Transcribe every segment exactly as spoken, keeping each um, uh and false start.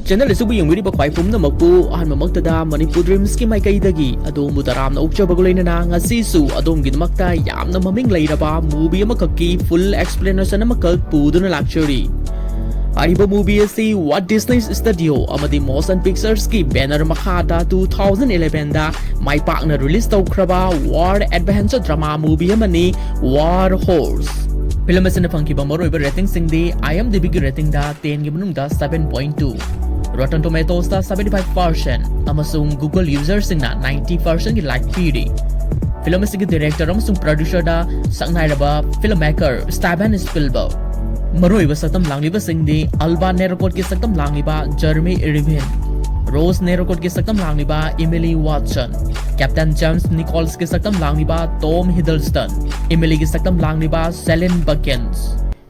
Channel ꯑꯁꯤꯕꯨ ꯌꯦꯡꯕꯤꯔꯤꯕ ꯈ꯭ꯋꯥꯏ ꯄꯨꯝꯅꯃꯛꯄꯨ ꯑꯍꯥꯟꯕꯃꯛꯇꯗ ꯃꯅꯤꯄꯨꯔ ꯗ꯭ꯔꯤꯝꯁꯀꯤ ꯃꯥꯏꯀꯩꯗꯒꯤ ꯑꯗꯣꯝꯕꯨ ꯇꯔꯥꯝꯅ ꯑꯣꯛꯆꯕꯒ ꯂꯣꯏꯅꯅ ꯉꯁꯤꯁꯨ ꯑꯗꯣꯝꯒꯤꯗꯃꯛꯇ ꯌꯥꯝꯅ ꯃꯃꯤꯡ ꯂꯩꯔꯕ movie ꯑꯃꯈꯛꯀꯤ full explanation ꯑꯃꯈꯛ ꯄꯨꯗꯨꯅ ꯂꯥꯛꯆꯔꯤ꯫ ꯍꯥꯏꯔꯤꯕ movie ꯑꯁꯤ Walt Disney Studio ꯑꯃꯗꯤ Motion Picturesꯀꯤ banner ꯃꯈꯥꯗ two thousand elevenꯗ ꯃꯥꯏ ꯄꯥꯛꯅ release ꯇꯧꯈ꯭ꯔꯕ war adventure drama movie ꯑꯃꯅꯤ, War Horse꯫ Film ꯑꯁꯤꯅ ꯐꯪꯈꯤꯕ ꯃꯔꯨꯑꯣꯏꯕ ratingꯁꯤꯡꯗꯤ IMDbꯒꯤ ratingꯗ tenꯒꯤ ꯃꯅꯨꯡꯗ seven point two, Rotten Tomatoesꯇ seventy five percent ꯑꯃꯁꯨꯡ Google userꯁꯤꯡꯅ ninety percentꯀꯤ like ꯄꯤꯔꯤ꯫ Film ꯑꯁꯤꯒꯤ director ꯑꯃꯁꯨꯡ producerꯗ ꯁꯛꯅꯥꯏꯔꯕ filmmaker Steven Spielberg꯫ ꯃꯔꯨꯑꯣꯏꯕ ꯁꯛꯇꯝ ꯂꯥꯡꯂꯤꯕꯁꯤꯡꯗꯤ Alba Narokotꯀꯤ ꯁꯛꯇꯝ ꯂꯥꯡꯂꯤꯕ Jeremy Irvine, Rose Narokotꯀꯤ ꯁꯛꯇꯝ ꯂꯥꯡꯂꯤꯕ Emily Watson, Captain James Nicholsꯀꯤ ꯁꯛꯇꯝ ꯂꯥꯡꯂꯤꯕ Tom Hiddleston, Emilyꯒꯤ ꯁꯛꯇꯝ ꯂꯥꯡꯂꯤꯕ Celine Watkins꯫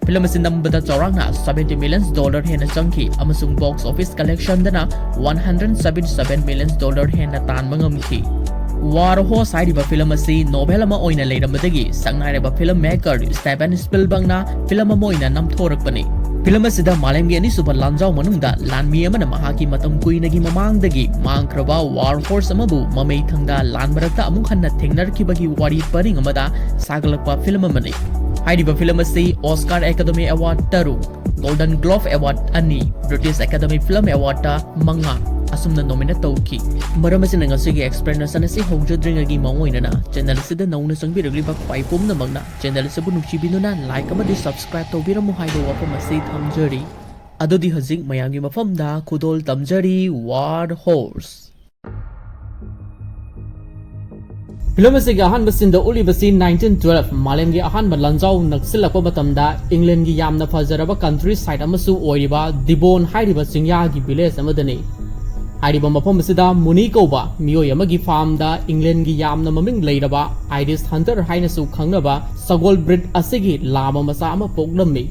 Film ꯑꯁꯤ ꯅꯝꯕꯗ ꯆꯥꯎꯔꯥꯛꯅ seventy million dollar ꯍꯦꯟꯅ ꯆꯪꯈꯤ ꯑꯃꯁꯨꯡ box office collectionꯗꯅ one hundred seventy seven million dollar ꯍꯦꯟꯅ ꯇꯥꯟꯕ ꯉꯝꯈꯤ꯫ War Horse ꯍꯥꯏꯔꯤꯕ film ꯑꯁꯤ novel ꯑꯃ ꯑꯣꯏꯅ ꯂꯩꯔꯝꯕꯗꯒꯤ ꯁꯛꯅꯥꯏꯔꯕ filmmaker Steven Spielbergꯅ film ꯑꯃ ꯑꯣꯏꯅ ꯅꯝꯊꯣꯔꯛꯄꯅꯤ꯫ Film ꯑꯁꯤꯗ ꯃꯥꯂꯦꯝꯒꯤ ꯑꯅꯤꯁꯨꯕ ꯂꯥꯟꯖꯥꯎ ꯃꯅꯨꯡꯗ ꯂꯥꯟꯃꯤ ꯑꯃꯅ ꯃꯍꯥꯛꯀꯤ ꯃꯇꯝ ꯀꯨꯏꯅꯒꯤ ꯃꯃꯥꯡꯗꯒꯤ ꯃꯥꯡꯈ꯭ꯔꯕ war horse ꯑꯃꯕꯨ ꯃꯃꯩ ꯊꯪꯗ ꯂꯥꯟ ꯃꯔꯛꯇ ꯑꯃꯨꯛ ꯍꯟꯅ ꯊꯦꯡꯅꯔꯛꯈꯤꯕꯒꯤ ꯋꯥꯔꯤ ꯄꯔꯤꯡ ꯑꯃꯗ ꯁꯥꯒꯠꯂꯛꯄ film ꯑꯃꯅꯤ꯫ ꯍꯥꯏꯔꯤꯕ film ꯑꯁꯤ Oscar Academy Award ꯇꯔꯨꯛ, Golden Globe Award ꯑꯅꯤ, British Academy Film Awardꯇ ꯃꯉꯥ ꯑꯁꯨꯝꯅ nominate ꯇꯧꯈꯤ꯫ ꯃꯔꯝ ꯑꯁꯤꯅ ꯉꯁꯤꯒꯤ explanation ꯑꯁꯤ ꯍꯧꯖꯗ꯭ꯔꯤꯉꯩꯒꯤ ꯃꯑꯣꯡ ꯑꯣꯏꯅꯅ channel ꯑꯁꯤꯗ ꯅꯧꯅ ꯆꯪꯕꯤꯔꯛꯂꯤꯕ ꯈ꯭ꯋꯥꯏ ꯄꯨꯝꯅꯃꯛꯅ channel ꯑꯁꯤꯕꯨ ꯅꯨꯡꯁꯤꯕꯤꯗꯨꯅ like ꯑꯃꯗꯤ subscribe ꯇꯧꯕꯤꯔꯝꯃꯨ ꯍꯥꯏꯕ ꯋꯥꯐꯝ ꯑꯁꯤ ꯊꯝꯖꯔꯤ꯫ ꯑꯗꯨꯗꯤ ꯍꯧꯖꯤꯛ ꯃꯌꯥꯝꯒꯤ ꯃꯐꯝꯗ ꯈꯨꯗꯣꯜ ꯇꯝꯖꯔꯤ, War Horse꯫ Film ꯑꯁꯤꯒꯤ ꯑꯍꯥꯟꯕ sceneꯗ ꯎꯠꯂꯤꯕꯁꯤ nineteen twelve, ꯃꯥꯂꯦꯝꯒꯤ ꯑꯍꯥꯟꯕ ꯂꯥꯟꯖꯥꯎ ꯅꯛꯁꯤꯜꯂꯛꯄ ꯃꯇꯝꯗ Englandꯒꯤ ꯌꯥꯝꯅ ꯐꯖꯔꯕ countryside ꯑꯃꯁꯨ ꯑꯣꯏꯔꯤꯕ Devon ꯍꯥꯏꯔꯤꯕ ꯆꯤꯡꯌꯥꯒꯤ village ꯑꯃꯗꯅꯤ꯫ ꯍꯥꯏꯔꯤꯕ ꯃꯐꯝ ꯑꯁꯤꯗ Mooney ꯀꯧꯕ ꯃꯤꯑꯣꯏ ꯑꯃꯒꯤ farmꯗ Englandꯒꯤ ꯌꯥꯝꯅ ꯃꯃꯤꯡ ꯂꯩꯔꯕ Irish hunter ꯍꯥꯏꯅꯁꯨ ꯈꯪꯅꯕ ꯁꯒꯣꯜ breed ꯑꯁꯤꯒꯤ ꯂꯥꯕ ꯃꯆꯥ ꯑꯃ ꯄꯣꯛꯂꯝꯃꯤ꯫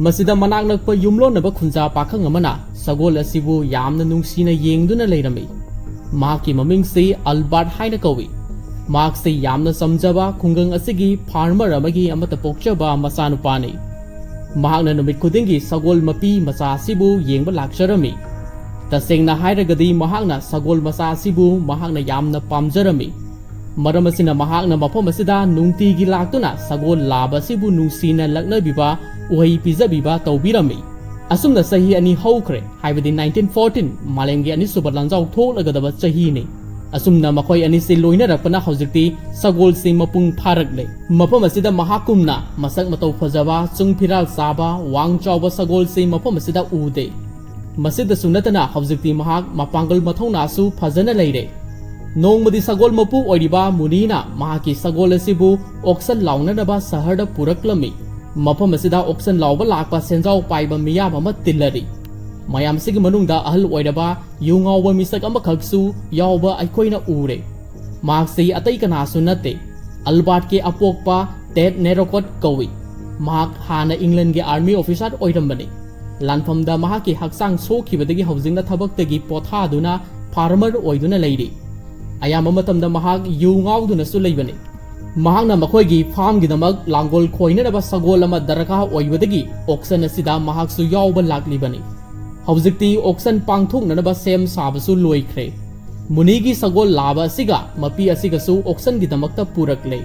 ꯃꯁꯤꯗ ꯃꯅꯥꯛ ꯅꯛꯄ ꯌꯨꯝꯂꯣꯟꯅꯕ ꯈꯨꯟꯖꯥ ꯄꯥꯈꯪ ꯑꯃꯅ ꯁꯒꯣꯜ ꯑꯁꯤꯕꯨ ꯌꯥꯝꯅ ꯅꯨꯡꯁꯤꯅ ꯌꯦꯡꯗꯨꯅ ꯂꯩꯔꯝꯃꯤ꯫ ꯃꯍꯥꯛꯀꯤ ꯃꯃꯤꯡꯁꯤ Albert ꯍꯥꯏꯅ ꯀꯧꯏ꯫ ꯃꯍꯥꯛꯁꯤ ꯌꯥꯝꯅ ꯆꯝꯖꯕ ꯈꯨꯡꯒꯪ ꯑꯁꯤꯒꯤ farmer ꯑꯃꯒꯤ ꯑꯃꯠꯇ ꯄꯣꯛꯆꯕ ꯃꯆꯥꯅꯨꯄꯥꯅꯤ꯫ ꯃꯍꯥꯛꯅ ꯅꯨꯃꯤꯠ ꯈꯨꯗꯤꯡꯒꯤ ꯁꯒꯣꯜ ꯃꯄꯤ ꯃꯆꯥ ꯑꯁꯤꯕꯨ ꯌꯦꯡꯕ ꯂꯥꯛꯆꯔꯝꯃꯤ꯫ ꯇꯁꯦꯡꯅ ꯍꯥꯏꯔꯒꯗꯤ ꯃꯍꯥꯛꯅ ꯁꯒꯣꯜ ꯃꯆꯥ ꯑꯁꯤꯕꯨ ꯃꯍꯥꯛꯅ ꯌꯥꯝꯅ ꯄꯥꯝꯖꯔꯝꯃꯤ꯫ ꯃꯔꯝ ꯑꯁꯤꯅ ꯃꯍꯥꯛꯅ ꯃꯐꯝ ꯑꯁꯤꯗ ꯅꯨꯡꯇꯤꯒꯤ ꯂꯥꯛꯇꯨꯅ ꯁꯒꯣꯜ ꯂꯥꯕ ꯑꯁꯤꯕꯨ ꯅꯨꯡꯁꯤꯅ ꯂꯛꯅꯕꯤꯕ, ꯎꯍꯩ ꯄꯤꯖꯕꯤꯕ ꯇꯧꯕꯤꯔꯝꯃꯤ꯫ ꯑꯁꯨꯝꯅ ꯆꯍꯤ ꯑꯅꯤ ꯍꯧꯈ꯭ꯔꯦ, ꯍꯥꯏꯕꯗꯤ nineteen fourteen, ꯃꯥꯂꯦꯝꯒꯤ ꯑꯅꯤꯁꯨꯕ ꯂꯥꯟꯖꯥꯎ ꯊꯣꯛꯂꯒꯗꯕ ꯆꯍꯤꯅꯤ꯫ ꯑꯁꯨꯝꯅ ꯃꯈꯣꯏ ꯑꯅꯤꯁꯤ ꯂꯣꯏꯅꯔꯛꯄꯅ ꯍꯧꯖꯤꯛꯇꯤ ꯁꯒꯣꯜꯁꯤ ꯃꯄꯨꯡ ꯐꯥꯔꯛꯂꯦ꯫ ꯃꯐꯝ ꯑꯁꯤꯗ ꯃꯍꯥꯛꯀꯨꯝꯅ ꯃꯁꯛ ꯃꯇꯧ ꯐꯖꯕ, ꯆꯨꯡ ꯐꯤꯔꯥꯜ ꯆꯥꯕ, ꯋꯥꯡ ꯆꯥꯎꯕ ꯁꯒꯣꯜꯁꯤ ꯃꯐꯝ ꯑꯁꯤꯗ ꯎꯗꯦ꯫ ꯃꯁꯤꯗꯁꯨ ꯅꯠꯇꯅ ꯍꯧꯖꯤꯛꯇꯤ ꯃꯍꯥꯛ ꯃꯄꯥꯡꯒꯜ ꯃꯊꯧꯅꯥꯁꯨ ꯐꯖꯅ ꯂꯩꯔꯦ꯫ ꯅꯣꯡꯃꯗꯤ ꯁꯒꯣꯜ ꯃꯄꯨ ꯑꯣꯏꯔꯤꯕ ꯃꯨꯅꯤꯅ ꯃꯍꯥꯛꯀꯤ ꯁꯒꯣꯜ ꯑꯁꯤꯕꯨ auction ꯂꯥꯎꯅꯅꯕ ꯁꯍꯔꯗ ꯄꯨꯔꯛꯂꯝꯃꯤ꯫ ꯃꯐꯝ ꯑꯁꯤꯗ auction ꯂꯥꯎꯕ ꯂꯥꯛꯄ ꯁꯦꯟꯖꯥꯎ ꯄꯥꯏꯕ ꯃꯤꯌꯥꯝ ꯑꯃ ꯇꯤꯜꯂꯔꯤ꯫ ꯃꯌꯥꯝꯁꯤꯒꯤ ꯃꯅꯨꯡꯗ ꯑꯍꯜ ꯑꯣꯏꯔꯕ ꯌꯨ ꯉꯥꯎꯕ ꯃꯤꯁꯛ ꯑꯃꯈꯛꯁꯨ ꯌꯥꯎꯕ ꯑꯩꯈꯣꯏꯅ ꯎꯔꯦ꯫ ꯃꯍꯥꯛꯁꯤ ꯑꯇꯩ ꯀꯅꯥꯁꯨ ꯅꯠꯇꯦ, ꯑꯜꯕꯥꯔꯠꯀꯤ ꯑꯄꯣꯛꯄ ꯇꯦꯗ ꯅꯦꯔꯣꯀꯣꯠ ꯀꯧꯏ꯫ ꯃꯍꯥꯛ ꯍꯥꯟꯅ ꯏꯪꯂꯦꯟꯒꯤ army officer ꯑꯣꯏꯔꯝꯕꯅꯤ꯫ ꯂꯥꯟꯐꯝꯗ ꯃꯍꯥꯛꯀꯤ ꯍꯛꯆꯥꯡ ꯁꯣꯛꯈꯤꯕꯗꯒꯤ ꯍꯧꯖꯤꯛꯅ ꯊꯕꯛꯇꯒꯤ ꯄꯣꯊꯥꯗꯨꯅ farmer ꯑꯣꯏꯗꯨꯅ ꯂꯩꯔꯤ꯫ ꯑꯌꯥꯝꯕ ꯃꯇꯝꯗ ꯃꯍꯥꯛ ꯌꯨ ꯉꯥꯎꯗꯨꯅꯁꯨ ꯂꯩꯕꯅꯤ꯫ ꯃꯍꯥꯛꯅ ꯃꯈꯣꯏꯒꯤ farmꯒꯤꯗꯃꯛ ꯂꯥꯡꯒꯣꯜ ꯈꯣꯏꯅꯅꯕ ꯁꯒꯣꯜ ꯑꯃ ꯗꯔꯀꯥꯔ ꯑꯣꯏꯕꯗꯒꯤ auction ꯑꯁꯤꯗ ꯃꯍꯥꯛꯁꯨ ꯌꯥꯎꯕ ꯂꯥꯛꯂꯤꯕꯅꯤ꯫ ꯍꯧꯖꯤꯛꯇꯤ auction ꯄꯥꯡꯊꯣꯛꯅꯅꯕ ꯁꯦꯝ ꯁꯥꯕꯁꯨ ꯂꯣꯏꯈ꯭ꯔꯦ꯫ ꯃꯨꯅꯤꯒꯤ ꯁꯒꯣꯜ ꯂꯥꯕ ꯑꯁꯤꯒ ꯃꯄꯤ ꯑꯁꯤꯒꯁꯨ auctionꯒꯤꯗꯃꯛꯇ ꯄꯨꯔꯛꯂꯦ꯫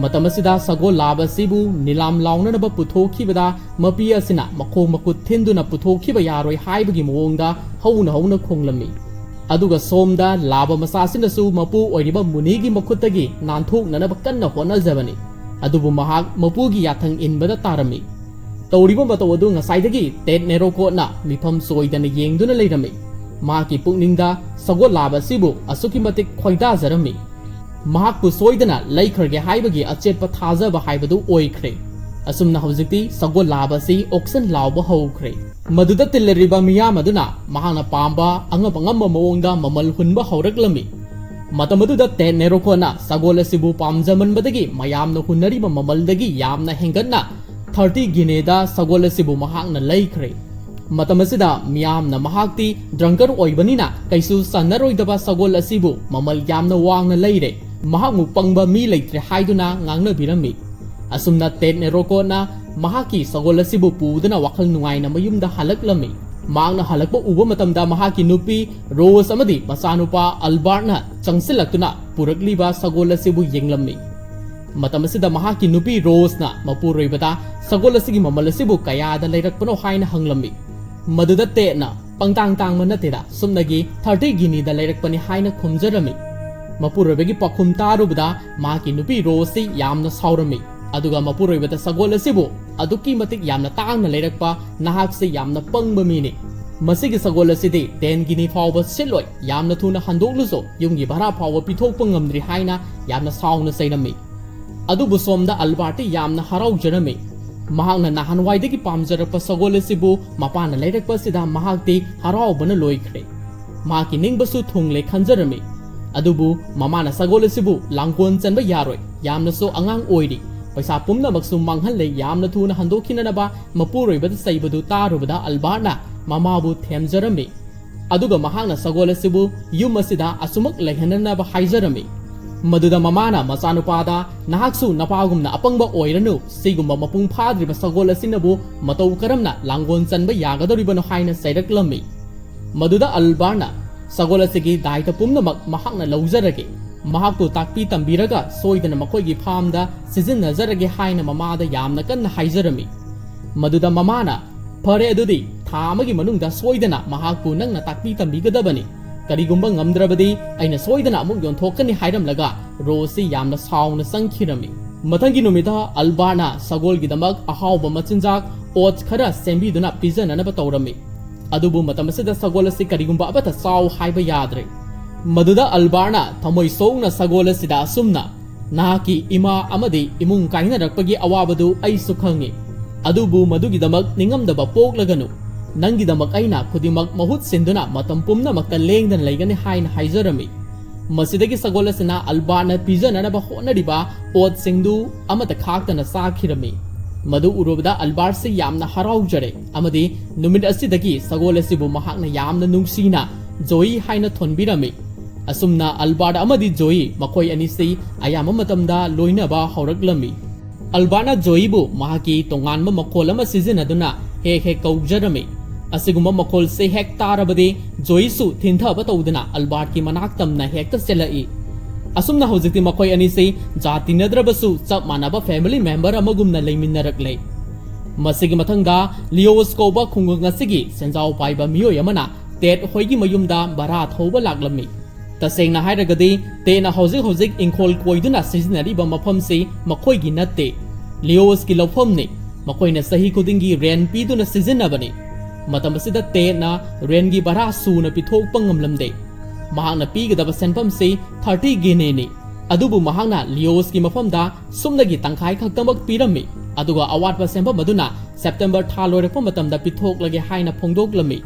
ꯃꯇꯝ ꯑꯁꯤꯗ ꯁꯒꯣꯜ ꯂꯥꯕ ꯑꯁꯤꯕꯨ ꯅꯤꯂꯥꯝ ꯂꯥꯎꯅꯅꯕ ꯄꯨꯊꯣꯛꯈꯤꯕꯗ ꯃꯄꯤ ꯑꯁꯤꯅ ꯃꯈꯣꯡ ꯃꯈꯨꯠ ꯊꯤꯟꯗꯨꯅ ꯄꯨꯊꯣꯛꯈꯤꯕ ꯌꯥꯔꯣꯏ ꯍꯥꯏꯕꯒꯤ ꯃꯑꯣꯡꯗ ꯍꯧꯅ ꯍꯧꯅ ꯈꯣꯡꯂꯝꯃꯤ꯫ ꯑꯗꯨꯒ ꯁꯣꯝꯗ ꯂꯥꯕ ꯃꯆꯥꯁꯤꯅꯁꯨ ꯃꯄꯨ ꯑꯣꯏꯔꯤꯕ ꯃꯨꯅꯤꯒꯤ ꯃꯈꯨꯠꯇꯒꯤ ꯅꯥꯟꯊꯣꯛꯅꯅꯕ ꯀꯟꯅ ꯍꯣꯠꯅꯖꯕꯅꯤ꯫ ꯑꯗꯨꯕꯨ ꯃꯍꯥꯛ ꯃꯄꯨꯒꯤ ꯌꯥꯊꯪ ꯏꯟꯕꯗ ꯇꯥꯔꯝꯃꯤ꯫ ꯇꯧꯔꯤꯕ ꯃꯇꯧ ꯑꯗꯨ ꯉꯁꯥꯏꯗꯒꯤ ꯇꯦꯗ ꯅꯦꯔꯣꯀꯣꯠꯅ ꯃꯤꯐꯝ ꯆꯣꯏꯗꯅ ꯌꯦꯡꯗꯨꯅ ꯂꯩꯔꯝꯃꯤ꯫ ꯃꯍꯥꯛꯀꯤ ꯄꯨꯛꯅꯤꯡꯗ ꯁꯒꯣꯜ ꯂꯥꯕ ꯑꯁꯤꯕꯨ ꯑꯁꯨꯛꯀꯤ ꯃꯇꯤꯛ ꯈꯣꯏꯗꯥꯖꯔꯝꯃꯤ꯫ ꯃꯍꯥꯛꯄꯨ ꯁꯣꯏꯗꯅ ꯂꯩꯈ꯭ꯔꯒꯦ ꯍꯥꯏꯕꯒꯤ ꯑꯆꯦꯠꯄ ꯊꯥꯖꯕ ꯍꯥꯏꯕꯗꯨ ꯑꯣꯏꯈ꯭ꯔꯦ꯫ ꯑꯁꯨꯝꯅ ꯍꯧꯖꯤꯛꯇꯤ ꯁꯒꯣꯜ ꯂꯥꯕ ꯑꯁꯤ auction ꯂꯥꯎꯕ ꯍꯧꯈ꯭ꯔꯦ꯫ ꯃꯗꯨꯗ ꯇꯤꯜꯂꯔꯤꯕ ꯃꯤꯌꯥꯝ ꯑꯗꯨꯅ ꯃꯍꯥꯛꯅ ꯄꯥꯝꯕ ꯑꯉꯝ ꯑꯉꯝꯕ ꯃꯑꯣꯡꯗ ꯃꯃꯜ ꯍꯨꯟꯕ ꯍꯧꯔꯛꯂꯝꯃꯤ꯫ ꯃꯇꯝ ꯑꯗꯨꯗ ꯇꯦꯗ ꯅꯦꯔꯣꯀꯣꯠꯅ ꯁꯒꯣꯜ ꯑꯁꯤꯕꯨ ꯄꯥꯝꯖꯃꯟꯕꯗꯒꯤ ꯃꯌꯥꯝꯅ ꯍꯨꯟꯅꯔꯤꯕ ꯃꯃꯜꯗꯒꯤ ꯌꯥꯝꯅ ꯍꯦꯟꯒꯠꯅ thirty ꯒꯤꯅꯦꯗ ꯁꯒꯣꯜ ꯑꯁꯤꯕꯨ ꯃꯍꯥꯛꯅ ꯂꯩꯈ꯭ꯔꯦ꯫ ꯃꯇꯝ ꯑꯁꯤꯗ ꯃꯤꯌꯥꯝꯅ ꯃꯍꯥꯛꯇꯤ drunkard ꯑꯣꯏꯕꯅꯤꯅ ꯀꯩꯁꯨ ꯆꯟꯅꯔꯣꯏꯗꯕ ꯁꯒꯣꯜ ꯑꯁꯤꯕꯨ ꯃꯃꯜ ꯌꯥꯝꯅ ꯋꯥꯡꯅ ꯂꯩꯔꯦ, ꯃꯍꯥꯛꯃꯨꯛ ꯄꯪꯕ ꯃꯤ ꯂꯩꯇ꯭ꯔꯦ ꯍꯥꯏꯗꯨꯅ ꯉꯥꯡꯅꯕꯤꯔꯝꯃꯤ꯫ ꯑꯁꯨꯝꯅ ꯇꯦꯗ ꯅꯦꯔꯣꯀꯣꯠꯅ ꯃꯍꯥꯛꯀꯤ ꯁꯒꯣꯜ ꯑꯁꯤꯕꯨ ꯄꯨꯗꯨꯅ ꯋꯥꯈꯜ ꯅꯨꯡꯉꯥꯏꯅ ꯃꯌꯨꯝꯗ ꯍꯜꯂꯛꯂꯝꯃꯤ꯫ ꯃꯍꯥꯛꯅ ꯍꯜꯂꯛꯄ ꯎꯕ ꯃꯇꯝꯗ ꯃꯍꯥꯛꯀꯤ ꯅꯨꯄꯤ ꯔꯣꯁ ꯑꯃꯗꯤ ꯃꯆꯥꯅꯨꯄꯥ ꯑꯜꯕꯥꯔꯠꯅ ꯆꯪꯁꯤꯜꯂꯛꯇꯨꯅ ꯄꯨꯔꯛꯂꯤꯕ ꯁꯒꯣꯜ ꯑꯁꯤꯕꯨ ꯌꯦꯡꯂꯝꯃꯤ꯫ ꯃꯇꯝ ꯑꯁꯤꯗ ꯃꯍꯥꯛꯀꯤ ꯅꯨꯄꯤ ꯔꯣꯁꯅ ꯃꯄꯨꯔꯣꯏꯕꯗ ꯁꯒꯣꯜ ꯑꯁꯤꯒꯤ ꯃꯃꯜ ꯑꯁꯤꯕꯨ ꯀꯌꯥꯗ ꯂꯩꯔꯛꯄꯅꯣ ꯍꯥꯏꯅ ꯍꯪꯂꯝꯃꯤ꯫ ꯃꯗꯨꯗ ꯇꯦꯠꯅ, "ꯄꯪꯇꯥꯡ ꯇꯥꯡꯕ ꯅꯠꯇꯦꯗ, ꯁꯨꯞꯅꯒꯤ ꯊꯥꯔꯇꯤ ꯒꯤꯅꯤꯗ ꯂꯩꯔꯛꯄꯅꯤ" ꯍꯥꯏꯅ ꯈꯨꯝꯖꯔꯝꯃꯤ꯫ ꯃꯄꯨꯔꯣꯏꯕꯒꯤ ꯄꯥꯎꯈꯨꯝ ꯇꯥꯔꯨꯕꯗ ꯃꯍꯥꯛꯀꯤ ꯅꯨꯄꯤ ꯔꯣꯁꯁꯤ ꯌꯥꯝꯅ ꯁꯥꯎꯔꯝꯃꯤ꯫ ꯑꯗꯨꯒ ꯃꯄꯨꯔꯣꯏꯕꯗ ꯁꯒꯣꯜ ꯑꯁꯤꯕꯨ ꯑꯗꯨꯛꯀꯤ ꯃꯇꯤꯛ ꯌꯥꯝꯅ ꯇꯥꯡꯅ ꯂꯩꯔꯛꯄ ꯅꯍꯥꯛꯁꯤ ꯌꯥꯝꯅ ꯄꯪꯕ ꯃꯤꯅꯤ꯫ ꯃꯁꯤꯒꯤ ꯁꯒꯣꯜ ꯑꯁꯤꯗꯤ ꯇꯦꯟ ꯒꯤꯅꯤ ꯐꯥꯎꯕ ꯁꯤꯠꯂꯣꯏ, ꯌꯥꯝꯅ ꯊꯨꯅ ꯍꯟꯗꯣꯛꯂꯨꯁꯨ ꯌꯨꯝꯒꯤ ꯚꯔꯥ ꯐꯥꯎꯕ ꯄꯤꯊꯣꯛꯄ ꯉꯝꯗ꯭ꯔꯤ ꯍꯥꯏꯅ ꯌꯥꯝꯅ ꯁꯥꯎꯅ ꯆꯩꯔꯝꯃꯤ꯫ ꯑꯗꯨꯕꯨ ꯁꯣꯝꯗ ꯑꯜꯕꯥꯔꯠꯇꯤ ꯌꯥꯝꯅ ꯍꯔꯥꯎꯖꯔꯝꯃꯤ꯫ ꯃꯍꯥꯛꯅ ꯅꯍꯥꯟꯋꯥꯏꯗꯒꯤ ꯄꯥꯝꯖꯔꯛꯄ ꯁꯒꯣꯜ ꯑꯁꯤꯕꯨ ꯃꯄꯥꯅ ꯂꯩꯔꯛꯄ ꯑꯁꯤꯗ ꯃꯍꯥꯛꯇꯤ ꯍꯔꯥꯎꯕꯅ ꯂꯣꯏꯈ꯭ꯔꯦ꯫ ꯃꯍꯥꯛꯀꯤ ꯅꯤꯡꯕꯁꯨ ꯊꯨꯡꯂꯦ ꯈꯟꯖꯔꯝꯃꯤ꯫ ꯑꯗꯨꯕꯨ ꯃꯃꯥꯅ ꯁꯒꯣꯜ ꯑꯁꯤꯕꯨ ꯂꯥꯡꯒꯣꯜ ꯆꯟꯕ ꯌꯥꯔꯣꯏ, ꯌꯥꯝꯅꯁꯨ ꯑꯉꯥꯡ ꯑꯣꯏꯔꯤ, ꯄꯩꯁꯥ ꯄꯨꯝꯅꯃꯛꯁꯨ ꯃꯥꯡꯍꯜꯂꯦ, ꯌꯥꯝꯅ ꯊꯨꯅ ꯍꯟꯗꯣꯛꯈꯤꯅꯅꯕ ꯃꯄꯨꯔꯣꯏꯕꯗ ꯆꯩꯕꯗꯨ ꯇꯥꯔꯨꯕꯗ ꯑꯜꯕꯥꯔꯠꯅ ꯃꯃꯥꯕꯨ ꯊꯦꯝꯖꯔꯝꯃꯤ꯫ ꯑꯗꯨꯒ ꯃꯍꯥꯛꯅ ꯁꯒꯣꯜ ꯑꯁꯤꯕꯨ ꯌꯨꯝ ꯑꯁꯤꯗ ꯑꯁꯨꯃꯛ ꯂꯩꯍꯟꯅꯅꯕ ꯍꯥꯏꯖꯔꯝꯃꯤ꯫ ꯃꯗꯨꯗ ꯃꯃꯥꯅ ꯃꯆꯥꯅꯨꯄꯥꯗ, "ꯅꯍꯥꯛꯁꯨ ꯅꯄꯥꯒꯨꯝꯅ ꯑꯄꯪꯕ ꯑꯣꯏꯔꯅꯨ, ꯁꯤꯒꯨꯝꯕ ꯃꯄꯨꯡ ꯐꯥꯗ꯭ꯔꯤꯕ ꯁꯒꯣꯜ ꯑꯁꯤꯅꯕꯨ ꯃꯇꯧ ꯀꯔꯝꯅ ꯂꯥꯡꯒꯣꯜ ꯆꯟꯕ ꯌꯥꯒꯗꯧꯔꯤꯕꯅꯣ?" ꯍꯥꯏꯅ ꯆꯩꯔꯛꯂꯝꯃꯤ꯫ ꯃꯗꯨꯗ ꯑꯜꯕꯥꯔꯠꯅ, "ꯁꯒꯣꯜ ꯑꯁꯤꯒꯤ ꯗꯥꯏꯇ ꯄꯨꯝꯅꯃꯛ ꯃꯍꯥꯛꯅ ꯂꯧꯖꯔꯒꯦ, ꯃꯍꯥꯛꯄꯨ ꯇꯥꯛꯄꯤ ꯇꯝꯕꯤꯔꯒ ꯁꯣꯏꯗꯅ ꯃꯈꯣꯏꯒꯤ ꯐꯥꯔꯝꯗ ꯁꯤꯖꯤꯟꯅꯖꯔꯒꯦ" ꯍꯥꯏꯅ ꯃꯃꯥꯗ ꯌꯥꯝꯅ ꯀꯟꯅ ꯍꯥꯏꯖꯔꯝꯃꯤ꯫ ꯃꯗꯨꯗ ꯃꯃꯥꯅ, "ꯐꯔꯦ, ꯑꯗꯨꯗꯤ ꯊꯥ ꯑꯃꯒꯤ ꯃꯅꯨꯡꯗ ꯁꯣꯏꯗꯅ ꯃꯍꯥꯛꯄꯨ ꯅꯪꯅ ꯇꯥꯛꯄꯤ ꯇꯝꯕꯤꯒꯗꯕꯅꯤ꯫ ꯀꯔꯤꯒꯨꯝꯕ ꯉꯝꯗ꯭ꯔꯕꯗꯤ ꯑꯩꯅ ꯁꯣꯏꯗꯅ ꯑꯃꯨꯛ ꯌꯣꯟꯊꯣꯛꯀꯅꯤ" ꯍꯥꯏꯔꯝꯂꯒ ꯔꯣꯁꯁꯤ ꯌꯥꯝꯅ ꯁꯥꯎꯅ ꯆꯪꯈꯤꯔꯝꯃꯤ꯫ ꯃꯊꯪꯒꯤ ꯅꯨꯃꯤꯠꯇ ꯑꯜꯕꯥꯔꯠꯅ ꯁꯒꯣꯜꯒꯤꯗꯃꯛ ꯑꯍꯥꯎꯕ ꯃꯆꯤꯟꯖꯥꯛ ꯑꯣꯠꯁ ꯈꯔ ꯁꯦꯝꯕꯤꯗꯨꯅ ꯄꯤꯖꯅꯅꯕ ꯇꯧꯔꯝꯃꯤ꯫ ꯑꯗꯨꯕꯨ ꯃꯇꯝ ꯑꯁꯤꯗ ꯁꯒꯣꯜ ꯑꯁꯤ ꯀꯔꯤꯒꯨꯝꯕ ꯑꯃꯠꯇ ꯆꯥꯎ ꯍꯥꯏꯕ ꯌꯥꯗ꯭ꯔꯦ꯫ ꯃꯗꯨꯗ ꯑꯜꯕꯥꯔꯠꯅ ꯊꯃꯣꯏ ꯁꯣꯛꯅ ꯁꯒꯣꯜ ꯑꯁꯤꯗ ꯑꯁꯨꯝꯅ, "ꯅꯍꯥꯛꯀꯤ ꯏꯃꯥ ꯑꯃꯗꯤ ꯏꯃꯨꯡ ꯀꯥꯏꯅꯔꯛꯄꯒꯤ ꯑꯋꯥꯕꯗꯨ ꯑꯩꯁꯨ ꯈꯪꯏ꯫ ꯑꯗꯨꯕꯨ ꯃꯗꯨꯒꯤꯗꯃꯛ ꯅꯤꯡꯉꯝꯗꯕ ꯄꯣꯛꯂꯒꯅꯨ꯫ ꯅꯪꯒꯤꯗꯃꯛ ꯑꯩꯅ ꯈꯨꯗꯤꯡꯃꯛ ꯃꯍꯨꯠ ꯁꯤꯟꯗꯨꯅ ꯃꯇꯝ ꯄꯨꯝꯅꯃꯛꯇ ꯂꯦꯡꯗꯅ ꯂꯩꯒꯅꯤ" ꯍꯥꯏꯅ ꯍꯥꯏꯖꯔꯝꯃꯤ꯫ ꯃꯁꯤꯗꯒꯤ ꯁꯒꯣꯜ ꯑꯁꯤꯅ ꯑꯜꯕꯥꯔꯠꯅ ꯄꯤꯖꯅꯅꯕ ꯍꯣꯠꯅꯔꯤꯕ ꯑꯣꯠꯁꯤꯡꯗꯨ ꯑꯃꯠꯇ ꯈꯥꯛꯇꯅ ꯆꯥꯈꯤꯔꯝꯃꯤ꯫ ꯃꯗꯨ ꯎꯔꯨꯕꯗ ꯑꯜꯕꯥꯔꯠꯁꯤ ꯌꯥꯝꯅ ꯍꯔꯥꯎꯖꯔꯦ ꯑꯃꯗꯤ ꯅꯨꯃꯤꯠ ꯑꯁꯤꯗꯒꯤ ꯁꯒꯣꯜ ꯑꯁꯤꯕꯨ ꯃꯍꯥꯛꯅ ꯌꯥꯝꯅ ꯅꯨꯡꯁꯤꯅ ꯖꯣꯏ ꯍꯥꯏꯅ ꯊꯣꯟꯕꯤꯔꯝꯃꯤ꯫ ꯑꯁꯨꯝꯅ ꯑꯜꯕꯥꯔꯠ ꯑꯃꯗꯤ ꯖꯣꯏ ꯃꯈꯣꯏ ꯑꯅꯤꯁꯤ ꯑꯌꯥꯝꯕ ꯃꯇꯝꯗ ꯂꯣꯏꯅꯕ ꯍꯧꯔꯛꯂꯝꯃꯤ꯫ ꯑꯜꯕꯥꯔꯠꯅ ꯖꯣꯏꯕꯨ ꯃꯍꯥꯛꯀꯤ ꯇꯣꯉꯥꯟꯕ ꯃꯈꯣꯜ ꯑꯃ ꯁꯤꯖꯤꯟꯅꯗꯨꯅ ꯍꯦꯛ ꯍꯦꯛ ꯀꯧꯖꯔꯝꯃꯤ꯫ ꯑꯁꯤꯒꯨꯝꯕ ꯃꯈꯣꯜꯁꯦ ꯍꯦꯛ ꯇꯥꯔꯕꯗꯤ ꯖꯣꯏꯁꯨ ꯊꯤꯟꯊꯕ ꯇꯧꯗꯅ ꯑꯜꯕꯥꯔꯠꯀꯤ ꯃꯅꯥꯛ ꯇꯝꯅ ꯍꯦꯛꯇ ꯆꯦꯜꯂꯛꯏ꯫ ꯑꯁꯨꯝꯅ ꯍꯧꯖꯤꯛꯇꯤ ꯃꯈꯣꯏ ꯑꯅꯤꯁꯤ ꯖꯥ ꯇꯤꯟꯅꯗ꯭ꯔꯕꯁꯨ ꯆꯞ ꯃꯥꯟꯅꯕ family member ꯑꯃꯒꯨꯝꯅ ꯂꯩꯃꯤꯟꯅꯔꯛꯂꯦ꯫ ꯃꯁꯤꯒꯤ ꯃꯊꯪꯗ ꯂꯤꯑꯣꯁ ꯀꯧꯕ ꯈꯨꯡꯒꯪ ꯑꯁꯤꯒꯤ ꯁꯦꯟꯖꯥꯎ ꯄꯥꯏꯕ ꯃꯤꯑꯣꯏ ꯑꯃꯅ ꯇꯦꯠ ꯍꯣꯏꯒꯤ ꯃꯌꯨꯝꯗ ꯚꯔꯥ ꯊꯧꯕ ꯂꯥꯛꯂꯝꯃꯤ꯫ ꯇꯁꯦꯡꯅ ꯍꯥꯏꯔꯒꯗꯤ ꯇꯦꯠꯅ ꯍꯧꯖꯤꯛ ꯍꯧꯖꯤꯛ ꯏꯪꯈꯣꯜ ꯀꯣꯏꯗꯨꯅ ꯁꯤꯖꯤꯟꯅꯔꯤꯕ ꯃꯐꯝꯁꯤ ꯃꯈꯣꯏꯒꯤ ꯅꯠꯇꯦ, ꯂꯤꯑꯣꯁꯀꯤ ꯂꯧꯐꯝꯅꯤ꯫ ꯃꯈꯣꯏꯅ ꯆꯍꯤ ꯈꯨꯗꯤꯡꯒꯤ rent ꯄꯤꯗꯨꯅ ꯁꯤꯖꯤꯟꯅꯕꯅꯤ꯫ ꯃꯇꯝ ꯑꯁꯤꯗ ꯇꯦꯠꯅ rentꯀꯤ ꯚꯔꯥ ꯁꯨꯅ ꯄꯤꯊꯣꯛꯄ ꯉꯝꯂꯝꯗꯦ꯫ ꯃꯍꯥꯛꯅ ꯄꯤꯒꯗꯕ ꯁꯦꯟꯐꯝꯁꯤ thirty guineaꯅꯤ꯫ ꯑꯗꯨꯕꯨ ꯃꯍꯥꯛꯅ ꯂꯤꯑꯣꯁꯀꯤ ꯃꯐꯝꯗ ꯁꯨꯞꯅꯒꯤ ꯇꯪꯈꯥꯏ ꯈꯛꯇꯃꯛ ꯄꯤꯔꯝꯃꯤ, ꯑꯗꯨꯒ ꯑꯋꯥꯠꯄ ꯁꯦꯟꯐꯝ ꯑꯗꯨꯅ September ꯊꯥ ꯂꯣꯏꯔꯛꯄ ꯃꯇꯝꯗ ꯄꯤꯊꯣꯛꯂꯒꯦ ꯍꯥꯏꯅ ꯐꯣꯡꯗꯣꯛꯂꯝꯃꯤ꯫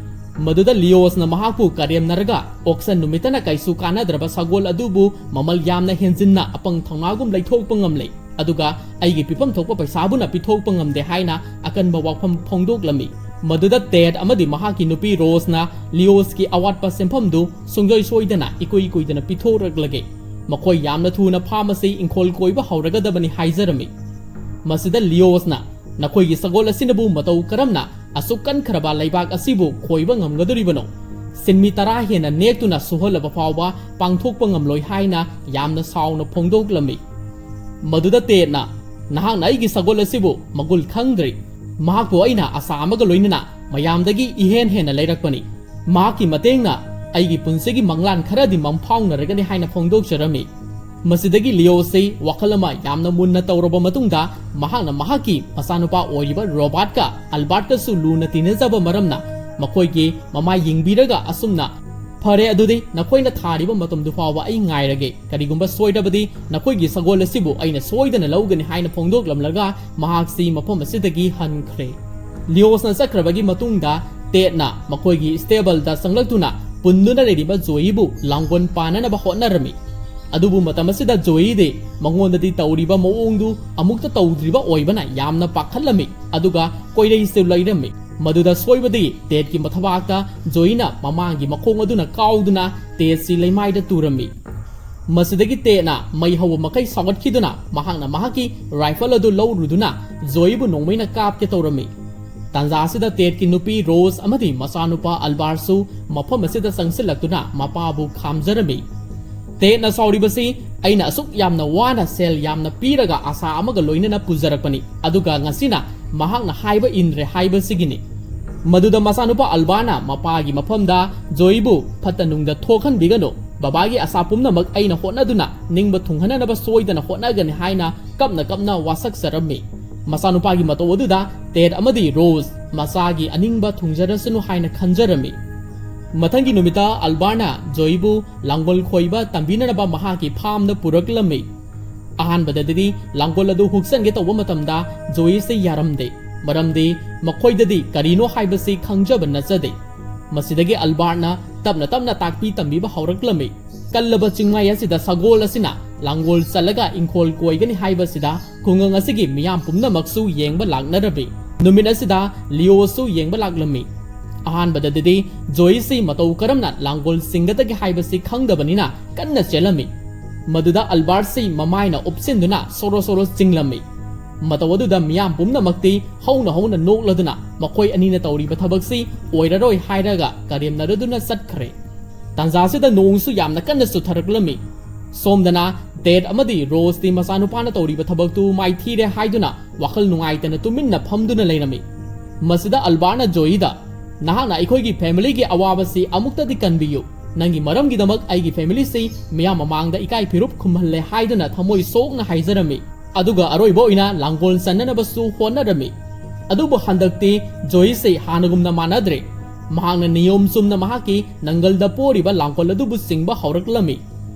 ꯃꯗꯨꯗ ꯂꯤꯑꯣꯁꯅ ꯃꯍꯥꯛꯄꯨ ꯀꯔꯦꯝꯅꯔꯒ auction ꯅꯨꯃꯤꯠꯇꯅ ꯀꯩꯁꯨ ꯀꯥꯟꯅꯗ꯭ꯔꯕ ꯁꯒꯣꯜ ꯑꯗꯨꯕꯨ ꯃꯃꯜ ꯌꯥꯝꯅ ꯍꯦꯟꯖꯤꯟꯅ ꯑꯄꯪ ꯊꯧꯅꯥꯒꯨꯝ ꯂꯩꯊꯣꯛꯄ ꯉꯝꯂꯦ, ꯑꯗꯨꯒ ꯑꯩꯒꯤ ꯄꯤꯐꯝ ꯊꯣꯛꯄ ꯄꯩꯁꯥꯕꯨꯅ ꯄꯤꯊꯣꯛꯄ ꯉꯝꯗꯦ ꯍꯥꯏꯅ ꯑꯀꯟꯕ ꯋꯥꯐꯝ ꯐꯣꯡꯗꯣꯛꯂꯝꯃꯤ꯫ ꯃꯗꯨꯗ ꯇꯦꯠ ꯑꯃꯗꯤ ꯃꯍꯥꯛꯀꯤ ꯅꯨꯄꯤ ꯔꯣꯁꯅ ꯂꯤꯑꯣꯁꯀꯤ ꯑꯋꯥꯠꯄ ꯁꯦꯟꯐꯝꯗꯨ ꯁꯨꯡꯁꯣꯏ ꯁꯣꯏꯗꯅ ꯏꯀꯨꯏ ꯀꯨꯏꯗꯅ ꯄꯤꯊꯣꯛꯂꯛꯂꯒꯦ, ꯃꯈꯣꯏ ꯌꯥꯝꯅ ꯊꯨꯅ farm ꯑꯁꯤ ꯏꯪꯈꯣꯜ ꯀꯣꯏꯕ ꯍꯧꯔꯒꯗꯕꯅꯤ ꯍꯥꯏꯖꯔꯝꯃꯤ꯫ ꯃꯁꯤꯗ ꯂꯤꯑꯣꯁꯅ, "ꯅꯈꯣꯏꯒꯤ ꯁꯒꯣꯜ ꯑꯁꯤꯅꯕꯨ ꯃꯇꯧ ꯀꯔꯝꯅ ꯑꯁꯨꯛ ꯀꯟꯈ꯭ꯔꯕ ꯂꯩꯕꯥꯛ ꯑꯁꯤꯕꯨ ꯈꯣꯏꯕ ꯉꯝꯒꯗꯧꯔꯤꯕꯅꯣ? ꯁꯤꯟꯃꯤ ꯇꯔꯥ ꯍꯦꯟꯅ ꯅꯦꯛꯇꯨꯅ ꯁꯨꯍꯜꯂꯕ ꯐꯥꯎꯕ ꯄꯥꯡꯊꯣꯛꯄ ꯉꯝꯂꯣꯏ" ꯍꯥꯏꯅ ꯌꯥꯝꯅ ꯁꯥꯎꯅ ꯐꯣꯡꯗꯣꯛꯂꯝꯃꯤ꯫ ꯃꯗꯨꯗ ꯇꯦꯠꯅ, "ꯅꯍꯥꯛꯅ ꯑꯩꯒꯤ ꯁꯒꯣꯜ ꯑꯁꯤꯕꯨ ꯃꯒꯨꯟ ꯈꯪꯗ꯭ꯔꯤ꯫ ꯃꯍꯥꯛꯄꯨ ꯑꯩꯅ ꯑꯁꯥ ꯑꯃꯒ ꯂꯣꯏꯅꯅ ꯃꯌꯥꯝꯗꯒꯤ ꯏꯍꯦꯟ ꯍꯦꯟꯅ ꯂꯩꯔꯛꯄꯅꯤ꯫ ꯃꯍꯥꯛꯀꯤ ꯃꯇꯦꯡꯅ ꯑꯩꯒꯤ ꯄꯨꯟꯁꯤꯒꯤ ꯃꯪꯂꯥꯟ ꯈꯔꯗꯤ ꯃꯪꯐꯥꯎꯅꯔꯒꯅꯤ" ꯍꯥꯏꯅ ꯐꯣꯡꯗꯣꯛꯆꯔꯝꯃꯤ꯫ ꯃꯁꯤꯗꯒꯤ ꯂꯤꯑꯣꯁꯤ ꯋꯥꯈꯜ ꯑꯃ ꯌꯥꯝꯅ ꯃꯨꯟꯅ ꯇꯧꯔꯕ ꯃꯇꯨꯡꯗ, ꯃꯍꯥꯛꯅ ꯃꯍꯥꯛꯀꯤ ꯃꯆꯥꯅꯨꯄꯥ ꯑꯣꯏꯔꯤꯕ ꯔꯣꯕꯥꯔꯠꯀ ꯑꯜꯕꯥꯔꯠꯀꯁꯨ ꯂꯨꯅ ꯇꯤꯟꯅꯖꯕ ꯃꯔꯝꯅ, ꯃꯈꯣꯏꯒꯤ ꯃꯃꯥꯏ ꯌꯦꯡꯕꯤꯔꯒ ꯑꯁꯨꯝꯅ, "ꯐꯔꯦ, ꯑꯗꯨꯗꯤ ꯅꯈꯣꯏꯅ ꯊꯥꯔꯤꯕ ꯃꯇꯝꯗꯨ ꯐꯥꯎꯕ ꯑꯩ ꯉꯥꯏꯔꯒꯦ꯫ ꯀꯔꯤꯒꯨꯝꯕ ꯁꯣꯏꯔꯕꯗꯤ ꯅꯈꯣꯏꯒꯤ ꯁꯒꯣꯜ ꯑꯁꯤꯕꯨ ꯑꯩꯅ ꯁꯣꯏꯗꯅ ꯂꯧꯒꯅꯤ" ꯍꯥꯏꯅ ꯐꯣꯡꯗꯣꯛꯂꯝꯂꯒ ꯃꯍꯥꯛꯁꯤ ꯃꯐꯝ ꯑꯁꯤꯗꯒꯤ ꯍꯟꯈ꯭ꯔꯦ꯫ ꯂꯤꯑꯣꯁꯅ ꯆꯠꯈ꯭ꯔꯕꯒꯤ ꯃꯇꯨꯡꯗ ꯇꯦꯠꯅ ꯃꯈꯣꯏꯒꯤ stableꯗ ꯆꯪꯂꯛꯇꯨꯅ ꯄꯨꯟꯗꯨꯅ ꯂꯩꯔꯤꯕ ꯖꯣꯌꯤꯕꯨ ꯂꯥꯡꯒꯣꯜ ꯄꯥꯟꯅꯅꯕ ꯍꯣꯠꯅꯔꯝꯃꯤ꯫ ꯑꯗꯨꯕꯨ ꯃꯇꯝ ꯑꯁꯤꯗ ꯖꯣꯌꯤꯗꯤ ꯃꯉꯣꯟꯗꯗꯤ ꯇꯧꯔꯤꯕ ꯃꯑꯣꯡꯗꯨ ꯑꯃꯨꯛꯇ ꯇꯧꯗ꯭ꯔꯤꯕ ꯑꯣꯏꯕꯅ ꯌꯥꯝꯅ ꯄꯥꯈꯠꯂꯝꯃꯤ, ꯑꯗꯨꯒ ꯀꯣꯏꯔꯩꯁꯨ ꯂꯩꯔꯝꯃꯤ꯫ ꯃꯗꯨꯗ ꯁꯣꯏꯕꯗꯒꯤ ꯇꯦꯠꯀꯤ ꯃꯊꯕꯥꯛꯇ ꯖꯣꯌꯤꯅ ꯃꯃꯥꯡꯒꯤ ꯃꯈꯣꯡ ꯑꯗꯨꯅ ꯀꯥꯎꯗꯨꯅ ꯇꯦꯠꯁꯤ ꯂꯩꯃꯥꯏꯗ ꯇꯨꯔꯝꯃꯤ꯫ ꯃꯁꯤꯗꯒꯤ ꯇꯦꯠꯅ ꯃꯩ ꯍꯧꯕ ꯃꯈꯩ ꯁꯥꯎꯒꯠꯈꯤꯗꯨꯅ ꯃꯍꯥꯛꯅ ꯃꯍꯥꯛꯀꯤ rifle ꯑꯗꯨ ꯂꯧꯔꯨꯗꯨꯅ ꯖꯣꯌꯤꯕꯨ ꯅꯣꯡꯃꯩꯅ ꯀꯥꯞꯀꯦ ꯇꯧꯔꯝꯃꯤ꯫ ꯇꯥꯟꯖꯥ ꯑꯁꯤꯗ ꯇꯦꯗꯀꯤ ꯅꯨꯄꯤ ꯔꯣꯖ ꯑꯃꯗꯤ ꯃꯆꯥꯅꯨꯄꯥ ꯑꯜꯕꯥꯔꯁꯨ ꯃꯐꯝ ꯑꯁꯤꯗ ꯆꯪꯁꯤꯜꯂꯛꯇꯨꯅ ꯃꯄꯥꯕꯨ ꯈꯥꯝꯖꯔꯝꯃꯤ꯫ ꯇꯦꯗꯅ ꯁꯥꯎꯔꯤꯕꯁꯤ, "ꯑꯩꯅ ꯑꯁꯨꯛ ꯌꯥꯝꯅ ꯋꯥꯅ ꯁꯦꯜ ꯌꯥꯝꯅ ꯄꯤꯔꯒ ꯑꯁꯥ ꯑꯃꯒ ꯂꯣꯏꯅꯅ ꯄꯨꯖꯔꯛꯄꯅꯤ, ꯑꯗꯨꯒ ꯉꯁꯤꯅ ꯃꯍꯥꯛꯅ ꯍꯥꯏꯕ ꯏꯟꯗ꯭ꯔꯦ" ꯍꯥꯏꯕꯁꯤꯒꯤꯅꯤ꯫ ꯃꯗꯨꯗ ꯃꯆꯥꯅꯨꯄꯥ ꯑꯜꯕꯥꯔꯅ ꯃꯄꯥꯒꯤ ꯃꯐꯝꯗ ꯖꯣꯏꯕꯨ ꯐꯠꯇ ꯅꯨꯡꯗ ꯊꯣꯛꯍꯟꯕꯤꯒꯅꯨ, ꯕꯕꯥꯒꯤ ꯑꯁꯥ ꯄꯨꯝꯅꯃꯛ ꯑꯩꯅ ꯍꯣꯠꯅꯗꯨꯅ ꯅꯤꯡꯕ ꯊꯨꯡꯍꯟꯅꯅꯕ ꯁꯣꯏꯗꯅ ꯍꯣꯠꯅꯒꯅꯤ ꯍꯥꯏꯅ ꯀꯞꯅ ꯀꯞꯅ ꯋꯥꯁꯛꯆꯔꯝꯃꯤ꯫ ꯃꯆꯥꯅꯨꯄꯥꯒꯤ ꯃꯇꯧ ꯑꯗꯨꯗ ꯇꯦꯗ ꯑꯃꯗꯤ ꯔꯣꯖ ꯃꯆꯥꯒꯤ ꯑꯅꯤꯡꯕ ꯊꯨꯡꯖꯔꯁꯅꯨ ꯍꯥꯏꯅ ꯈꯟꯖꯔꯝꯃꯤ꯫ ꯃꯊꯪꯒꯤ ꯅꯨꯃꯤꯠꯇ ꯑꯜꯕꯥꯔꯅ ꯖꯣꯏꯕꯨ ꯂꯥꯡꯒꯣꯜ ꯈꯣꯏꯕ ꯇꯝꯕꯤꯅꯅꯕ ꯃꯍꯥꯛꯀꯤ ꯐꯥꯝꯗ ꯄꯨꯔꯛꯂꯝꯃꯤ꯫ ꯑꯍꯥꯟꯕꯗꯗꯤ ꯂꯥꯡꯒꯣꯜ ꯑꯗꯨ ꯍꯨꯛꯆꯟꯒꯦ ꯇꯧꯕ ꯃꯇꯝꯗ ꯖꯣꯏꯁꯤ ꯌꯥꯔꯝꯗꯦ, ꯃꯔꯝꯗꯤ ꯃꯈꯣꯏꯗꯗꯤ ꯀꯔꯤꯅꯣ ꯍꯥꯏꯕꯁꯤ ꯈꯪꯖꯕ ꯅꯠꯆꯗꯦ꯫ ꯃꯁꯤꯗꯒꯤ ꯑꯜꯕꯥꯔꯠꯅ ꯇꯞꯅ ꯇꯞꯅ ꯇꯥꯛꯄꯤ ꯇꯝꯕꯤꯕ ꯍꯧꯔꯛꯂꯝꯃꯤ꯫ ꯀꯜꯂꯕ ꯆꯤꯡꯃꯥꯏ ꯑꯁꯤꯗ ꯁꯒꯣꯜ ꯑꯁꯤꯅ ꯂꯥꯡꯒꯣꯜ ꯆꯠꯂꯒ ꯏꯪꯈꯣꯜ ꯀꯣꯏꯒꯅꯤ ꯍꯥꯏꯕꯁꯤꯗ ꯈꯨꯡꯒꯪ ꯑꯁꯤꯒꯤ ꯃꯤꯌꯥꯝ ꯄꯨꯝꯅꯃꯛꯁꯨ ꯌꯦꯡꯕ ꯂꯥꯛꯅꯔꯝꯃꯤ꯫ ꯅꯨꯃꯤꯠ ꯑꯁꯤꯗ ꯂꯤꯑꯣꯁꯨ ꯌꯦꯡꯕ ꯂꯥꯛꯂꯝꯃꯤ꯫ ꯑꯍꯥꯟꯕꯗꯗꯤ ꯖꯣꯏꯁꯤ ꯃꯇꯧ ꯀꯔꯝꯅ ꯂꯥꯡꯒꯣꯜ ꯆꯤꯡꯒꯗꯒꯦ ꯍꯥꯏꯕꯁꯤ ꯈꯪꯗꯕꯅꯤꯅ ꯀꯟꯅ ꯆꯦꯜꯂꯝꯃꯤ꯫ ꯃꯗꯨꯗ ꯑꯜꯕꯥꯔꯠꯁꯤ ꯃꯃꯥꯏꯅ ꯎꯞꯁꯤꯟꯗꯨꯅ ꯁꯣꯔꯣ ꯁꯣꯔꯣ ꯆꯤꯡꯂꯝꯃꯤ꯫ ꯃꯇꯧ ꯑꯗꯨꯗ ꯃꯤꯌꯥꯝ ꯄꯨꯝꯅꯃꯛꯇꯤ ꯍꯧꯅ ꯍꯧꯅ ꯅꯣꯛꯂꯗꯨꯅ ꯃꯈꯣꯏ ꯑꯅꯤꯅ ꯇꯧꯔꯤꯕ ꯊꯕꯛꯁꯤ ꯑꯣꯏꯔꯔꯣꯏ ꯍꯥꯏꯔꯒ ꯀꯔꯦꯝꯅꯔꯗꯨꯅ ꯆꯠꯈ꯭ꯔꯦ꯫ ꯇꯥꯟꯖꯥꯁꯤꯗ ꯅꯣꯡꯁꯨ ꯌꯥꯝꯅ ꯀꯟꯅ ꯆꯨꯊꯔꯛꯂꯝꯃꯤ꯫ ꯁꯣꯝꯗꯅ ꯇꯦꯗ ꯑꯃꯗꯤ ꯔꯣꯖꯇꯤ ꯃꯆꯥꯅꯨꯄꯥꯅ ꯇꯧꯔꯤꯕ ꯊꯕꯛꯇꯨ ꯃꯥꯏꯊꯤꯔꯦ ꯍꯥꯏꯗꯨꯅ ꯋꯥꯈꯜ ꯅꯨꯡꯉꯥꯏꯇꯅ ꯇꯨꯃꯤꯟꯅ ꯐꯝꯗꯨꯅ ꯂꯩꯔꯝꯃꯤ꯫ ꯃꯁꯤꯗ ꯑꯜꯕꯥꯔꯠꯅ ꯖꯣꯏꯗ, "ꯅꯍꯥꯛꯅ ꯑꯩꯈꯣꯏꯒꯤ ꯐꯦꯃꯤꯂꯤꯒꯤ ꯑꯋꯥꯕꯁꯤ ꯑꯃꯨꯛꯇꯗꯤ ꯀꯟꯕꯤꯌꯨ꯫ ꯅꯪꯒꯤ ꯃꯔꯝꯒꯤꯗꯃꯛ ꯑꯩꯒꯤ ꯐꯦꯃꯤꯂꯤꯁꯤ ꯃꯤꯌꯥꯝ ꯃꯃꯥꯡꯗ ꯏꯀꯥꯏ ꯐꯤꯔꯨꯞ ꯈꯨꯝꯍꯜꯂꯦ" ꯍꯥꯏꯗꯨꯅ ꯊꯃꯣꯏ ꯁꯣꯛꯅ ꯍꯥꯏꯖꯔꯝꯃꯤ꯫ ꯑꯗꯨꯒ ꯑꯔꯣꯏꯕ ꯑꯣꯏꯅ ꯂꯥꯡꯒꯣꯜ ꯆꯟꯅꯅꯕꯁꯨ ꯍꯣꯠꯅꯔꯝꯃꯤ꯫ ꯑꯗꯨꯕꯨ ꯍꯟꯗꯛꯇꯤ ꯖꯣꯏꯁꯤ ꯍꯥꯟꯅꯒꯨꯝꯅ ꯃꯥꯟꯅꯗ꯭ꯔꯦ꯫ ꯃꯍꯥꯛꯅ ꯅꯤꯌꯣꯝ ꯆꯨꯝꯅ ꯃꯍꯥꯛꯀꯤ ꯅꯪꯒꯜꯗ ꯄꯣꯔꯤꯕ ꯂꯥꯡꯒꯣꯜ ꯑꯗꯨꯕꯨ ꯆꯤꯡꯕ ꯍꯧꯔꯛꯂꯝꯃꯤ꯫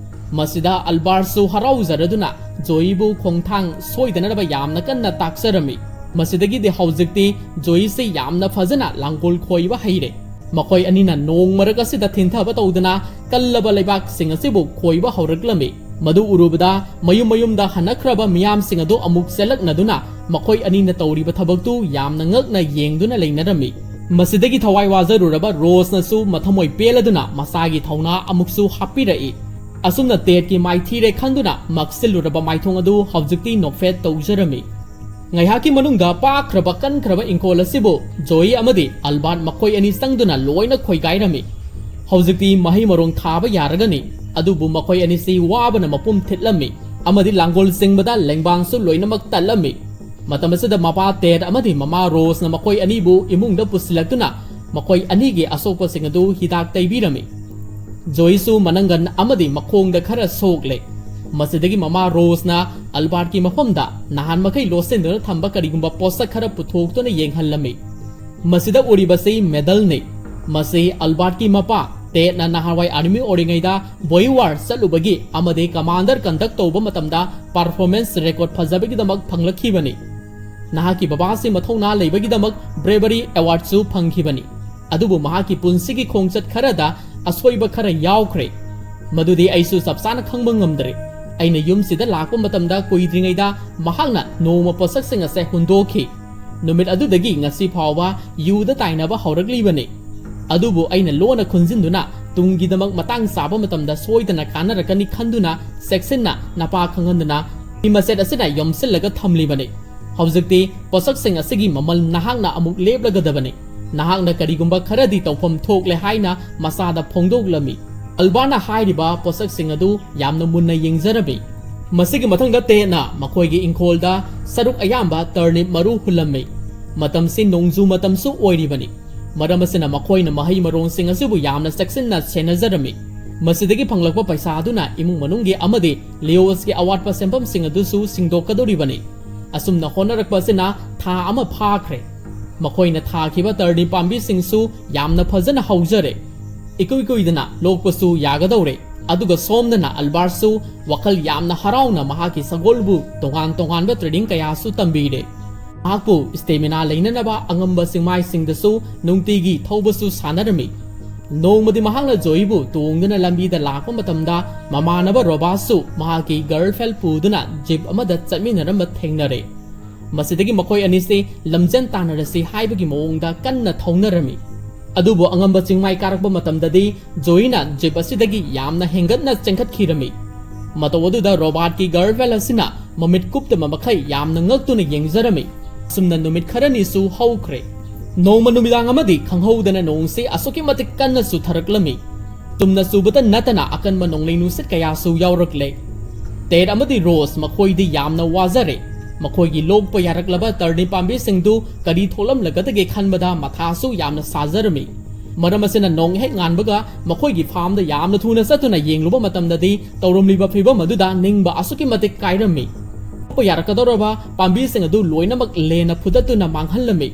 ꯃꯁꯤꯗ ꯑꯜꯕꯥꯔꯠꯁꯨ ꯍꯔꯥꯎꯖꯔꯗꯨꯅ ꯖꯣꯏꯕꯨ ꯈꯣꯡꯊꯥꯡ ꯁꯣꯏꯗꯅꯅꯕ ꯌꯥꯝꯅ ꯀꯟꯅ ꯇꯥꯛꯆꯔꯝꯃꯤ꯫ ꯃꯁꯤꯗꯒꯤꯗꯤ ꯍꯧꯖꯤꯛꯇꯤ ꯖꯣꯏꯁꯤ ꯌꯥꯝꯅ ꯐꯖꯅ ꯂꯥꯡꯒꯣꯜ ꯈꯣꯏꯕ ꯍꯩꯔꯦ꯫ ꯃꯈꯣꯏ ꯑꯅꯤꯅ ꯅꯣꯡ ꯃꯔꯛ ꯑꯁꯤꯗ ꯊꯤꯟꯊꯕ ꯇꯧꯗꯨꯅ ꯀꯜꯂꯕ ꯂꯩꯕꯥꯛꯁꯤꯡ ꯑꯁꯤꯕꯨ ꯈꯣꯏꯕ ꯍꯧꯔꯛꯂꯝꯃꯤ꯫ ꯃꯗꯨ ꯎꯔꯨꯕꯗ ꯃꯌꯨꯝ ꯃꯌꯨꯝꯗ ꯍꯟꯅꯈ꯭ꯔꯕ ꯃꯤꯌꯥꯝꯁꯤꯡ ꯑꯗꯨ ꯑꯃꯨꯛ ꯆꯦꯜꯂꯛꯅꯗꯨꯅ ꯃꯈꯣꯏ ꯑꯅꯤꯅ ꯇꯧꯔꯤꯕ ꯊꯕꯛꯇꯨ ꯌꯥꯝꯅ ꯉꯛꯅ ꯌꯦꯡꯗꯨꯅ ꯂꯩꯅꯔꯝꯃꯤ꯫ ꯃꯁꯤꯗꯒꯤ ꯊꯋꯥꯏ ꯋꯥꯖꯔꯨꯔꯕ ꯔꯣꯖꯅꯁꯨ ꯃꯊꯃꯣꯏ ꯄꯦꯜꯂꯗꯨꯅ ꯃꯆꯥꯒꯤ ꯊꯧꯅꯥ ꯑꯃꯨꯛꯁꯨ ꯍꯥꯞꯄꯤꯔꯛꯏ꯫ ꯑꯁꯨꯝꯅ ꯇꯦꯗꯀꯤ ꯃꯥꯏꯊꯤꯔꯦ ꯈꯟꯗꯨꯅ ꯃꯛꯁꯤꯜꯂꯨꯔꯕ ꯃꯥꯏꯊꯣꯡ ꯑꯗꯨ ꯍꯧꯖꯤꯛꯇꯤ ꯅꯣꯛꯐꯦꯠ ꯇꯧꯖꯔꯝꯃꯤ꯫ ꯉꯥꯏꯍꯥꯛꯀꯤ ꯃꯅꯨꯡꯗ ꯄꯥꯛꯈ꯭ꯔꯕ ꯀꯟꯈ꯭ꯔꯕ ꯏꯪꯈꯣꯜ ꯑꯁꯤꯕꯨ ꯖꯣꯏ ꯑꯃꯗꯤ ꯑꯜꯕꯥꯔꯠ ꯃꯈꯣꯏ ꯑꯅꯤ ꯆꯪꯗꯨꯅ ꯂꯣꯏꯅ ꯈꯣꯏꯒꯥꯏꯔꯝꯃꯤ꯫ ꯍꯧꯖꯤꯛꯇꯤ ꯃꯍꯩ ꯃꯔꯣꯡ ꯊꯥꯕ ꯌꯥꯔꯒꯅꯤ, ꯑꯗꯨꯕꯨ ꯃꯈꯣꯏ ꯑꯅꯤꯁꯤ ꯋꯥꯕꯅ ꯃꯄꯨꯝ ꯊꯤꯠꯂꯝꯃꯤ ꯑꯃꯗꯤ ꯂꯥꯡꯒꯣꯜ ꯆꯤꯡꯕꯗ ꯂꯦꯡꯕꯥꯡꯁꯨ ꯂꯣꯏꯅꯃꯛ ꯇꯠꯂꯝꯃꯤ꯫ ꯃꯇꯝ ꯑꯁꯤꯗ ꯃꯄꯥ ꯇꯦꯠ ꯑꯃꯗꯤ ꯃꯃꯥ ꯔꯣꯁꯅ ꯃꯈꯣꯏ ꯑꯅꯤꯕꯨ ꯏꯃꯨꯡꯗ ꯄꯨꯁꯤꯜꯂꯛꯇꯨꯅ ꯃꯈꯣꯏ ꯑꯅꯤꯒꯤ ꯑꯁꯣꯛꯄꯁꯤꯡ ꯑꯗꯨ ꯍꯤꯗꯥꯛ ꯇꯩꯕꯤꯔꯝꯃꯤ꯫ ꯖꯣꯏꯁꯨ ꯃꯅꯪꯒꯟ ꯑꯃꯗꯤ ꯃꯈꯣꯡꯗ ꯈꯔ ꯁꯣꯛꯂꯦ꯫ ꯃꯁꯤꯗꯒꯤ ꯃꯃꯥ ꯔꯣꯁꯅ ꯑꯜꯕꯥꯔꯠꯀꯤ ꯃꯐꯝꯗ ꯅꯍꯥꯟ ꯃꯈꯩ ꯂꯣꯠꯁꯤꯟꯗꯨꯅ ꯊꯝꯕ ꯀꯔꯤꯒꯨꯝꯕ ꯄꯣꯠꯁꯛ ꯈꯔ ꯄꯨꯊꯣꯛꯇꯨꯅ ꯌꯦꯡꯍꯜꯂꯝꯃꯤ꯫ ꯃꯁꯤꯗ ꯎꯔꯤꯕꯁꯤ ꯃꯦꯗꯜꯅꯤ꯫ ꯃꯁꯤ ꯑꯜꯕꯥꯔꯠꯀꯤ ꯃꯄꯥ ꯇꯦꯠꯅ ꯅꯍꯥꯟꯋꯥꯏ ꯑꯥꯔꯃꯤ ꯑꯣꯏꯔꯤꯉꯩꯗ ꯕꯣꯏꯋꯥꯔ ꯆꯠꯂꯨꯕꯒꯤ ꯑꯃꯗꯤ ꯀꯃꯥꯟꯗꯔ ꯀꯟꯗꯛ ꯇꯧꯕ ꯃꯇꯝꯗ ꯄꯔꯐꯣꯔꯃꯦꯟꯁ ꯔꯦꯀꯣꯔꯗ ꯐꯖꯕꯒꯤꯗꯃꯛ ꯐꯪꯂꯛꯈꯤꯕꯅꯤ꯫ ꯅꯍꯥꯛꯀꯤ ꯕꯕꯥꯁꯤ ꯃꯊꯧꯅꯥ ꯂꯩꯕꯒꯤꯗꯃꯛ ꯕ꯭ꯔꯦꯕꯔꯤ ꯑꯦꯋꯥꯔꯗꯁꯨ ꯐꯪꯈꯤꯕꯅꯤ꯫ ꯑꯗꯨꯕꯨ ꯃꯍꯥꯛꯀꯤ ꯄꯨꯟꯁꯤꯒꯤ ꯈꯣꯡꯆꯠ ꯈꯔꯗ ꯑꯁꯣꯏꯕ ꯈꯔ ꯌꯥꯎꯈ꯭ꯔꯦ꯫ ꯃꯗꯨꯗꯤ ꯑꯩꯁꯨ ꯆꯞ ꯆꯥꯅ ꯈꯪꯕ ꯉꯝꯗ꯭ꯔꯦ꯫ ꯑꯩꯅ ꯌꯨꯝꯁꯤꯗ ꯂꯥꯛꯄ ꯃꯇꯝꯗ ꯀꯨꯏꯗ꯭ꯔꯤꯉꯩꯗ ꯃꯍꯥꯛꯅ ꯅꯣꯡꯃ ꯄꯣꯠꯁꯛꯁꯤꯡ ꯑꯁꯦ ꯍꯨꯟꯗꯣꯛꯈꯤ꯫ ꯅꯨꯃꯤꯠ ꯑꯗꯨꯗꯒꯤ ꯉꯁꯤ ꯐꯥꯎꯕ ꯌꯨꯗ ꯇꯥꯏꯅꯕ ꯍꯧꯔꯛꯂꯤꯕꯅꯤ꯫ ꯑꯗꯨꯕꯨ ꯑꯩꯅ ꯂꯣꯟꯅ ꯈꯨꯟꯖꯤꯟꯗꯨꯅ ꯇꯨꯡꯒꯤꯗꯃꯛ ꯃꯇꯥꯡ ꯆꯥꯕ ꯃꯇꯝꯗ ꯁꯣꯏꯗꯅ ꯀꯥꯟꯅꯔꯛꯀꯅꯤ ꯈꯟꯗꯨꯅ ꯆꯦꯛꯁꯤꯟꯅ ꯅꯄꯥ ꯈꯪꯍꯟꯗꯨꯅ ꯐꯤ ꯃꯆꯦꯠ ꯑꯁꯤꯅ ꯌꯣꯝꯁꯤꯜꯂꯒ ꯊꯝꯂꯤꯕꯅꯤ꯫ ꯍꯧꯖꯤꯛꯇꯤ ꯄꯣꯠꯁꯛꯁꯤꯡ ꯑꯁꯤꯒꯤ ꯃꯃꯜ ꯅꯍꯥꯛꯅ ꯑꯃꯨꯛ ꯂꯦꯞꯂꯒꯗꯕꯅꯤ꯫ ꯅꯍꯥꯛꯅ ꯀꯔꯤꯒꯨꯝꯕ ꯈꯔꯗꯤ ꯇꯧꯐꯝ ꯊꯣꯛꯂꯦ ꯍꯥꯏꯅ ꯃꯆꯥꯗ ꯐꯣꯡꯗꯣꯛꯂꯝꯃꯤ꯫ ꯑꯜꯕꯥꯅ ꯍꯥꯏꯔꯤꯕ ꯄꯣꯠꯁꯛꯁꯤꯡ ꯑꯗꯨ ꯌꯥꯝꯅ ꯃꯨꯟꯅ ꯌꯦꯡꯖꯔꯝꯃꯤ꯫ ꯃꯁꯤꯒꯤ ꯃꯊꯪꯗ ꯇꯦꯠꯅ ꯃꯈꯣꯏꯒꯤ ꯏꯪꯈꯣꯜꯗ ꯁꯔꯨꯛ ꯑꯌꯥꯝꯕ ꯇꯔꯅꯤꯞ ꯃꯔꯨ ꯍꯨꯜꯂꯝꯃꯤ꯫ ꯃꯇꯝꯁꯤ ꯅꯣꯡꯖꯨ ꯃꯇꯝꯁꯨ ꯑꯣꯏꯔꯤꯕꯅꯤ꯫ ꯃꯔꯝ ꯑꯁꯤꯅ ꯃꯈꯣꯏꯅ ꯃꯍꯩ ꯃꯔꯣꯡꯁꯤꯡ ꯑꯁꯤꯕꯨ ꯌꯥꯝꯅ ꯆꯦꯛꯁꯤꯟꯅ ꯁꯦꯟꯅꯖꯔꯝꯃꯤ꯫ ꯃꯁꯤꯗꯒꯤ ꯐꯪꯂꯛꯄ ꯄꯩꯁꯥ ꯑꯗꯨꯅ ꯏꯃꯨꯡ ꯃꯅꯨꯡꯒꯤ ꯑꯃꯗꯤ ꯂꯤꯑꯣꯁꯀꯤ ꯑꯋꯥꯠꯄ ꯁꯦꯟꯐꯝꯁꯤꯡ ꯑꯗꯨꯁꯨ ꯁꯤꯡꯗꯣꯛꯀꯗꯧꯔꯤꯕꯅꯤ꯫ ꯑꯁꯨꯝꯅ ꯍꯣꯠꯅꯔꯛꯄ ꯑꯁꯤꯅ ꯊꯥ ꯑꯃ ꯐꯥꯈ꯭ꯔꯦ꯫ ꯃꯈꯣꯏꯅ ꯊꯥꯈꯤꯕ ꯇꯔꯅꯤꯞ ꯄꯥꯝꯕꯤꯁꯤꯡꯁꯨ ꯌꯥꯝꯅ ꯐꯖꯅ ꯍꯧꯖꯔꯦ꯫ ꯏꯀꯨꯏ ꯀꯨꯏꯗꯅ ꯂꯣꯛꯄꯁꯨ ꯌꯥꯒꯗꯧꯔꯦ꯫ ꯑꯗꯨꯒ ꯁꯣꯝꯗꯅ ꯑꯜꯕꯥꯔꯠꯁꯨ ꯋꯥꯈꯜ ꯌꯥꯝꯅ ꯍꯔꯥꯎꯅ ꯃꯍꯥꯛꯀꯤ ꯁꯒꯣꯜꯕꯨ ꯇꯣꯉꯥꯟ ꯇꯣꯉꯥꯟꯕ ꯇ꯭ꯔꯦꯅꯤꯡ ꯀꯌꯥꯁꯨ ꯇꯝꯕꯤꯔꯦ꯫ ꯃꯍꯥꯛꯄꯨ ꯁ꯭ꯇꯦꯃꯤꯅꯥ ꯂꯩꯅꯅꯕ ꯑꯉꯝꯕ ꯆꯤꯡꯃꯥꯏꯁꯤꯡꯗꯁꯨ ꯅꯨꯡꯇꯤꯒꯤ ꯊꯧꯕꯁꯨ ꯁꯥꯟꯅꯔꯝꯃꯤ꯫ ꯅꯣꯡꯃꯗꯤ ꯃꯍꯥꯛꯅ ꯖꯣꯏꯕꯨ ꯇꯣꯡꯗꯨꯅ ꯂꯝꯕꯤꯗ ꯂꯥꯛꯄ ꯃꯇꯝꯗ ꯃꯃꯥꯟꯅꯕ ꯔꯣꯕꯥꯁꯁꯨ ꯃꯍꯥꯛꯀꯤ ꯒꯔꯜꯐ꯭ꯔꯦꯟ ꯄꯨꯗꯨꯅ ꯖꯤꯞ ꯑꯃꯗ ꯆꯠꯃꯤꯟꯅꯔꯝꯕ ꯊꯦꯡꯅꯔꯦ꯫ ꯃꯁꯤꯗꯒꯤ ꯃꯈꯣꯏ ꯑꯅꯤꯁꯤ ꯂꯝꯖꯦꯟ ꯇꯥꯟꯅꯔꯁꯤ ꯍꯥꯏꯕꯒꯤ ꯃꯑꯣꯡꯗ ꯀꯟꯅ ꯊꯧꯅꯔꯝꯃꯤ꯫ ꯑꯗꯨꯕꯨ ꯑꯉꯝꯕ ꯆꯤꯡꯃꯥꯏ ꯀꯥꯔꯛꯄ ꯃꯇꯝꯗꯗꯤ ꯖꯣꯏꯅ ꯖꯤꯞ ꯑꯁꯤꯗꯒꯤ ꯌꯥꯝꯅ ꯍꯦꯟꯒꯠꯅ ꯆꯦꯟꯈꯠꯈꯤꯔꯝꯃꯤ꯫ ꯃꯇꯧ ꯑꯗꯨꯗ ꯔꯣꯕꯥꯔꯠꯀꯤ ꯒꯔꯜꯐ꯭ꯔꯦꯟ ꯑꯁꯤꯅ ꯃꯃꯤꯠ ꯀꯨꯞꯇꯕ ꯃꯈꯩ ꯌꯥꯝꯅ ꯉꯛꯇꯨꯅ ꯌꯦꯡꯖꯔꯝꯃꯤ꯫ ꯑꯁꯨꯝꯅ ꯅꯨꯃꯤꯠ ꯈꯔꯅꯤꯁꯨ ꯍꯧꯈ꯭ꯔꯦ꯫ ꯅꯣꯡꯃ ꯅꯨꯃꯤꯗꯥꯡ ꯑꯃꯗꯤ ꯈꯪꯍꯧꯗꯅ ꯅꯣꯡꯁꯤ ꯑꯁꯨꯛꯀꯤ ꯃꯇꯤꯛ ꯀꯟꯅ ꯆꯨꯊꯔꯛꯂꯝꯃꯤ꯫ ꯆꯨꯝꯅ ꯆꯨꯕꯇ ꯅꯠꯇꯅ ꯑꯀꯟꯕ ꯅꯣꯡꯂꯩ ꯅꯨꯡꯁꯤꯠ ꯀꯌꯥꯁꯨ ꯌꯥꯎꯔꯛꯂꯦ꯫ ꯇꯦꯠ ꯑꯃꯗꯤ ꯔꯣꯁ ꯃꯈꯣꯏꯗꯤ ꯌꯥꯝꯅ ꯋꯥꯖꯔꯦ꯫ ꯃꯈꯣꯏꯒꯤ ꯂꯣꯛꯄ ꯌꯥꯔꯛꯂꯕ ꯇꯔꯅꯤꯞ ꯄꯥꯝꯕꯤꯁꯤꯡꯗꯨ ꯀꯔꯤ ꯊꯣꯛꯂꯝꯂꯒꯗꯒꯦ ꯈꯟꯕꯗ ꯃꯊꯥꯁꯨ ꯌꯥꯝꯅ ꯁꯥꯖꯔꯝꯃꯤ꯫ ꯃꯔꯝ ꯑꯁꯤꯅ ꯅꯣꯡ ꯍꯦꯛ ꯉꯥꯟꯕꯒ ꯃꯈꯣꯏꯒꯤ ꯐꯥꯔꯝꯗ ꯌꯥꯝꯅ ꯊꯨꯅ ꯆꯠꯇꯨꯅ ꯌꯦꯡꯂꯨꯕ ꯃꯇꯝꯗꯗꯤ ꯇꯧꯔꯝꯂꯤꯕ ꯐꯤꯕꯝ ꯑꯗꯨꯗ ꯅꯤꯡꯕ ꯑꯁꯨꯛꯀꯤ ꯃꯇꯤꯛ ꯀꯥꯏꯔꯝꯃꯤ꯫ ꯂꯣꯛꯄ ꯌꯥꯔꯛꯀꯗꯧꯔꯕ ꯄꯥꯝꯕꯤꯁꯤꯡ ꯑꯗꯨ ꯂꯣꯏꯅꯃꯛ ꯂꯦꯟꯅ ꯐꯨꯗꯠꯇꯨꯅ ꯃꯥꯡꯍꯜꯂꯝꯃꯤ꯫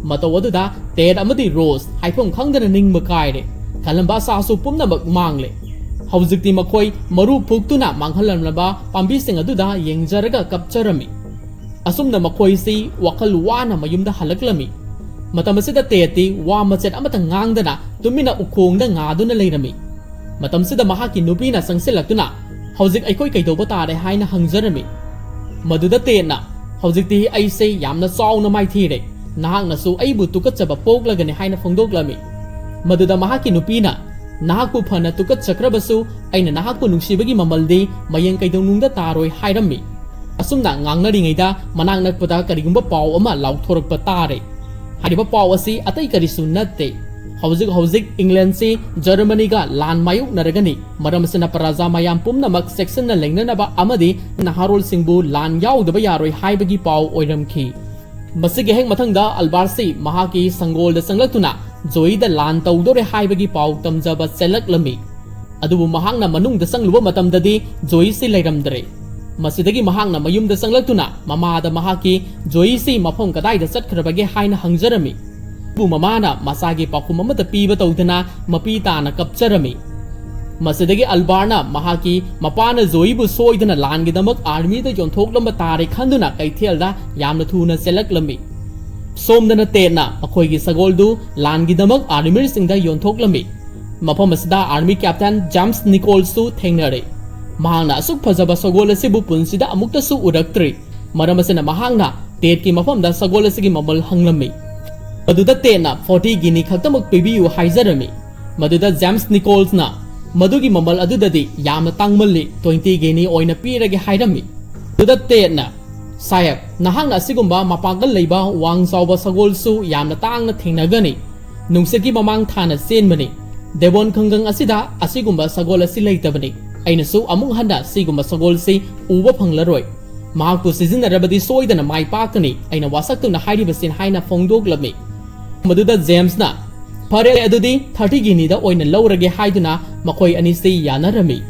ꯃꯇꯧ ꯑꯗꯨꯗ ꯇꯦꯠ ꯑꯃꯗꯤ ꯔꯣꯁ ꯍꯥꯏꯐꯝ ꯈꯪꯗꯅ ꯅꯤꯡꯕ ꯀꯥꯏꯔꯦ꯫ ꯈꯜꯂꯝꯕ ꯑꯁꯥꯁꯨ ꯄꯨꯝꯅꯃꯛ ꯃꯥꯡꯂꯦ꯫ ꯍꯧꯖꯤꯛꯇꯤ ꯃꯈꯣꯏ ꯃꯔꯨ ꯐꯨꯛꯇꯨꯅ ꯃꯥꯡꯍꯜꯂꯝꯂꯕ ꯄꯥꯝꯕꯤꯁꯤꯡ ꯑꯗꯨꯗ ꯌꯦꯡꯖꯔꯒ ꯀꯞꯆꯔꯝꯃꯤ꯫ ꯑꯁꯨꯝꯅ ꯃꯈꯣꯏꯁꯤ ꯋꯥꯈꯜ ꯋꯥꯅ ꯃꯌꯨꯝꯗ ꯍꯜꯂꯛꯂꯝꯃꯤ꯫ ꯃꯇꯝ ꯑꯁꯤꯗ ꯇꯦꯠꯇꯤ ꯋꯥ ꯃꯆꯦꯠ ꯑꯃꯠꯇ ꯉꯥꯡꯗꯅ ꯇꯨꯃꯤꯟꯅ ꯎꯈꯣꯡꯗ ꯉꯥꯗꯨꯅ ꯂꯩꯔꯝꯃꯤ꯫ ꯃꯇꯝꯁꯤꯗ ꯃꯍꯥꯛꯀꯤ ꯅꯨꯄꯤꯅ ꯆꯪꯁꯤꯜꯂꯛꯇꯨꯅ, "ꯍꯧꯖꯤꯛ ꯑꯩꯈꯣꯏ ꯀꯩꯗꯧꯕ ꯇꯥꯔꯦ?" ꯍꯥꯏꯅ ꯍꯪꯖꯔꯝꯃꯤ꯫ ꯃꯗꯨꯗ ꯇꯦꯠꯅ, "ꯍꯧꯖꯤꯛꯇꯤ ꯑꯩꯁꯦ ꯌꯥꯝꯅ ꯆꯥꯎꯅ ꯃꯥꯏꯊꯤꯔꯦ, ꯅꯍꯥꯛꯅꯁꯨ ꯑꯩꯕꯨ ꯇꯨꯀꯠꯆꯕ ꯄꯣꯛꯂꯒꯅꯤ" ꯍꯥꯏꯅ ꯐꯣꯡꯗꯣꯛꯂꯝꯃꯤ꯫ ꯃꯗꯨꯗ ꯃꯍꯥꯛꯀꯤ ꯅꯨꯄꯤꯅ, "ꯅꯍꯥꯛꯄꯨ ꯐꯅ ꯇꯨꯀꯠꯆꯈ꯭ꯔꯕꯁꯨ, ꯑꯩꯅ ꯅꯍꯥꯛꯄꯨ ꯅꯨꯡꯁꯤꯕꯒꯤ ꯃꯃꯜꯗꯤ ꯃꯌꯦꯡ ꯀꯩꯗꯧꯅꯨꯡꯗ ꯇꯥꯔꯣꯏ" ꯍꯥꯏꯔꯝꯃꯤ꯫ ꯑꯁꯨꯝꯅ ꯉꯥꯡꯅꯔꯤꯉꯩꯗ ꯃꯅꯥꯛ ꯅꯛꯄꯗ ꯀꯔꯤꯒꯨꯝꯕ ꯄꯥꯎ ꯑꯃ ꯂꯥꯎꯊꯣꯔꯛꯄ ꯇꯥꯔꯦ꯫ ꯍꯥꯏꯔꯤꯕ ꯄꯥꯎ ꯑꯁꯤ ꯑꯇꯩ ꯀꯔꯤꯁꯨ ꯅꯠꯇꯦ꯫ ꯍꯧꯖꯤꯛ ꯍꯧꯖꯤꯛ ꯏꯪꯂꯦꯟꯁꯤ ꯖꯔꯃꯅꯤꯒ ꯂꯥꯟ ꯃꯥꯌꯣꯛꯅꯔꯒꯅꯤ꯫ ꯃꯔꯝ ꯑꯁꯤꯅ ꯄ꯭ꯔꯖꯥ ꯃꯌꯥꯝ ꯄꯨꯝꯅꯃꯛ ꯆꯦꯛꯁꯤꯟꯅ ꯂꯩꯅꯅꯕ ꯑꯃꯗꯤ ꯅꯍꯥꯔꯣꯜꯁꯤꯡꯕꯨ ꯂꯥꯟ ꯌꯥꯎꯗꯕ ꯌꯥꯔꯣꯏ ꯍꯥꯏꯕꯒꯤ ꯄꯥꯎ ꯑꯣꯏꯔꯝꯈꯤ꯫ ꯃꯁꯤꯒꯤ ꯍꯦꯛ ꯃꯊꯪꯗ ꯑꯜꯕꯥꯔꯠꯁꯤ ꯃꯍꯥꯛꯀꯤ ꯁꯪꯒꯣꯜꯗ ꯆꯪꯂꯛꯇꯨꯅ ꯖꯣꯏꯗ ꯂꯥꯟ ꯇꯧꯗꯣꯔꯦ ꯍꯥꯏꯕꯒꯤ ꯄꯥꯎ ꯇꯝꯖꯕ ꯆꯦꯜꯂꯛꯂꯝꯃꯤ꯫ ꯑꯗꯨꯕꯨ ꯃꯍꯥꯛꯅ ꯃꯅꯨꯡꯗ ꯆꯪꯂꯨꯕ ꯃꯇꯝꯗꯗꯤ ꯖꯣꯏꯁꯤ ꯂꯩꯔꯝꯗ꯭ꯔꯦ꯫ ꯃꯁꯤꯗꯒꯤ ꯃꯍꯥꯛꯅ ꯃꯌꯨꯝꯗ ꯆꯪꯂꯛꯇꯨꯅ ꯃꯃꯥꯗ ꯃꯍꯥꯛꯀꯤ ꯖꯣꯏꯁꯤ ꯃꯐꯝ ꯀꯗꯥꯏꯗ ꯆꯠꯈ꯭ꯔꯕꯒꯦ ꯍꯥꯏꯅ ꯍꯪꯖꯔꯝꯃꯤ꯫ ꯑꯗꯨꯕꯨ ꯃꯃꯥꯅ ꯃꯆꯥꯒꯤ ꯄꯥꯎꯈꯨꯝ ꯑꯃꯠꯇ ꯄꯤꯕ ꯇꯧꯗꯅ ꯃꯄꯤ ꯇꯥꯅ ꯀꯞꯆꯔꯝꯃꯤ꯫ ꯃꯁꯤꯗꯒꯤ ꯑꯜꯕꯥꯔꯅ ꯃꯍꯥꯛꯀꯤ ꯃꯄꯥꯅ ꯖꯣꯏꯕꯨ ꯁꯣꯏꯗꯅ ꯂꯥꯟꯒꯤꯗꯃꯛ ꯑꯥꯔꯃꯤꯗ ꯌꯣꯟꯊꯣꯛꯂꯝꯕ ꯇꯥꯔꯦ ꯈꯟꯗꯨꯅ ꯀꯩꯊꯦꯜꯗ ꯌꯥꯝꯅ ꯊꯨꯅ ꯆꯦꯜꯂꯛꯂꯝꯃꯤ꯫ ꯁꯣꯝꯗꯅ ꯇꯦꯠꯅ ꯃꯈꯣꯏꯒꯤ ꯁꯒꯣꯜꯗꯨ ꯂꯥꯟꯒꯤꯗꯃꯛ ꯑꯥꯔꯃꯤꯔꯁꯤꯡꯗ ꯌꯣꯟꯊꯣꯛꯂꯝꯃꯤ꯫ ꯃꯐꯝ ꯑꯁꯤꯗ ꯑꯥꯔꯃꯤ ꯀꯦꯞꯇꯦꯟ ꯖꯦꯝꯁ ꯅꯤꯀꯣꯜꯁꯁꯨ ꯊꯦꯡꯅꯔꯦ꯫ ꯃꯍꯥꯛꯅ ꯑꯁꯨꯛ ꯐꯖꯕ ꯁꯒꯣꯜ ꯑꯁꯤꯕꯨ ꯄꯨꯟꯁꯤꯗ ꯑꯃꯨꯛꯇꯁꯨ ꯎꯔꯛꯇ꯭ꯔꯤ꯫ ꯃꯔꯝ ꯑꯁꯤꯅ ꯃꯍꯥꯛꯅ ꯇꯦꯠꯀꯤ ꯃꯐꯝꯗ ꯁꯒꯣꯜ ꯑꯁꯤꯒꯤ ꯃꯃꯜ ꯍꯪꯂꯝꯃꯤ꯫ ꯃꯗꯨꯗ ꯇꯦꯠꯅ "ꯐꯣꯔꯇꯤ ꯒꯤꯅꯤ ꯈꯛꯇꯃꯛ ꯄꯤꯕꯤꯌꯨ" ꯍꯥꯏꯖꯔꯝꯃꯤ꯫ ꯃꯗꯨꯗ ꯖꯦꯝꯁ ꯅꯤꯀꯣꯜꯁꯅ, "ꯃꯗꯨꯒꯤ ꯃꯃꯜ ꯑꯗꯨꯗꯗꯤ ꯌꯥꯝꯅ ꯇꯥꯡꯃꯜꯂꯤ, ꯇ꯭ꯋꯦꯟꯇꯤ ꯒꯤꯅꯤ ꯑꯣꯏꯅ ꯄꯤꯔꯒꯦ" ꯍꯥꯏꯔꯝꯃꯤ꯫ ꯑꯗꯨꯗ ꯇꯦꯠꯅ, "ꯁꯥꯍꯦꯕ, ꯅꯍꯥꯛꯅ ꯑꯁꯤꯒꯨꯝꯕ ꯃꯄꯥꯡꯒꯜ ꯂꯩꯕ ꯋꯥꯡ ꯆꯥꯎꯕ ꯁꯒꯣꯜꯁꯨ ꯌꯥꯝꯅ ꯇꯥꯡꯅ ꯊꯦꯡꯅꯒꯅꯤ꯫ ꯅꯨꯡꯁꯤꯠꯀꯤ ꯃꯃꯥꯡ ꯊꯥꯅ ꯆꯦꯟꯕꯅꯤ꯫ ꯗꯦꯕꯣꯟ ꯈꯪꯒꯪ ꯑꯁꯤꯗ ꯑꯁꯤꯒꯨꯝꯕ ꯁꯒꯣꯜ ꯑꯁꯤ ꯂꯩꯇꯕꯅꯤ꯫ ꯑꯩꯅꯁꯨ ꯑꯃꯨꯛ ꯍꯟꯅ ꯁꯤꯒꯨꯝꯕ ꯁꯒꯣꯜꯁꯤ ꯎꯕ ꯐꯪꯂꯔꯣꯏ꯫ ꯃꯍꯥꯛꯄꯨ ꯁꯤꯖꯤꯟꯅꯔꯕꯗꯤ ꯁꯣꯏꯗꯅ ꯃꯥꯏ ꯄꯥꯛꯀꯅꯤ꯫ ꯑꯩꯅ ꯋꯥꯁꯛꯇꯨꯅ ꯍꯥꯏꯔꯤꯕꯁꯤ" ꯍꯥꯏꯅ ꯐꯣꯡꯗꯣꯛꯂꯝꯃꯤ꯫ ꯃꯗꯨꯗ ꯖꯦꯝꯁꯅ, "ꯐꯔꯦ, ꯑꯗꯨꯗꯤ ꯊꯥꯔꯇꯤ ꯒꯤꯅꯤꯗ ꯑꯣꯏꯅ ꯂꯧꯔꯒꯦ" ꯍꯥꯏꯗꯨꯅ ꯃꯈꯣꯏ ꯑꯅꯤꯁꯤ ꯌꯥꯅꯔꯝꯃꯤ꯫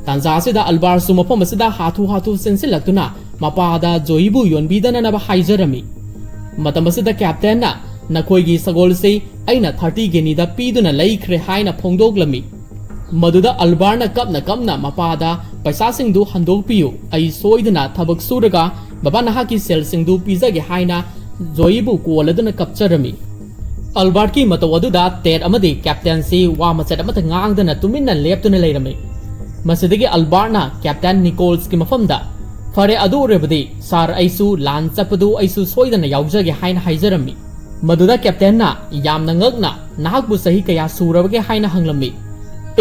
ꯇꯥꯟꯖꯥ ꯑꯁꯤꯗ ꯑꯜꯕꯥꯔꯁꯨ ꯃꯐꯝ ꯑꯁꯤꯗ ꯍꯥꯊꯨ ꯍꯥꯊꯨ ꯆꯦꯟꯁꯤꯜꯂꯛꯇꯨꯅ ꯃꯄꯥꯗ ꯖꯣꯌꯤꯕꯨ ꯌꯣꯟꯕꯤꯗꯅꯅꯕ ꯍꯥꯏꯖꯔꯝꯃꯤ꯫ ꯃꯇꯝ ꯑꯁꯤꯗ ꯀꯦꯞꯇꯦꯟꯅ, "ꯅꯈꯣꯏꯒꯤ ꯁꯒꯣꯜꯁꯤ ꯑꯩꯅ ꯊꯥꯔꯇꯤ ꯒꯤꯅꯤꯗ ꯄꯤꯗꯨꯅ ꯂꯩꯈ꯭ꯔꯦ" ꯍꯥꯏꯅ ꯐꯣꯡꯗꯣꯛꯂꯝꯃꯤ꯫ ꯃꯗꯨꯗ ꯑꯜꯕꯥꯔꯅ ꯀꯞꯅ ꯀꯞꯅ ꯃꯄꯥꯗ, "ꯄꯩꯁꯥꯁꯤꯡꯗꯨ ꯍꯟꯗꯣꯛꯄꯤꯌꯨ, ꯑꯩ ꯁꯣꯏꯗꯅ ꯊꯕꯛ ꯁꯨꯔꯒ ꯕꯕꯥ ꯅꯍꯥꯛꯀꯤ ꯁꯦꯜꯁꯤꯡꯗꯨ ꯄꯤꯖꯒꯦ" ꯍꯥꯏꯅ ꯖꯣꯌꯤꯕꯨ ꯀꯣꯜꯂꯗꯨꯅ ꯀꯞꯆꯔꯝꯃꯤ꯫ ꯑꯜꯕꯥꯔꯠꯀꯤ ꯃꯇꯧ ꯑꯗꯨꯗ ꯇꯦꯠ ꯑꯃꯗꯤ ꯀꯦꯞꯇꯦꯟꯁꯤ ꯋꯥ ꯃꯆꯦꯠ ꯑꯃꯠꯇ ꯉꯥꯡꯗꯅ ꯇꯨꯃꯤꯟꯅ ꯂꯦꯞꯇꯨꯅ ꯂꯩꯔꯝꯃꯤ꯫ ꯃꯁꯤꯗꯒꯤ ꯑꯜꯕꯥꯔꯠꯅ ꯀꯦꯞꯇꯦꯟ ꯅꯤꯀꯣꯜꯁꯀꯤ ꯃꯐꯝꯗ, "ꯐꯔꯦ, ꯑꯗꯨ ꯑꯣꯏꯔꯕꯗꯤ ꯁꯥꯔ, ꯑꯩꯁꯨ ꯂꯥꯟ ꯆꯠꯄꯗꯨ ꯑꯩꯁꯨ ꯁꯣꯏꯗꯅ ꯌꯥꯎꯖꯒꯦ" ꯍꯥꯏꯅ ꯍꯥꯏꯖꯔꯝꯃꯤ꯫ ꯃꯗꯨꯗ ꯀꯦꯞꯇꯦꯟꯅ ꯌꯥꯝꯅ ꯉꯛꯅ, "ꯅꯍꯥꯛꯄꯨ ꯆꯍꯤ ꯀꯌꯥ ꯁꯨꯔꯕꯒꯦ?" ꯍꯥꯏꯅ ꯍꯪꯂꯝꯃꯤ꯫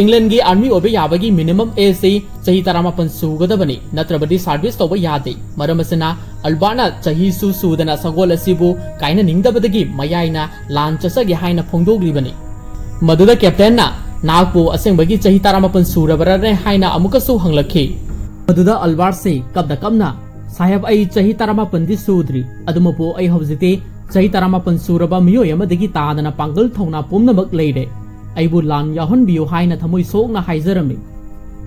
ꯏꯪꯂꯦꯟꯒꯤ ꯑꯥꯔꯃꯤ ꯑꯣꯏꯕ ꯌꯥꯕꯒꯤ ꯃꯤꯅꯤꯃꯝ ꯑꯦꯖꯁꯤ ꯆꯍꯤ ꯇꯔꯥꯃꯥꯄꯟ ꯁꯨꯒꯗꯕꯅꯤ, ꯅꯠꯇ꯭ꯔꯕꯗꯤ ꯁꯥꯔꯚꯤꯁ ꯇꯧꯕ ꯌꯥꯗꯦ꯫ ꯃꯔꯝ ꯑꯁꯤꯅ ꯑꯜꯕꯥꯔꯠꯅ ꯆꯍꯤꯁꯨ ꯁꯨꯗꯅ ꯁꯒꯣꯜ ꯑꯁꯤꯕꯨ ꯀꯥꯏꯅꯅꯤꯡꯗꯕꯗꯒꯤ ꯃꯌꯥꯏꯅ ꯂꯥꯟ ꯆꯠꯆꯒꯦ ꯍꯥꯏꯅ ꯐꯣꯡꯗꯣꯛꯂꯤꯕꯅꯤ꯫ ꯃꯗꯨꯗ ꯀꯦꯞꯇꯦꯟꯅ, "ꯅꯍꯥꯛꯄꯨ ꯑꯁꯦꯡꯕꯒꯤ ꯆꯍꯤ ꯇꯔꯥꯃꯥꯄꯟ ꯁꯨꯔꯕꯔꯅꯦ?" ꯍꯥꯏꯅ ꯑꯃꯨꯛꯀꯁꯨ ꯍꯪꯂꯛꯈꯤ꯫ ꯃꯗꯨꯗ ꯑꯜꯕꯥꯔꯠꯁꯤ ꯀꯞꯅ ꯀꯞꯅ, "ꯁꯥꯍꯦꯕ, ꯑꯩ ꯆꯍꯤ ꯇꯔꯥꯃꯥꯄꯟꯗꯤ ꯁꯨꯗ꯭ꯔꯤ, ꯑꯗꯨꯃꯛꯄꯨ ꯑꯩ ꯍꯧꯖꯤꯛꯇꯤ ꯆꯍꯤ ꯇꯔꯥꯃꯥꯄꯟ ꯁꯨꯔꯕ ꯃꯤꯑꯣꯏ ꯑꯃꯗꯒꯤ ꯇꯥꯗꯅ ꯄꯥꯡꯒꯜ ꯊꯧꯅꯥ ꯄꯨꯝꯅꯃꯛ ꯂꯩꯔꯦ꯫ ꯑꯩꯕꯨ ꯂꯥꯟ ꯌꯥꯎꯍꯟꯕꯤꯌꯨ" ꯍꯥꯏꯅ ꯊꯃꯣꯏ ꯁꯣꯛꯅ ꯍꯥꯏꯖꯔꯝꯃꯤ꯫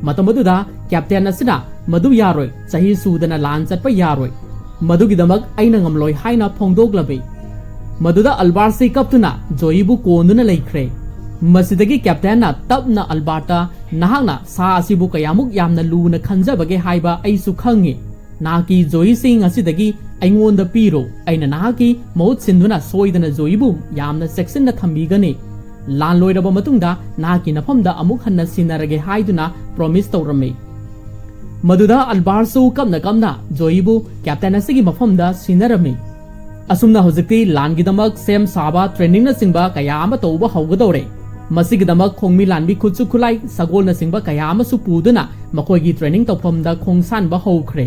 ꯃꯇꯝ ꯑꯗꯨꯗ ꯀꯦꯞꯇꯦꯟ ꯑꯁꯤꯅ, "ꯃꯗꯨ ꯌꯥꯔꯣꯏ, ꯆꯍꯤ ꯁꯨꯗꯅ ꯂꯥꯟ ꯆꯠꯄ ꯌꯥꯔꯣꯏ꯫ ꯃꯗꯨꯒꯤꯗꯃꯛ ꯑꯩꯅ ꯉꯝꯂꯣꯏ" ꯍꯥꯏꯅ ꯐꯣꯡꯗꯣꯛꯂꯝꯃꯤ꯫ ꯃꯗꯨꯗ ꯑꯜꯕꯥꯔꯠꯁꯤ ꯀꯞꯇꯨꯅ ꯖꯣꯌꯤꯕꯨ ꯀꯣꯟꯗꯨꯅ ꯂꯩꯈ꯭ꯔꯦ꯫ ꯃꯁꯤꯗꯒꯤ ꯀꯦꯞꯇꯦꯟꯅ ꯇꯞꯅ ꯑꯜꯕꯥꯔꯠꯇ, "ꯅꯍꯥꯛꯅ ꯁꯥ ꯑꯁꯤꯕꯨ ꯀꯌꯥꯃꯨꯛ ꯌꯥꯝꯅ ꯂꯨꯅ ꯈꯟꯖꯕꯒꯦ ꯍꯥꯏꯕ ꯑꯩꯁꯨ ꯈꯪꯉꯤ꯫ ꯅꯍꯥꯛꯀꯤ ꯖꯣꯌꯤꯁꯤ ꯉꯁꯤꯗꯒꯤ ꯑꯩꯉꯣꯟꯗ ꯄꯤꯔꯣ꯫ ꯑꯩꯅ ꯅꯍꯥꯛꯀꯤ ꯃꯍꯨꯠ ꯁꯤꯟꯗꯨꯅ ꯁꯣꯏꯗꯅ ꯖꯣꯌꯤꯕꯨ ꯌꯥꯝꯅ ꯆꯦꯛꯁꯤꯟꯅ ꯊꯝꯕꯤꯒꯅꯤ꯫ ꯂꯥꯟ ꯂꯣꯏꯔꯕ ꯃꯇꯨꯡꯗ ꯅꯍꯥꯛꯀꯤ ꯅꯐꯝꯗ ꯑꯃꯨꯛ ꯍꯟꯅ ꯁꯤꯟꯅꯔꯒꯦ" ꯍꯥꯏꯗꯨꯅ ꯄ꯭ꯔꯣꯃꯤꯁ ꯇꯧꯔꯝꯃꯤ꯫ ꯃꯗꯨꯗ ꯑꯜꯕꯥꯔꯁꯨ ꯀꯞꯅ ꯀꯞꯅ ꯖꯣꯌꯤꯕꯨ ꯀꯦꯞꯇꯦꯟ ꯑꯁꯤꯒꯤ ꯃꯐꯝꯗ ꯁꯤꯟꯅꯔꯝꯃꯤ꯫ ꯑꯁꯨꯝꯅ ꯍꯧꯖꯤꯛꯇꯤ ꯂꯥꯟꯒꯤꯗꯃꯛ ꯁꯦꯝ ꯁꯥꯕ, ꯇ꯭ꯔꯦꯅꯤꯡꯅꯆꯤꯡꯕ ꯀꯌꯥ ꯑꯃ ꯇꯧꯕ ꯍꯧꯒꯗꯧꯔꯦ꯫ ꯃꯁꯤꯒꯤꯗꯃꯛ ꯈꯣꯡꯃꯤ ꯂꯥꯟꯕꯤ ꯈꯨꯠꯁꯨ ꯈꯨꯠꯂꯥꯏ, ꯁꯒꯣꯜꯅꯆꯤꯡꯕ ꯀꯌꯥ ꯑꯃꯁꯨ ꯄꯨꯗꯨꯅ ꯃꯈꯣꯏꯒꯤ ꯇ꯭ꯔꯦꯅꯤꯡ ꯇꯧꯐꯝꯗ ꯈꯣꯡꯁꯥꯟꯕ ꯍꯧꯈ꯭ꯔꯦ꯫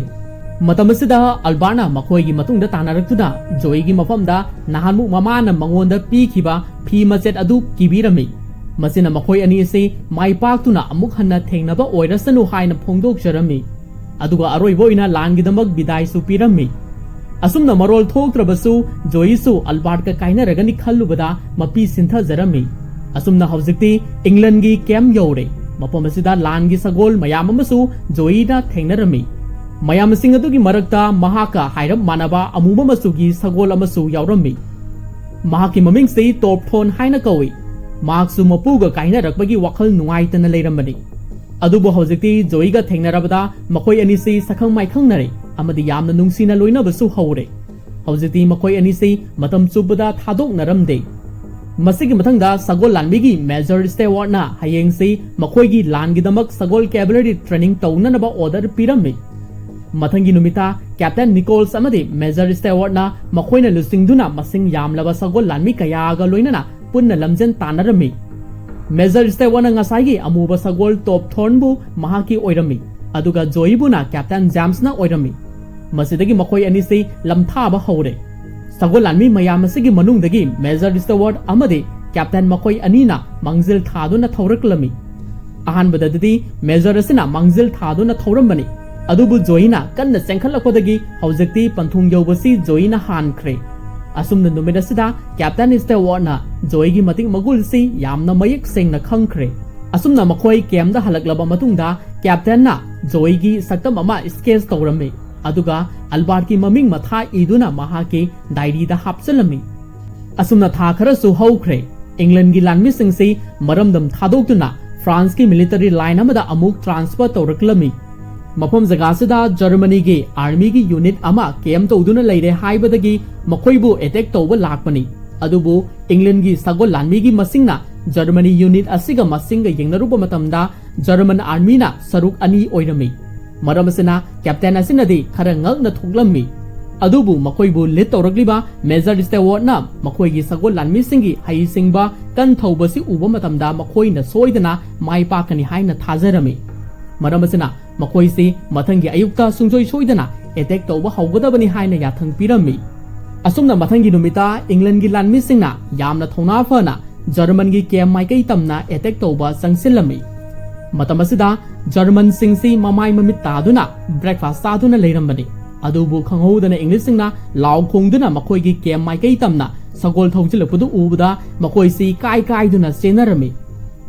ꯃꯇꯝ ꯑꯁꯤꯗ ꯑꯜꯕꯥꯔꯠꯅ ꯃꯈꯣꯏꯒꯤ ꯃꯇꯨꯡꯗ ꯇꯥꯟꯅꯔꯛꯇꯨꯅ ꯖꯣꯏꯒꯤ ꯃꯐꯝꯗ ꯅꯍꯥꯟꯃꯨꯛ ꯃꯃꯥꯅ ꯃꯉꯣꯟꯗ ꯄꯤꯈꯤꯕ ꯐꯤ ꯃꯆꯦꯠ ꯑꯗꯨ ꯀꯤꯕꯤꯔꯝꯃꯤ꯫ ꯃꯁꯤꯅ ꯃꯈꯣꯏ ꯑꯅꯤ ꯑꯁꯤ ꯃꯥꯏ ꯄꯥꯛꯇꯨꯅ ꯑꯃꯨꯛ ꯍꯟꯅ ꯊꯦꯡꯅꯕ ꯑꯣꯏꯔꯁꯅꯨ ꯍꯥꯏꯅ ꯐꯣꯡꯗꯣꯛꯆꯔꯝꯃꯤ꯫ ꯑꯗꯨꯒ ꯑꯔꯣꯏꯕ ꯑꯣꯏꯅ ꯂꯥꯟꯒꯤꯗꯃꯛ ꯕꯤꯗꯥꯏꯁꯨ ꯄꯤꯔꯝꯃꯤ꯫ ꯑꯁꯨꯝꯅ ꯃꯔꯣꯜ ꯊꯣꯛꯇ꯭ꯔꯕꯁꯨ ꯖꯣꯏꯁꯨ ꯑꯜꯕꯥꯔꯠꯀ ꯀꯥꯏꯅꯔꯒꯅꯤ ꯈꯜꯂꯨꯕꯗ ꯃꯄꯤ ꯁꯤꯟꯊꯖꯔꯝꯃꯤ꯫ ꯑꯁꯨꯝꯅ ꯍꯧꯖꯤꯛꯇꯤ ꯏꯪꯂꯟꯒꯤ ꯀꯦꯝ ꯌꯧꯔꯦ꯫ ꯃꯐꯝ ꯑꯁꯤꯗ ꯂꯥꯟꯒꯤ ꯁꯒꯣꯜ ꯃꯌꯥꯝ ꯑꯃꯁꯨ ꯖꯣꯏꯅ ꯊꯦꯡꯅꯔꯝꯃꯤ꯫ ꯃꯌꯥꯝꯁꯤꯡ ꯑꯗꯨꯒꯤ ꯃꯔꯛꯇ ꯃꯍꯥꯛꯀ ꯍꯥꯏꯔꯞ ꯃꯥꯟꯅꯕ ꯑꯃꯨꯕ ꯃꯆꯨꯒꯤ ꯁꯒꯣꯜ ꯑꯃꯁꯨ ꯌꯥꯎꯔꯝꯃꯤ꯫ ꯃꯍꯥꯛꯀꯤ ꯃꯃꯤꯡꯁꯤ ꯇꯣꯞꯊꯣꯟ ꯍꯥꯏꯅ ꯀꯧꯏ꯫ ꯃꯍꯥꯛꯁꯨ ꯃꯄꯨꯒ ꯀꯥꯏꯅꯔꯛꯄꯒꯤ ꯋꯥꯈꯜ ꯅꯨꯡꯉꯥꯏꯇꯅ ꯂꯩꯔꯝꯕꯅꯤ꯫ ꯑꯗꯨꯕꯨ ꯍꯧꯖꯤꯛꯇꯤ ꯖꯣꯏꯒ ꯊꯦꯡꯅꯔꯕꯗ ꯃꯈꯣꯏ ꯑꯅꯤꯁꯤ ꯁꯛꯈꯪ ꯃꯥꯏꯈꯪꯅꯔꯦ ꯑꯃꯗꯤ ꯌꯥꯝꯅ ꯅꯨꯡꯁꯤꯅ ꯂꯣꯏꯅꯕꯁꯨ ꯍꯧꯔꯦ꯫ ꯍꯧꯖꯤꯛꯇꯤ ꯃꯈꯣꯏ ꯑꯅꯤꯁꯤ ꯃꯇꯝ ꯆꯨꯞꯄꯗ ꯊꯥꯗꯣꯛꯅꯔꯝꯗꯦ꯫ ꯃꯁꯤꯒꯤ ꯃꯊꯪꯗ ꯁꯒꯣꯜ ꯂꯥꯟꯃꯤꯒꯤ ꯃꯦꯖꯔ ꯁ꯭ꯇꯦꯋꯥꯔꯠꯅ ꯍꯌꯦꯡꯁꯤ ꯃꯈꯣꯏꯒꯤ ꯂꯥꯟꯒꯤꯗꯃꯛ ꯁꯒꯣꯜ ꯀꯦꯚꯂꯔꯤ ꯇ꯭ꯔꯦꯅꯤꯡ ꯇꯧꯅꯅꯕ ꯑꯣꯔꯗꯔ ꯄꯤꯔꯝꯃꯤ꯫ ꯃꯊꯪꯒꯤ ꯅꯨꯃꯤꯠꯇ ꯀꯦꯞꯇꯦꯟ ꯅꯤꯀꯣꯜꯁ ꯑꯃꯗꯤ ꯃꯦꯖꯔ ꯁ꯭ꯇꯦꯋꯥꯔꯠꯅ ꯃꯈꯣꯏꯅ ꯂꯨꯆꯤꯡꯗꯨꯅ ꯃꯁꯤꯡ ꯌꯥꯝꯂꯕ ꯁꯒꯣꯜ ꯂꯥꯟꯃꯤ ꯀꯌꯥꯒ ꯂꯣꯏꯅꯅ ꯄꯨꯟꯅ ꯂꯝꯖꯦꯟ ꯇꯥꯟꯅꯔꯝꯃꯤ꯫ ꯃꯦꯖꯔ ꯁ꯭ꯇꯦꯋꯥꯔꯠꯅ ꯉꯁꯥꯏꯒꯤ ꯑꯃꯨꯕ ꯁꯒꯣꯜ ꯇꯣꯞꯊꯣꯟꯕꯨ ꯃꯍꯥꯛꯀꯤ ꯑꯣꯏꯔꯝꯃꯤ, ꯑꯗꯨꯒ ꯖꯣꯏꯕꯨꯅ ꯀꯦꯞꯇꯦꯟ ꯖꯦꯝꯁꯅ ꯑꯣꯏꯔꯝꯃꯤ꯫ ꯃꯁꯤꯗꯒꯤ ꯃꯈꯣꯏ ꯑꯅꯤꯁꯤ ꯂꯝꯊꯥꯕ ꯍꯧꯔꯦ꯫ ꯁꯒꯣꯜ ꯂꯥꯟꯃꯤ ꯃꯌꯥꯝ ꯑꯁꯤꯒꯤ ꯃꯅꯨꯡꯗꯒꯤ ꯃꯦꯖꯔ ꯁ꯭ꯇꯦꯋꯥꯔꯠ ꯑꯃꯗꯤ ꯀꯦꯞꯇꯦꯟ ꯃꯈꯣꯏ ꯑꯅꯤꯅ ꯃꯥꯡꯖꯤꯜ ꯊꯥꯗꯨꯅ ꯊꯧꯔꯛꯂꯝꯃꯤ꯫ ꯑꯍꯥꯟꯕꯗꯗꯤ ꯃꯦꯖꯔ ꯑꯁꯤꯅ ꯃꯥꯡꯖꯤꯜ ꯊꯥꯗꯨꯅ ꯊꯧꯔꯝꯕꯅꯤ, ꯑꯗꯨꯕꯨ ꯖꯣꯏꯅ ꯀꯟꯅ ꯆꯦꯟꯈꯠꯂꯛꯄꯗꯒꯤ ꯍꯧꯖꯤꯛꯇꯤ ꯄꯟꯊꯨꯡ ꯌꯧꯕꯁꯤ ꯖꯣꯏꯅ ꯍꯥꯟꯈ꯭ꯔꯦ꯫ ꯑꯁꯨꯝꯅ ꯅꯨꯃꯤꯠ ꯑꯁꯤꯗ ꯀꯦꯞꯇꯦꯟ ꯁ꯭ꯇꯦꯋꯥꯔꯠꯅ ꯖꯣꯏꯒꯤ ꯃꯇꯤꯛ ꯃꯒꯨꯜꯁꯤ ꯌꯥꯝꯅ ꯃꯌꯦꯛ ꯁꯦꯡꯅ ꯈꯪꯈ꯭ꯔꯦ꯫ ꯑꯁꯨꯝꯅ ꯃꯈꯣꯏ ꯀꯦꯝꯗ ꯍꯜꯂꯛꯂꯕ ꯃꯇꯨꯡꯗ ꯀꯦꯞꯇꯦꯟꯅ ꯖꯣꯏꯒꯤ ꯁꯛꯇꯝ ꯑꯃ ꯁ꯭ꯀꯦꯆ ꯇꯧꯔꯝꯃꯤ, ꯑꯗꯨꯒ ꯑꯜꯕꯥꯔꯠꯀꯤ ꯃꯃꯤꯡ ꯃꯊꯥ ꯏꯗꯨꯅ ꯃꯍꯥꯛꯀꯤ ꯗꯥꯏꯔꯤꯗ ꯍꯥꯞꯆꯤꯜꯂꯝꯃꯤ꯫ ꯑꯁꯨꯝꯅ ꯊꯥ ꯈꯔꯁꯨ ꯍꯧꯈ꯭ꯔꯦ꯫ ꯏꯪꯂꯟꯒꯤ ꯂꯥꯟꯃꯤꯁꯤꯡꯁꯤ ꯃꯔꯝꯗꯝ ꯊꯥꯗꯣꯛꯇꯨꯅ ꯐ꯭ꯔꯥꯟꯁꯀꯤ ꯃꯤꯂꯤꯇꯔꯤ ꯂꯥꯏꯟ ꯑꯃꯗ ꯑꯃꯨꯛ ꯇ꯭ꯔꯥꯟꯁꯐꯔ ꯇꯧꯔꯛꯂꯝꯃꯤ꯫ ꯃꯐꯝ ꯖꯒꯥ ꯑꯁꯤꯗ ꯖꯔꯃꯅꯤꯒꯤ ꯑꯥꯔꯃꯤꯒꯤ ꯌꯨꯅꯤꯠ ꯑꯃ ꯀꯦꯝ ꯇꯧꯗꯨꯅ ꯂꯩꯔꯦ ꯍꯥꯏꯕꯗꯒꯤ ꯃꯈꯣꯏꯕꯨ ꯑꯦꯇꯦꯛ ꯇꯧꯕ ꯂꯥꯛꯄꯅꯤ꯫ ꯑꯗꯨꯕꯨ ꯏꯪꯂꯟꯒꯤ ꯁꯒꯣꯜ ꯂꯥꯟꯃꯤꯒꯤ ꯃꯁꯤꯡꯅ ꯖꯔꯃꯅꯤ ꯌꯨꯅꯤꯠ ꯑꯁꯤꯒ ꯃꯁꯤꯡꯒ ꯌꯦꯡꯅꯔꯨꯕ ꯃꯇꯝꯗ ꯖꯔꯃꯟ ꯑꯥꯔꯃꯤꯅ ꯁꯔꯨꯛ ꯑꯅꯤ ꯑꯣꯏꯔꯝꯃꯤ꯫ ꯃꯔꯝ ꯑꯁꯤꯅ ꯀꯦꯞꯇꯦꯟ ꯑꯁꯤꯅꯗꯤ ꯈꯔ ꯉꯛꯅ ꯊꯣꯛꯂꯝꯃꯤ꯫ ꯑꯗꯨꯕꯨ ꯃꯈꯣꯏꯕꯨ ꯂꯤꯗ ꯇꯧꯔꯛꯂꯤꯕ ꯃꯦꯖꯔ ꯁ꯭ꯇꯦꯋꯥꯔꯠꯅ ꯃꯈꯣꯏꯒꯤ ꯁꯒꯣꯜ ꯂꯥꯟꯃꯤꯁꯤꯡꯒꯤ ꯍꯩꯁꯤꯡꯕ ꯀꯟ ꯊꯧꯕꯁꯤ ꯎꯕ ꯃꯇꯝꯗ ꯃꯈꯣꯏꯅ ꯁꯣꯏꯗꯅ ꯃꯥꯏ ꯄꯥꯛꯀꯅꯤ ꯍꯥꯏꯅ ꯊꯥꯖꯔꯝꯃꯤ꯫ ꯃꯔꯝ ꯑꯁꯤꯅ ꯃꯈꯣꯏꯁꯤ ꯃꯊꯪꯒꯤ ꯑꯌꯨꯛꯇ ꯁꯨꯡꯁꯣꯏ ꯁꯣꯏꯗꯅ ꯑꯦꯇꯦꯛ ꯇꯧꯕ ꯍꯧꯒꯗꯕꯅꯤ ꯍꯥꯏꯅ ꯌꯥꯊꯪ ꯄꯤꯔꯝꯃꯤ꯫ ꯑꯁꯨꯝꯅ ꯃꯊꯪꯒꯤ ꯅꯨꯃꯤꯠꯇ ꯏꯪꯂꯦꯟꯒꯤ ꯂꯥꯟꯃꯤꯁꯤꯡꯅ ꯌꯥꯝꯅ ꯊꯧꯅꯥ ꯐꯅ ꯖꯔꯃꯟꯒꯤ ꯀꯦꯝ ꯃꯥꯏꯀꯩ ꯇꯝꯅ ꯑꯦꯇꯦꯛ ꯇꯧꯕ ꯆꯪꯁꯤꯜꯂꯝꯃꯤ꯫ ꯃꯇꯝ ꯑꯁꯤꯗ ꯖꯔꯃꯟꯁꯤꯡꯁꯤ ꯃꯃꯥꯏ ꯃꯃꯤꯠ ꯇꯥꯗꯨꯅ ꯕ꯭ꯔꯦꯛꯐꯥꯁ ꯆꯥꯗꯨꯅ ꯂꯩꯔꯝꯕꯅꯤ꯫ ꯑꯗꯨꯕꯨ ꯈꯪꯍꯧꯗꯅ ꯏꯪꯂꯤꯁꯁꯤꯡꯅ ꯂꯥꯎ ꯈꯣꯡꯗꯨꯅ ꯃꯈꯣꯏꯒꯤ ꯀꯦꯝ ꯃꯥꯏꯀꯩ ꯇꯝꯅ ꯁꯒꯣꯜ ꯊꯧꯖꯤꯜꯂꯛꯄꯗꯨ ꯎꯕꯗ ꯃꯈꯣꯏꯁꯤ ꯀꯥꯏ ꯀꯥꯏꯗꯨꯅ ꯆꯦꯟꯅꯔꯝꯃꯤ꯫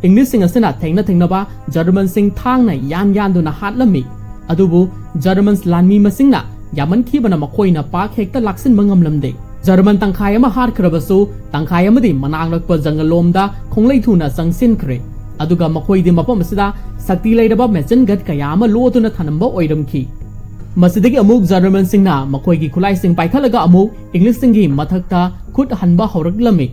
ꯏꯪꯂꯤꯁꯁꯤꯡ ꯑꯁꯤꯅ ꯊꯦꯡꯅ ꯊꯦꯡꯅꯕ ꯖꯔꯃꯟꯁꯤꯡ ꯊꯥꯡꯅ ꯌꯥꯟ ꯌꯥꯟꯗꯨꯅ ꯍꯥꯠꯂꯝꯃꯤ꯫ ꯑꯗꯨꯕꯨ ꯖꯔꯃꯟꯁ ꯂꯥꯟꯃꯤ ꯃꯁꯤꯡꯅ ꯌꯥꯝꯃꯟꯈꯤꯕꯅ ꯃꯈꯣꯏꯅ ꯄꯥꯛ ꯍꯦꯛꯇ ꯂꯥꯛꯁꯤꯟꯕ ꯉꯝꯂꯝꯗꯦ꯫ ꯖꯔꯃꯟ ꯇꯪꯈꯥꯏ ꯑꯃ ꯍꯥꯠꯈ꯭ꯔꯕꯁꯨ ꯇꯪꯈꯥꯏ ꯑꯃꯗꯤ ꯃꯅꯥꯛ ꯅꯛꯄ ꯖꯪꯒꯜꯂꯣꯝꯗ ꯈꯣꯡꯂꯩ ꯊꯨꯅ ꯆꯪꯁꯤꯟꯈ꯭ꯔꯦ꯫ ꯑꯗꯨꯒ ꯃꯈꯣꯏꯗꯤ ꯃꯐꯝ ꯑꯁꯤꯗ ꯁꯛꯇꯤ ꯂꯩꯔꯕ ꯃꯦꯆꯤꯟ ꯒꯟ ꯀꯌꯥ ꯑꯃ ꯂꯣꯠꯇꯨꯅ ꯊꯅꯝꯕ ꯑꯣꯏꯔꯝꯈꯤ꯫ ꯃꯁꯤꯗꯒꯤ ꯑꯃꯨꯛ ꯖꯔꯃꯟꯁꯤꯡꯅ ꯃꯈꯣꯏꯒꯤ ꯈꯨꯠꯂꯥꯏꯁꯤꯡ ꯄꯥꯏꯈꯠꯂꯒ ꯑꯃꯨꯛ ꯏꯪꯂꯤꯁꯁꯤꯡꯒꯤ ꯃꯊꯛꯇ ꯈꯨꯠ ꯍꯟꯕ ꯍꯧꯔꯛꯂꯝꯃꯤ꯫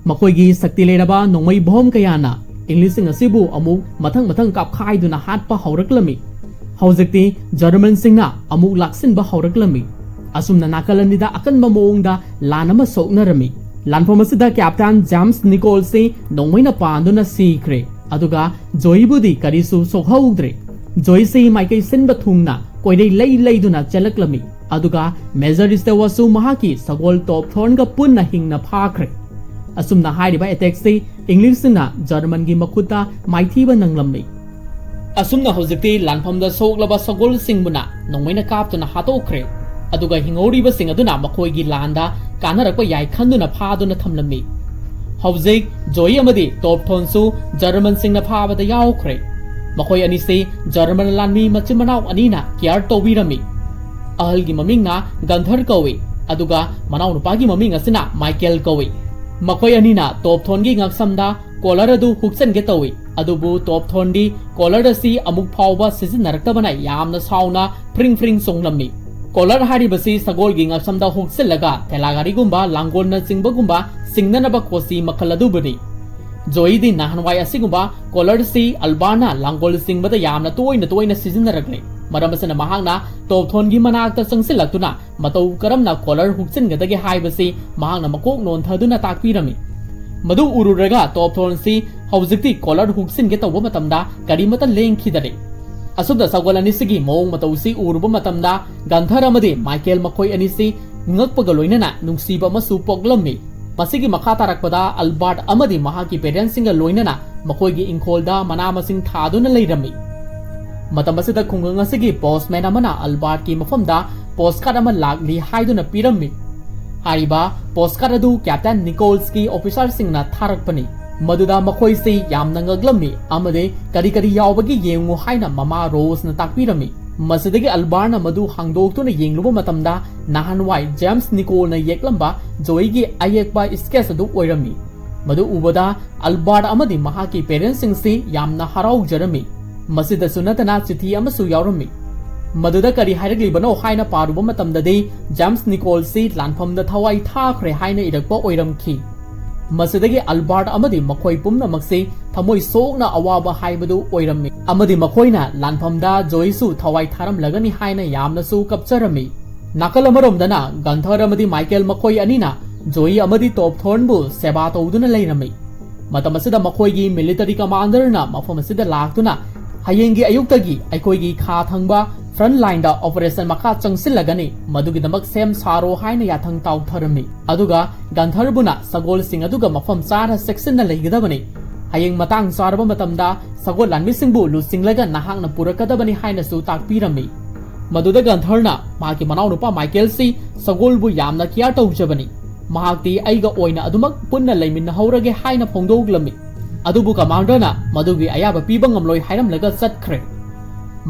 ꯃꯈꯣꯏꯒꯤ ꯁꯛꯇꯤ ꯂꯩꯔꯕ ꯅꯣꯡꯃꯩ ꯕꯣꯝ ꯀꯌꯥꯅ ꯏꯪꯂꯤꯁꯁꯤꯡ ꯑꯁꯤꯕꯨ ꯑꯃꯨꯛ ꯃꯊꯪ ꯃꯊꯪ ꯀꯥꯞꯈꯥꯏꯗꯨꯅ ꯍꯥꯠꯄ ꯍꯧꯔꯛꯂꯝꯃꯤ꯫ ꯍꯧꯖꯤꯛꯇꯤ ꯖꯔꯃꯟꯁꯤꯡꯅ ꯑꯃꯨꯛ ꯂꯥꯛꯁꯤꯟꯕ ꯍꯧꯔꯛꯂꯝꯃꯤ꯫ ꯑꯁꯨꯝꯅ ꯅꯥꯀꯜ ꯑꯅꯤꯗ ꯑꯀꯟꯕ ꯃꯑꯣꯡꯗ ꯂꯥꯟ ꯑꯃ ꯁꯣꯛꯅꯔꯝꯃꯤ꯫ ꯂꯥꯟꯐꯝ ꯑꯁꯤꯗ ꯀꯦꯞꯇꯦꯟ ꯖꯦꯝꯁ ꯅꯤꯀꯣꯜꯁꯤ ꯅꯣꯡꯃꯩꯅ ꯄꯥꯟꯗꯨꯅ ꯁꯤꯈ꯭ꯔꯦ꯫ ꯑꯗꯨꯒ ꯖꯣꯏꯕꯨꯗꯤ ꯀꯔꯤꯁꯨ ꯁꯣꯛꯍꯧꯗ꯭ꯔꯦ꯫ ꯖꯣꯏꯁꯤ ꯃꯥꯏꯀꯩ ꯁꯤꯟꯕ ꯊꯨꯡꯅ ꯀꯣꯏꯔꯩ ꯂꯩ ꯂꯩꯗꯨꯅ ꯆꯦꯜꯂꯛꯂꯝꯃꯤ꯫ ꯑꯗꯨꯒ ꯃꯦꯖꯔ ꯏꯁꯇꯦꯋꯥꯁꯨ ꯃꯍꯥꯛꯀꯤ ꯁꯒꯣꯜ ꯇꯣꯞ ꯊꯣꯔꯟꯒ ꯄꯨꯟꯅ ꯍꯤꯡꯅ ꯐꯥꯈ꯭ꯔꯦ꯫ ꯑꯁꯨꯝꯅ ꯍꯥꯏꯔꯤꯕ ꯑꯦꯇꯦꯛꯁꯤ ꯏꯪꯂꯤꯁꯁꯤꯡꯅ ꯖꯔꯃꯟꯒꯤ ꯃꯈꯨꯠꯇ ꯃꯥꯏꯊꯤꯕ ꯅꯪꯂꯝꯃꯤ꯫ ꯑꯁꯨꯝꯅ ꯍꯧꯖꯤꯛꯇꯤ ꯂꯥꯟꯐꯝꯗ ꯁꯣꯛꯂꯕ ꯁꯒꯣꯜꯁꯤꯡꯕꯨꯅ ꯅꯣꯡꯃꯩꯅ ꯀꯥꯞꯇꯨꯅ ꯍꯥꯠꯇꯣꯛꯈ꯭ꯔꯦ꯫ ꯑꯗꯨꯒ ꯍꯤꯡꯍꯧꯔꯤꯕꯁꯤꯡ ꯑꯗꯨꯅ ꯃꯈꯣꯏꯒꯤ ꯂꯥꯟꯗ ꯀꯥꯟꯅꯔꯛꯄ ꯌꯥꯏ ꯈꯟꯗꯨꯅ ꯐꯥꯗꯨꯅ ꯊꯝꯂꯝꯃꯤ꯫ ꯍꯧꯖꯤꯛ ꯖꯣꯏ ꯑꯃꯗꯤ ꯇꯣꯞ ꯊꯣꯟꯁꯨ ꯖꯔꯃꯟꯁꯤꯡꯅ ꯐꯥꯕꯗ ꯌꯥꯎꯈ꯭ꯔꯦ꯫ ꯃꯈꯣꯏ ꯑꯅꯤꯁꯤ ꯖꯔꯃꯟ ꯂꯥꯟꯃꯤ ꯃꯆꯤꯟ ꯃꯅꯥꯎ ꯑꯅꯤꯅ ꯀꯤꯌꯥꯔ ꯇꯧꯕꯤꯔꯝꯃꯤ꯫ ꯑꯍꯜꯒꯤ ꯃꯃꯤꯡꯅ ꯒꯟꯊꯔ ꯀꯧꯏ, ꯑꯗꯨꯒ ꯃꯅꯥꯎꯅꯨꯄꯥꯒꯤ ꯃꯃꯤꯡ ꯑꯁꯤꯅ ꯃꯥꯏꯀꯦꯜ ꯀꯧꯏ꯫ ꯃꯈꯣꯏ ꯑꯅꯤꯅ ꯇꯣꯞ ꯊꯣꯟꯒꯤ ꯉꯛꯁꯝꯗ ꯀꯣꯂꯔ ꯑꯗꯨ ꯍꯨꯛꯆꯟꯒꯦ ꯇꯧꯏ, ꯑꯗꯨꯕꯨ ꯇꯣꯞ ꯊꯣꯟꯗꯤ ꯀꯣꯂꯔ ꯑꯁꯤ ꯑꯃꯨꯛ ꯐꯥꯎꯕ ꯁꯤꯖꯤꯟꯅꯔꯛꯇꯕꯅ ꯌꯥꯝꯅ ꯁꯥꯎꯅ ꯐ꯭ꯔꯤꯡ ꯐ꯭ꯔꯤꯡ ꯆꯣꯡꯂꯝꯃꯤ꯫ ꯀꯣꯂꯔ ꯍꯥꯏꯔꯤꯕꯁꯤ ꯁꯒꯣꯜꯒꯤ ꯉꯛꯁꯝꯗ ꯍꯨꯛꯆꯤꯜꯂꯒ ꯊꯦꯂꯥ ꯒꯥꯔꯤꯒꯨꯝꯕ, ꯂꯥꯡꯒꯣꯜꯅꯆꯤꯡꯕꯒꯨꯝꯕ ꯆꯤꯡꯅꯅꯕ ꯀꯣꯆꯤ ꯃꯈꯜ ꯑꯗꯨꯕꯨꯅꯤ꯫ ꯖꯣꯏꯗꯤ ꯅꯍꯥꯟꯋꯥꯏ ꯑꯁꯤꯒꯨꯝꯕ ꯀꯣꯂꯔꯁꯤ ꯑꯜꯕꯥꯅ ꯂꯥꯡꯒꯣꯜ ꯆꯤꯡꯕꯗ ꯌꯥꯝꯅ ꯇꯣꯏꯅ ꯇꯣꯏꯅ ꯁꯤꯖꯤꯟꯅꯔꯛꯂꯦ꯫ ꯃꯔꯝ ꯑꯁꯤꯅ ꯃꯍꯥꯛꯅ ꯇꯣꯞ ꯊꯣꯟꯒꯤ ꯃꯅꯥꯛꯇ ꯆꯪꯁꯤꯜꯂꯛꯇꯨꯅ ꯃꯇꯧ ꯀꯔꯝꯅ ꯀꯣꯂꯔ ꯍꯨꯛꯆꯤꯟꯒꯗꯒꯦ ꯍꯥꯏꯕꯁꯤ ꯃꯍꯥꯛꯅ ꯃꯀꯣꯛ ꯅꯣꯟꯊꯗꯨꯅ ꯇꯥꯛꯄꯤꯔꯝꯃꯤ꯫ ꯃꯗꯨ ꯎꯔꯨꯔꯒ ꯇꯣꯞ ꯊꯣꯟꯁꯤ ꯍꯧꯖꯤꯛꯇꯤ ꯀꯣꯂꯔ ꯍꯨꯛꯆꯤꯟꯒꯦ ꯇꯧꯕ ꯃꯇꯝꯗ ꯀꯔꯤꯃꯠꯇ ꯂꯦꯡꯈꯤꯗꯔꯦ꯫ ꯑꯁꯨꯝꯅ ꯁꯒꯣꯜ ꯑꯅꯤꯁꯤꯒꯤ ꯃꯑꯣꯡ ꯃꯇꯧꯁꯤ ꯎꯔꯨꯕ ꯃꯇꯝꯗ ꯒꯟꯊꯔ ꯑꯃꯗꯤ ꯃꯥꯏꯀꯦꯜ ꯃꯈꯣꯏ ꯑꯅꯤꯁꯤ ꯉꯛꯄꯒ ꯂꯣꯏꯅꯅ ꯅꯨꯡꯁꯤꯕ ꯑꯃꯁꯨ ꯄꯣꯛꯂꯝꯃꯤ꯫ ꯃꯁꯤꯒꯤ ꯃꯈꯥ ꯇꯥꯔꯛꯄꯗ ꯑꯜꯕꯥꯔꯠ ꯑꯃꯗꯤ ꯃꯍꯥꯛꯀꯤ ꯄꯦꯔꯦꯟꯁꯁꯤꯡꯒ ꯂꯣꯏꯅꯅ ꯃꯈꯣꯏꯒꯤ ꯏꯪꯈꯣꯜꯗ ꯃꯅꯥ ꯃꯁꯤꯡ ꯊꯥꯗꯨꯅ ꯂꯩꯔꯝꯃꯤ꯫ ꯃꯇꯝ ꯑꯁꯤꯗ ꯈꯨꯡꯒꯪ ꯑꯁꯤꯒꯤ ꯄꯣꯁꯃꯦꯟ ꯑꯃꯅ ꯑꯜꯕꯥꯔꯠꯀꯤ ꯃꯐꯝꯗ ꯄꯣꯁꯀꯥꯔꯠ ꯑꯃ ꯂꯥꯛꯂꯤ ꯍꯥꯏꯗꯨꯅ ꯄꯤꯔꯝꯃꯤ꯫ ꯍꯥꯏꯔꯤꯕ ꯄꯣꯁꯀꯥꯔꯠ ꯑꯗꯨ ꯀꯦꯞꯇꯦꯟ ꯅꯤꯀꯣꯜꯁꯀꯤ ꯑꯣꯐꯤꯁꯥꯔꯁꯤꯡꯅ ꯊꯥꯔꯛꯄꯅꯤ꯫ ꯃꯗꯨꯗ ꯃꯈꯣꯏꯁꯤ ꯌꯥꯝꯅ ꯉꯛꯂꯝꯃꯤ ꯑꯃꯗꯤ ꯀꯔꯤ ꯀꯔꯤ ꯌꯥꯎꯕꯒꯦ ꯌꯦꯡꯉꯨ ꯍꯥꯏꯅ ꯃꯃꯥ ꯔꯣꯁꯅ ꯇꯥꯛꯄꯤꯔꯝꯃꯤ꯫ ꯃꯁꯤꯗꯒꯤ ꯑꯜꯕꯥꯔꯠꯅ ꯃꯗꯨ ꯍꯥꯡꯗꯣꯛꯇꯨꯅ ꯌꯦꯡꯂꯨꯕ ꯃꯇꯝꯗ ꯅꯍꯥꯟꯋꯥꯏ ꯖꯦꯝꯁ ꯅꯤꯀꯣꯜꯅ ꯌꯦꯛꯂꯝꯕ ꯖꯣꯏꯒꯤ ꯑꯌꯦꯛꯄ ꯁ꯭ꯀꯦꯠꯆ ꯑꯗꯨ ꯑꯣꯏꯔꯝꯃꯤ꯫ ꯃꯗꯨ ꯎꯕꯗ ꯑꯜꯕꯥꯔꯠ ꯑꯃꯗꯤ ꯃꯍꯥꯛꯀꯤ ꯄꯦꯔꯦꯟꯁꯁꯤꯡꯁꯤ ꯌꯥꯝꯅ ꯍꯔꯥꯎꯖꯔꯝꯃꯤ꯫ ꯃꯁꯤꯗꯁꯨ ꯅꯠꯇꯅ ꯆꯤꯊꯤ ꯑꯃꯁꯨ ꯌꯥꯎꯔꯝꯃꯤ꯫ ꯃꯗꯨꯗ ꯀꯔꯤ ꯍꯥꯏꯔꯛꯂꯤꯕꯅꯣ ꯍꯥꯏꯅ ꯄꯥꯔꯨꯕ ꯃꯇꯝꯗꯗꯤ ꯖꯦꯝꯁ ꯅꯤꯀꯣꯜꯁꯤ ꯂꯥꯟꯐꯝꯗ ꯊꯋꯥꯏ ꯊꯥꯈ꯭ꯔꯦ ꯍꯥꯏꯅ ꯏꯔꯛꯄ ꯑꯣꯏꯔꯝꯈꯤ꯫ ꯃꯁꯤꯗꯒꯤ ꯑꯜꯕꯥꯔꯠ ꯑꯃꯗꯤ ꯃꯈꯣꯏ ꯄꯨꯝꯅꯃꯛꯁꯤ ꯊꯃꯣꯏ ꯁꯣꯛꯅ ꯑꯋꯥꯕ ꯍꯥꯏꯕꯗꯨ ꯑꯣꯏꯔꯝꯃꯤ ꯑꯃꯗꯤ ꯃꯈꯣꯏꯅ ꯂꯥꯟꯐꯝꯗ ꯖꯣꯏꯁꯨ ꯊꯋꯥꯏ ꯊꯥꯔꯝꯂꯒꯅꯤ ꯍꯥꯏꯅ ꯌꯥꯝꯅꯁꯨ ꯀꯞꯆꯔꯝꯃꯤ꯫ ꯅꯥꯀꯜ ꯑꯃꯔꯣꯝꯗꯅ ꯒꯟꯊꯔ ꯑꯃꯗꯤ ꯃꯥꯏꯀꯦꯜ ꯃꯈꯣꯏ ꯑꯅꯤꯅ ꯖꯣꯏ ꯑꯃꯗꯤ ꯇꯣꯞ ꯊꯣꯔꯟꯕꯨ ꯁꯦꯕꯥ ꯇꯧꯗꯨꯅ ꯂꯩꯔꯝꯃꯤ꯫ ꯃꯇꯝ ꯑꯁꯤꯗ ꯃꯈꯣꯏꯒꯤ ꯃꯤꯂꯤꯇꯔꯤ ꯀꯃꯥꯟꯗꯔꯅ ꯃꯐꯝ ꯑꯁꯤꯗ ꯂꯥꯛꯇꯨꯅ ꯍꯌꯦꯡꯒꯤ ꯑꯌꯨꯛꯇꯒꯤ ꯑꯩꯈꯣꯏꯒꯤ ꯈꯥ ꯊꯪꯕ ꯐ꯭ꯔꯟꯠ ꯂꯥꯏꯟꯗ ꯑꯣꯄꯔꯦꯁꯟ ꯃꯈꯥ ꯆꯪꯁꯤꯜꯂꯒꯅꯤ, ꯃꯗꯨꯒꯤꯗꯃꯛ ꯁꯦꯝ ꯁꯥꯔꯣ ꯍꯥꯏꯅ ꯌꯥꯊꯪ ꯇꯥꯎꯊꯔꯝꯃꯤ꯫ ꯑꯗꯨꯒ ꯒꯟꯊꯔꯕꯨꯅ ꯁꯒꯣꯜꯁꯤꯡ ꯑꯗꯨꯒ ꯃꯐꯝ ꯆꯥꯅ ꯆꯦꯛꯁꯤꯟꯅ ꯂꯩꯒꯗꯕꯅꯤ꯫ ꯍꯌꯦꯡ ꯃꯇꯥꯡ ꯆꯥꯔꯕ ꯃꯇꯝꯗ ꯁꯒꯣꯜ ꯂꯥꯟꯃꯤꯁꯤꯡꯕꯨ ꯂꯨꯆꯤꯡꯂꯒ ꯅꯍꯥꯛꯅ ꯄꯨꯔꯛꯀꯗꯕꯅꯤ ꯍꯥꯏꯅꯁꯨ ꯇꯥꯛꯄꯤꯔꯝꯃꯤ꯫ ꯃꯗꯨꯗ ꯒꯟꯊꯔꯅ ꯃꯍꯥꯛꯀꯤ ꯃꯅꯥꯎꯅꯨꯄꯥ ꯃꯥꯏꯀꯦꯜꯁꯤ ꯁꯒꯣꯜꯕꯨ ꯌꯥꯝꯅ ꯀꯤꯌꯥꯔ ꯇꯧꯖꯕꯅꯤ, ꯃꯍꯥꯛꯇꯤ ꯑꯩꯒ ꯑꯣꯏꯅ ꯑꯗꯨꯃꯛ ꯄꯨꯟꯅ ꯂꯩꯃꯤꯟꯅꯍꯧꯔꯒꯦ ꯍꯥꯏꯅ ꯐꯣꯡꯗꯣꯛꯂꯝꯃꯤ꯫ ꯑꯗꯨꯕꯨ ꯀꯃꯥꯟꯗꯔꯅ ꯃꯗꯨꯒꯤ ꯑꯌꯥꯕ ꯄꯤꯕ ꯉꯝꯂꯣꯏ ꯍꯥꯏꯔꯝꯂꯒ ꯆꯠꯈ꯭ꯔꯦ꯫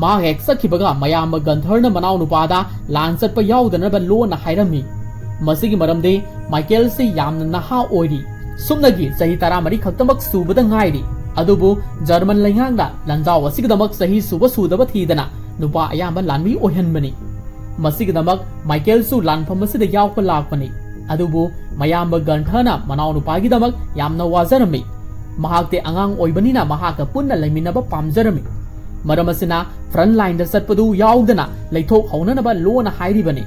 ꯃꯍꯥꯛ ꯍꯦꯛ ꯆꯠꯈꯤꯕꯒ ꯃꯌꯥꯝꯕ ꯒꯟꯊꯔꯅ ꯃꯅꯥꯎꯅꯨꯄꯥꯗ ꯂꯥꯟ ꯆꯠꯄ ꯌꯥꯎꯗꯅꯕ ꯂꯣꯟꯅ ꯍꯥꯏꯔꯝꯃꯤ꯫ ꯃꯁꯤꯒꯤ ꯃꯔꯝꯗꯤ ꯃꯥꯏꯀꯦꯜꯁꯤ ꯌꯥꯝꯅ ꯅꯍꯥ ꯑꯣꯏꯔꯤ, ꯁꯨꯞꯅꯒꯤ ꯆꯍꯤ ꯇꯔꯥꯃꯔꯤ ꯈꯛꯇꯃꯛ ꯁꯨꯕꯗ ꯉꯥꯏꯔꯤ꯫ ꯑꯗꯨꯕꯨ ꯖꯔꯃꯟ ꯂꯩꯉꯥꯛꯅ ꯂꯥꯟꯖꯥꯎ ꯑꯁꯤꯒꯤꯗꯃꯛ ꯆꯍꯤ ꯁꯨꯕ ꯁꯨꯗꯕ ꯊꯤꯗꯅ ꯅꯨꯄꯥ ꯑꯌꯥꯝꯕ ꯂꯥꯟꯃꯤ ꯑꯣꯏꯍꯟꯕꯅꯤ꯫ ꯃꯁꯤꯒꯤꯗꯃꯛ ꯃꯥꯏꯀꯦꯜꯁꯨ ꯂꯥꯟꯐꯝ ꯑꯁꯤꯗ ꯌꯥꯎꯕ ꯂꯥꯛꯄꯅꯤ꯫ ꯑꯗꯨꯕꯨ ꯃꯌꯥꯝꯕ ꯒꯟꯊꯔꯅ ꯃꯅꯥꯎꯅꯨꯄꯥꯒꯤꯗꯃꯛ ꯌꯥꯝꯅ ꯋꯥꯖꯔꯝꯃꯤ꯫ ꯃꯍꯥꯛꯇꯤ ꯑꯉꯥꯡ ꯑꯣꯏꯕꯅꯤꯅ ꯃꯍꯥꯛꯀ ꯄꯨꯟꯅ ꯂꯩꯃꯤꯟꯅꯕ ꯄꯥꯝꯖꯔꯝꯃꯤ꯫ ꯃꯔꯝ ꯑꯁꯤꯅ ꯐ꯭ꯔꯟꯠ ꯂꯥꯏꯟꯗ ꯆꯠꯄꯗꯨ ꯌꯥꯎꯗꯅ ꯂꯩꯊꯣꯛꯍꯧꯅꯅꯕ ꯂꯣꯟꯅ ꯍꯥꯏꯔꯤꯕꯅꯤ꯫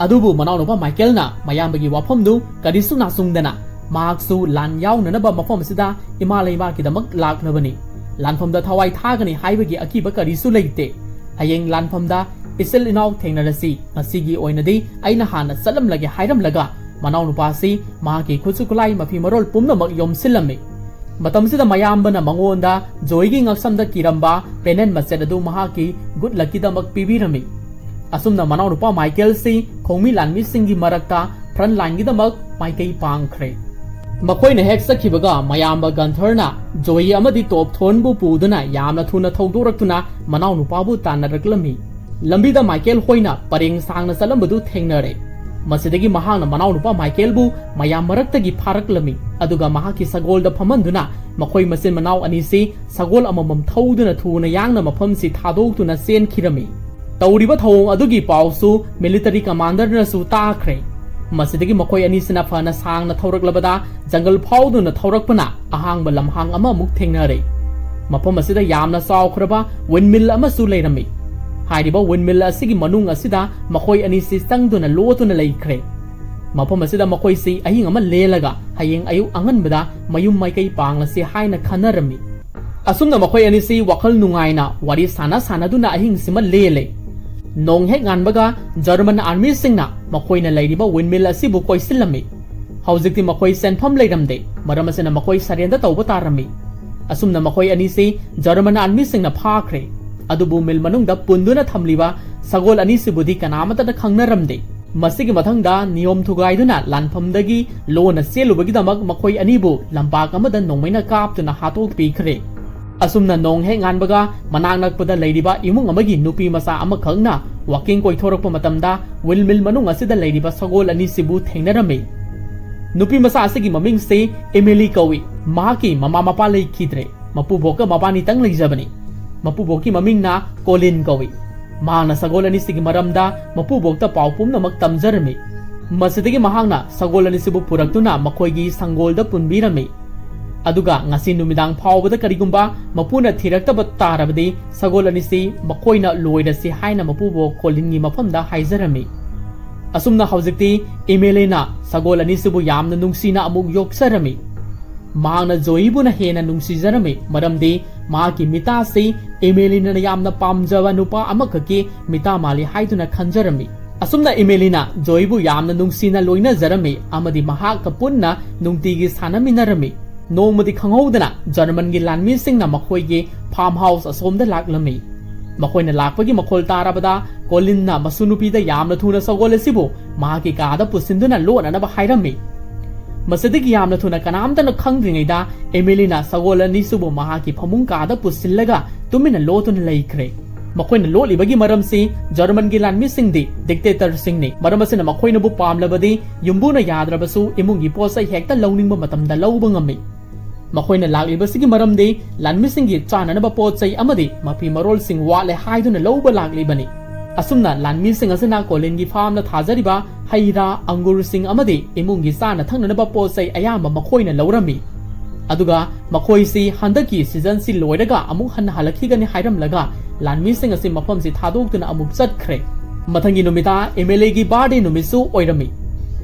ꯑꯗꯨꯕꯨ ꯃꯅꯥꯎꯅꯨꯄꯥ ꯃꯥꯏꯀꯦꯜꯅ ꯃꯌꯥꯝꯕꯒꯤ ꯋꯥꯐꯝꯗꯨ ꯀꯔꯤꯁꯨ ꯅꯥꯆꯨꯡꯗꯅ ꯃꯍꯥꯛꯁꯨ ꯂꯥꯟ ꯌꯥꯎꯅꯅꯕ ꯃꯐꯝ ꯑꯁꯤꯗ ꯏꯃꯥ ꯂꯩꯕꯥꯛꯀꯤꯗꯃꯛ ꯂꯥꯛꯂꯕꯅꯤ꯫ ꯂꯥꯟꯐꯝꯗ ꯊꯋꯥꯏ ꯊꯥꯒꯅꯤ ꯍꯥꯏꯕꯒꯤ ꯑꯀꯤꯕ ꯀꯔꯤꯁꯨ ꯂꯩꯇꯦ꯫ ꯍꯌꯦꯡ ꯂꯥꯟꯐꯝꯗ ꯏꯆꯤꯜ ꯏꯅꯥꯎ ꯊꯦꯡꯅꯔꯁꯤ꯫ ꯉꯁꯤꯒꯤ ꯑꯣꯏꯅꯗꯤ ꯑꯩꯅ ꯍꯥꯟꯅ ꯆꯠꯂꯝꯂꯒꯦ" ꯍꯥꯏꯔꯝꯂꯒ ꯃꯅꯥꯎꯅꯨꯄꯥꯁꯤ ꯃꯍꯥꯛꯀꯤ ꯈꯨꯠꯁꯨ ꯈꯨꯠꯂꯥꯏ ꯃꯐꯤ ꯃꯔꯣꯜ ꯄꯨꯝꯅꯃꯛ ꯌꯣꯝꯁꯤꯜꯂꯝꯃꯤ꯫ ꯃꯇꯝꯁꯤꯗ ꯃꯌꯥꯝꯕꯅ ꯃꯉꯣꯟꯗ ꯖꯣꯏꯒꯤ ꯉꯛꯁꯝꯗ ꯀꯤꯔꯝꯕ ꯄꯦꯅꯦꯟ ꯃꯆꯦꯠ ꯑꯗꯨ ꯃꯍꯥꯛꯀꯤ ꯒꯨꯗ ꯂꯛꯀꯤꯗꯃꯛ ꯄꯤꯕꯤꯔꯝꯃꯤ꯫ ꯑꯁꯨꯝꯅ ꯃꯅꯥꯎꯅꯨꯄꯥ ꯃꯥꯏꯀꯦꯜꯁꯤ ꯈꯣꯡꯃꯤ ꯂꯥꯟꯃꯤꯁꯤꯡꯒꯤ ꯃꯔꯛꯇ ꯐ꯭ꯔꯟ ꯂꯥꯏꯟꯒꯤꯗꯃꯛ ꯃꯥꯏꯀꯩ ꯄꯥꯡꯈ꯭ꯔꯦ꯫ ꯃꯈꯣꯏꯅ ꯍꯦꯛ ꯆꯠꯈꯤꯕꯒ ꯃꯌꯥꯝꯕ ꯒꯟꯊꯔꯅ ꯖꯣꯏ ꯑꯃꯗꯤ ꯇꯣꯞ ꯊꯣꯔꯟꯕꯨ ꯄꯨꯗꯨꯅ ꯌꯥꯝꯅ ꯊꯨꯅ ꯊꯧꯗꯣꯔꯛꯇꯨꯅ ꯃꯅꯥꯎꯅꯨꯄꯥꯕꯨ ꯇꯥꯟꯅꯔꯛꯂꯝꯃꯤ꯫ ꯂꯝꯕꯤꯗ ꯃꯥꯏꯀꯦꯜ ꯍꯣꯏꯅ ꯄꯔꯦꯡ ꯁꯥꯡꯅ ꯆꯠꯂꯝꯕꯗꯨ ꯊꯦꯡꯅꯔꯦ꯫ ꯃꯁꯤꯗꯒꯤ ꯃꯍꯥꯛꯅ ꯃꯅꯥꯎꯅꯨꯄꯥ ꯃꯥꯏꯀꯦꯜꯕꯨ ꯃꯌꯥꯝ ꯃꯔꯛꯇꯒꯤ ꯐꯥꯔꯛꯂꯝꯃꯤ, ꯑꯗꯨꯒ ꯃꯍꯥꯛꯀꯤ ꯁꯒꯣꯜꯗ ꯐꯝꯍꯟꯗꯨꯅ ꯃꯈꯣꯏ ꯃꯆꯤꯟ ꯃꯅꯥꯎ ꯑꯅꯤꯁꯤ ꯁꯒꯣꯜ ꯑꯃꯃꯝ ꯊꯧꯗꯨꯅ ꯊꯨꯅ ꯌꯥꯡꯅ ꯃꯐꯝꯁꯤ ꯊꯥꯗꯣꯛꯇꯨꯅ ꯆꯦꯟꯈꯤꯔꯝꯃꯤ꯫ ꯇꯧꯔꯤꯕ ꯊꯧꯑꯣꯡ ꯑꯗꯨꯒꯤ ꯄꯥꯎꯁꯨ ꯃꯤꯂꯤꯇꯔꯤ ꯀꯃꯥꯟꯗꯔꯅꯁꯨ ꯇꯥꯈ꯭ꯔꯦ꯫ ꯃꯁꯤꯗꯒꯤ ꯃꯈꯣꯏ ꯑꯅꯤꯁꯤꯅ ꯐꯅ ꯁꯥꯡꯅ ꯊꯧꯔꯛꯂꯕꯗ ꯖꯪꯒꯜ ꯐꯥꯎꯗꯨꯅ ꯊꯧꯔꯛꯄꯅ ꯑꯍꯥꯡꯕ ꯂꯝꯍꯥꯡ ꯑꯃ ꯑꯃꯨꯛ ꯊꯦꯡꯅꯔꯦ꯫ ꯃꯐꯝ ꯑꯁꯤꯗ ꯌꯥꯝꯅ ꯆꯥꯎꯈ꯭ꯔꯕ ꯋꯤꯟꯃꯤꯜ ꯑꯃꯁꯨ ꯂꯩꯔꯝꯃꯤ꯫ ꯍꯥꯏꯔꯤꯕ ꯋꯤꯟꯃꯤꯜ ꯑꯁꯤꯒꯤ ꯃꯅꯨꯡ ꯑꯁꯤꯗ ꯃꯈꯣꯏ ꯑꯅꯤꯁꯤ ꯆꯪꯗꯨꯅ ꯂꯣꯠꯇꯨꯅ ꯂꯩꯈ꯭ꯔꯦ꯫ ꯃꯐꯝ ꯑꯁꯤꯗ ꯃꯈꯣꯏꯁꯤ ꯑꯍꯤꯡ ꯑꯃ ꯂꯦꯜꯂꯒ ꯍꯌꯦꯡ ꯑꯌꯨꯛ ꯑꯉꯟꯕꯗ ꯃꯌꯨꯝ ꯃꯥꯏꯀꯩ ꯄꯥꯡꯂꯁꯤ ꯍꯥꯏꯅ ꯈꯟꯅꯔꯝꯃꯤ꯫ ꯑꯁꯨꯝꯅ ꯃꯈꯣꯏ ꯑꯅꯤꯁꯤ ꯋꯥꯈꯜ ꯅꯨꯡꯉꯥꯏꯅ ꯋꯥꯔꯤ ꯁꯥꯟꯅ ꯁꯥꯟꯅꯗꯨꯅ ꯑꯍꯤꯡꯁꯤꯃ ꯂꯦꯜꯂꯦ꯫ ꯅꯣꯡ ꯍꯦꯛ ꯉꯥꯟꯕꯒ ꯖꯔꯃꯟ ꯑꯥꯔꯃꯤꯁꯤꯡꯅ ꯃꯈꯣꯏꯅ ꯂꯩꯔꯤꯕ ꯋꯤꯟꯃꯤꯜ ꯑꯁꯤꯕꯨ ꯀꯣꯏꯁꯤꯜꯂꯝꯃꯤ꯫ ꯍꯧꯖꯤꯛꯇꯤ ꯃꯈꯣꯏ ꯆꯦꯟꯐꯝ ꯂꯩꯔꯝꯗꯦ, ꯃꯔꯝ ꯑꯁꯤꯅ ꯃꯈꯣꯏ ꯁꯔꯦꯟꯗꯔ ꯇꯧꯕ ꯇꯥꯔꯝꯃꯤ꯫ ꯑꯁꯨꯝꯅ ꯃꯈꯣꯏ ꯑꯅꯤꯁꯤ ꯖꯔꯃꯟ ꯑꯥꯔꯃꯤꯁꯤꯡꯅ ꯐꯥꯈ꯭ꯔꯦ꯫ ꯑꯗꯨꯕꯨ ꯃꯤꯜ ꯃꯅꯨꯡꯗ ꯄꯨꯟꯗꯨꯅ ꯊꯝꯂꯤꯕ ꯁꯒꯣꯜ ꯑꯅꯤꯁꯤꯕꯨꯗꯤ ꯀꯅꯥꯃꯠꯇꯅ ꯈꯪꯅꯔꯝꯗꯦ꯫ ꯃꯁꯤꯒꯤ ꯃꯊꯪꯗ ꯅꯤꯌꯣꯝ ꯊꯨꯒꯥꯏꯗꯨꯅ ꯂꯥꯟꯐꯝꯗꯒꯤ ꯂꯣꯟꯅ ꯆꯦꯜꯂꯨꯕꯒꯤꯗꯃꯛ ꯃꯈꯣꯏ ꯑꯅꯤꯕꯨ ꯂꯝꯄꯥꯛ ꯑꯃꯗ ꯅꯣꯡꯃꯩꯅ ꯀꯥꯞꯇꯨꯅ ꯍꯥꯠꯇꯣꯛꯄꯤꯈ꯭ꯔꯦ꯫ ꯑꯁꯨꯝꯅ ꯅꯣꯡ ꯍꯦꯛ ꯉꯥꯟꯕꯒ ꯃꯅꯥꯛ ꯅꯛꯄꯗ ꯂꯩꯔꯤꯕ ꯏꯃꯨꯡ ꯑꯃꯒꯤ ꯅꯨꯄꯤ ꯃꯆꯥ ꯑꯃꯈꯛꯅ ꯋꯥꯀꯤꯡ ꯀꯣꯏꯊꯣꯔꯛꯄ ꯃꯇꯝꯗ ꯋꯤꯜꯃꯤꯜ ꯃꯅꯨꯡ ꯑꯁꯤꯗ ꯂꯩꯔꯤꯕ ꯁꯒꯣꯜ ꯑꯅꯤꯁꯤꯕꯨ ꯊꯦꯡꯅꯔꯝꯃꯤ꯫ ꯅꯨꯄꯤ ꯃꯆꯥ ꯑꯁꯤꯒꯤ ꯃꯃꯤꯡꯁꯤ ꯏꯃꯤꯂꯤ ꯀꯧꯏ꯫ ꯃꯍꯥꯛꯀꯤ ꯃꯃꯥ ꯃꯄꯥ ꯂꯩꯈꯤꯗ꯭ꯔꯦ꯫ ꯃꯄꯨꯕꯣꯛꯀ ꯃꯕꯥꯅꯤꯇꯪ ꯂꯩꯖꯕꯅꯤ꯫ ꯃꯄꯨꯕꯣꯛꯀꯤ ꯃꯃꯤꯡꯅ ꯀꯣꯂꯤꯟ ꯀꯧꯏ꯫ ꯃꯍꯥꯛꯅ ꯁꯒꯣꯜ ꯑꯅꯤꯁꯤꯒꯤ ꯃꯔꯝꯗ ꯃꯄꯨꯕꯣꯛꯇ ꯄꯥꯎ ꯄꯨꯝꯅꯃꯛ ꯇꯝꯖꯔꯝꯃꯤ꯫ ꯃꯁꯤꯗꯒꯤ ꯃꯍꯥꯛꯅ ꯁꯒꯣꯜ ꯑꯅꯤꯁꯤꯕꯨ ꯄꯨꯔꯛꯇꯨꯅ ꯃꯈꯣꯏꯒꯤ ꯁꯪꯒꯣꯜꯗ ꯄꯨꯟꯕꯤꯔꯝꯃꯤ꯫ ꯑꯗꯨꯒ ꯉꯁꯤ ꯅꯨꯃꯤꯗꯥꯡ ꯐꯥꯎꯕꯗ ꯀꯔꯤꯒꯨꯝꯕ ꯃꯄꯨꯅ ꯊꯤꯔꯛꯇꯕ ꯇꯥꯔꯕꯗꯤ ꯁꯒꯣꯜ ꯑꯅꯤꯁꯤ ꯃꯈꯣꯏꯅ ꯂꯣꯏꯔꯁꯤ ꯍꯥꯏꯅ ꯃꯄꯨꯕꯣꯛ ꯀꯣꯂꯤꯟꯒꯤ ꯃꯐꯝꯗ ꯍꯥꯏꯖꯔꯝꯃꯤ꯫ ꯑꯁꯨꯝꯅ ꯍꯧꯖꯤꯛꯇꯤ ꯏꯃꯦꯂꯦꯅ ꯁꯒꯣꯜ ꯑꯅꯤꯁꯤꯕꯨ ꯌꯥꯝꯅ ꯅꯨꯡꯁꯤꯅ ꯑꯃꯨꯛ ꯌꯣꯛꯆꯔꯝꯃꯤ꯫ ꯃꯍꯥꯛꯅ ꯖꯣꯏꯕꯨꯅ ꯍꯦꯟꯅ ꯅꯨꯡꯁꯤꯖꯔꯝꯃꯤ, ꯃꯔꯝꯗꯤ ꯃꯍꯥꯛꯀꯤ ꯃꯤꯇꯥꯁꯤ ꯏꯃꯦꯂꯤꯅꯥꯅ ꯌꯥꯝꯅ ꯄꯥꯝꯖꯕ ꯅꯨꯄꯥ ꯑꯃꯈꯛꯀꯤ ꯃꯤꯇꯥ ꯃꯥꯜꯂꯤ ꯍꯥꯏꯗꯨꯅ ꯈꯟꯖꯔꯝꯃꯤ꯫ ꯑꯁꯨꯝꯅ ꯏꯃꯦꯂꯤꯅꯥ ꯖꯣꯏꯕꯨ ꯌꯥꯝꯅ ꯅꯨꯡꯁꯤꯅ ꯂꯣꯏꯅꯖꯔꯝꯃꯤ ꯑꯃꯗꯤ ꯃꯍꯥꯛꯀ ꯄꯨꯟꯅ ꯅꯨꯡꯇꯤꯒꯤ ꯁꯥꯟꯅꯃꯤꯟꯅꯔꯝꯃꯤ꯫ ꯅꯣꯡꯃꯗꯤ ꯈꯪꯍꯧꯗꯅ ꯖꯔꯃꯟꯒꯤ ꯂꯥꯟꯃꯤꯁꯤꯡꯅ ꯃꯈꯣꯏꯒꯤ ꯐꯥꯔꯝ ꯍꯥꯎꯁ ꯑꯁꯣꯝꯗ ꯂꯥꯛꯂꯝꯃꯤ꯫ ꯃꯈꯣꯏꯅ ꯂꯥꯛꯄꯒꯤ ꯃꯈꯣꯜ ꯇꯥꯔꯕꯗ ꯀꯣꯂꯤꯟꯅ ꯃꯁꯨ ꯅꯨꯄꯤꯗ ꯌꯥꯝꯅ ꯊꯨꯅ ꯁꯒꯣꯜ ꯑꯁꯤꯕꯨ ꯃꯍꯥꯛꯀꯤ ꯀꯥꯗ ꯄꯨꯁꯤꯟꯗꯨꯅ ꯂꯣꯠꯅꯅꯕ ꯍꯥꯏꯔꯝꯃꯤ꯫ ꯃꯁꯤꯗꯒꯤ ꯌꯥꯝꯅ ꯊꯨꯅ ꯀꯅꯥꯝꯇꯅ ꯈꯪꯗ꯭ꯔꯤꯉꯩꯗ ꯑꯦꯃꯤꯂꯤꯅ ꯁꯒꯣꯜ ꯑꯅꯤꯁꯤꯕꯨ ꯃꯍꯥꯛꯀꯤ ꯐꯃꯨꯡ ꯀꯥꯗ ꯄꯨꯁꯤꯜꯂꯒ ꯇꯨꯃꯤꯟꯅ ꯂꯣꯠꯇꯨꯅ ꯂꯩꯈ꯭ꯔꯦ꯫ ꯃꯈꯣꯏꯅ ꯂꯣꯠꯂꯤꯕꯒꯤ ꯃꯔꯝꯁꯤ ꯖꯔꯃꯟꯒꯤ ꯂꯥꯟꯃꯤꯁꯤꯡꯗꯤ ꯗꯤꯛꯇꯦꯇꯔꯁꯤꯡꯅꯤ꯫ ꯃꯔꯝ ꯑꯁꯤꯅ ꯃꯈꯣꯏꯅꯕꯨ ꯄꯥꯝꯂꯕꯗꯤ ꯌꯨꯝꯕꯨꯅ ꯌꯥꯗ꯭ꯔꯕꯁꯨ ꯏꯃꯨꯡꯒꯤ ꯄꯣꯠ ꯆꯩ ꯍꯦꯛꯇ ꯂꯧꯅꯤꯡꯕ ꯃꯇꯝꯗ ꯂꯧꯕ ꯉꯝꯃꯤ꯫ ꯃꯈꯣꯏꯅ ꯂꯥꯛꯂꯤꯕꯁꯤꯒꯤ ꯃꯔꯝꯗꯤ ꯂꯥꯟꯃꯤꯁꯤꯡꯒꯤ ꯆꯥꯅꯅꯕ ꯄꯣꯠ ꯆꯩ ꯑꯃꯗꯤ ꯃꯐꯤ ꯃꯔꯣꯜꯁꯤꯡ ꯋꯥꯠꯂꯦ ꯍꯥꯏꯗꯨꯅ ꯂꯧꯕ ꯂꯥꯛꯂꯤꯕꯅꯤ꯫ ꯑꯁꯨꯝꯅ ꯂꯥꯟꯃꯤꯁꯤꯡ ꯑꯁꯤꯅ ꯀꯣꯂꯤꯟꯒꯤ ꯐꯥꯔꯝꯗ ꯊꯥꯖꯔꯤꯕ ꯍꯩ ꯔꯥ, ꯑꯪꯒꯨꯔꯁꯤꯡ ꯑꯃꯗꯤ ꯏꯃꯨꯡꯒꯤ ꯆꯥꯅ ꯊꯛꯅꯅꯕ ꯄꯣꯠ ꯆꯩ ꯑꯌꯥꯝꯕ ꯃꯈꯣꯏꯅ ꯂꯧꯔꯝꯃꯤ꯫ ꯑꯗꯨꯒ ꯃꯈꯣꯏꯁꯤ ꯍꯟꯗꯛꯀꯤ ꯁꯤꯖꯟꯁꯤ ꯂꯣꯏꯔꯒ ꯑꯃꯨꯛ ꯍꯟꯅ ꯍꯜꯂꯛꯈꯤꯒꯅꯤ ꯍꯥꯏꯔꯝꯂꯒ ꯂꯥꯟꯃꯤꯁꯤꯡ ꯑꯁꯤ ꯃꯐꯝꯁꯤ ꯊꯥꯗꯣꯛꯇꯨꯅ ꯑꯃꯨꯛ ꯆꯠꯈ꯭ꯔꯦ꯫ ꯃꯊꯪꯒꯤ ꯅꯨꯃꯤꯠꯇ ꯑꯦꯝ ꯑꯦꯜ ꯑꯦꯒꯤ ꯕꯥꯔꯗꯦ ꯅꯨꯃꯤꯠꯁꯨ ꯑꯣꯏꯔꯝꯃꯤ꯫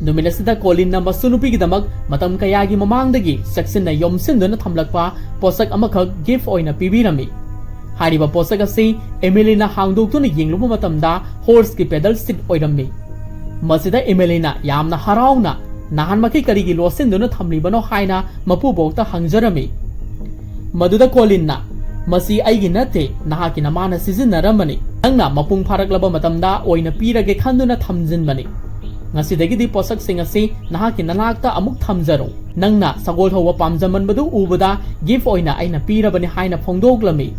ꯅꯨꯃꯤꯠ ꯑꯁꯤꯗ ꯀꯣꯂꯤꯟꯅ ꯃꯁꯨ ꯅꯨꯄꯤꯒꯤꯗꯃꯛ ꯃꯇꯝ ꯀꯌꯥꯒꯤ ꯃꯃꯥꯡꯗꯒꯤ ꯆꯦꯛꯁꯤꯟꯅ ꯌꯣꯝꯁꯤꯟꯗꯨꯅ ꯊꯝꯂꯛꯄ ꯄꯣꯠꯁꯛ ꯑꯃꯈꯛ ꯒꯤꯐ ꯑꯣꯏꯅ ꯄꯤꯕꯤꯔꯝꯃꯤ꯫ ꯍꯥꯏꯔꯤꯕ ꯄꯣꯠꯁꯛ ꯑꯁꯤ ꯑꯦꯃꯤꯂꯤꯅ ꯍꯥꯡꯗꯣꯛꯇꯨꯅ ꯌꯦꯡꯂꯨꯕ ꯃꯇꯝꯗ ꯍꯣꯔꯁꯀꯤ ꯄꯦꯗꯜ ꯁꯤꯠ ꯑꯣꯏꯔꯝꯃꯤ꯫ ꯃꯁꯤꯗ ꯑꯦꯃꯤꯂꯤꯅ ꯌꯥꯝꯅ ꯍꯔꯥꯎꯅ ꯅꯍꯥꯟꯃꯛꯀꯤ ꯀꯔꯤꯒꯤ ꯂꯣꯠꯁꯤꯟꯗꯨꯅ ꯊꯝꯂꯤꯕꯅꯣ ꯍꯥꯏꯅ ꯃꯄꯨꯕꯣꯛꯇ ꯍꯪꯖꯔꯝꯃꯤ꯫ ꯃꯗꯨꯗ ꯀꯣꯂꯤꯟꯅ, "ꯃꯁꯤ ꯑꯩꯒꯤ ꯅꯠꯇꯦ, ꯅꯍꯥꯛꯀꯤ ꯅꯃꯥꯅ ꯁꯤꯖꯤꯟꯅꯔꯝꯕꯅꯤ꯫ ꯅꯪꯅ ꯃꯄꯨꯡ ꯐꯥꯔꯛꯂꯕ ꯃꯇꯝꯗ ꯑꯣꯏꯅ ꯄꯤꯔꯒꯦ ꯈꯟꯗꯨꯅ ꯊꯝꯖꯤꯟꯕꯅꯤ꯫ ꯉꯁꯤꯗꯒꯤꯗꯤ ꯄꯣꯠꯁꯛꯁꯤꯡ ꯑꯁꯤ ꯅꯍꯥꯛꯀꯤ ꯅꯅꯥꯛꯇ ꯑꯃꯨꯛ ꯊꯝꯖꯔꯣ꯫ ꯅꯪꯅ ꯁꯒꯣꯜ ꯊꯧꯕ ꯄꯥꯝꯖꯃꯟꯕꯗꯨ ꯎꯕꯗ ꯒꯤꯐ ꯑꯣꯏꯅ ꯑꯩꯅ ꯄꯤꯔꯕꯅꯤ" ꯍꯥꯏꯅ ꯐꯣꯡꯗꯣꯛꯂꯝꯃꯤ꯫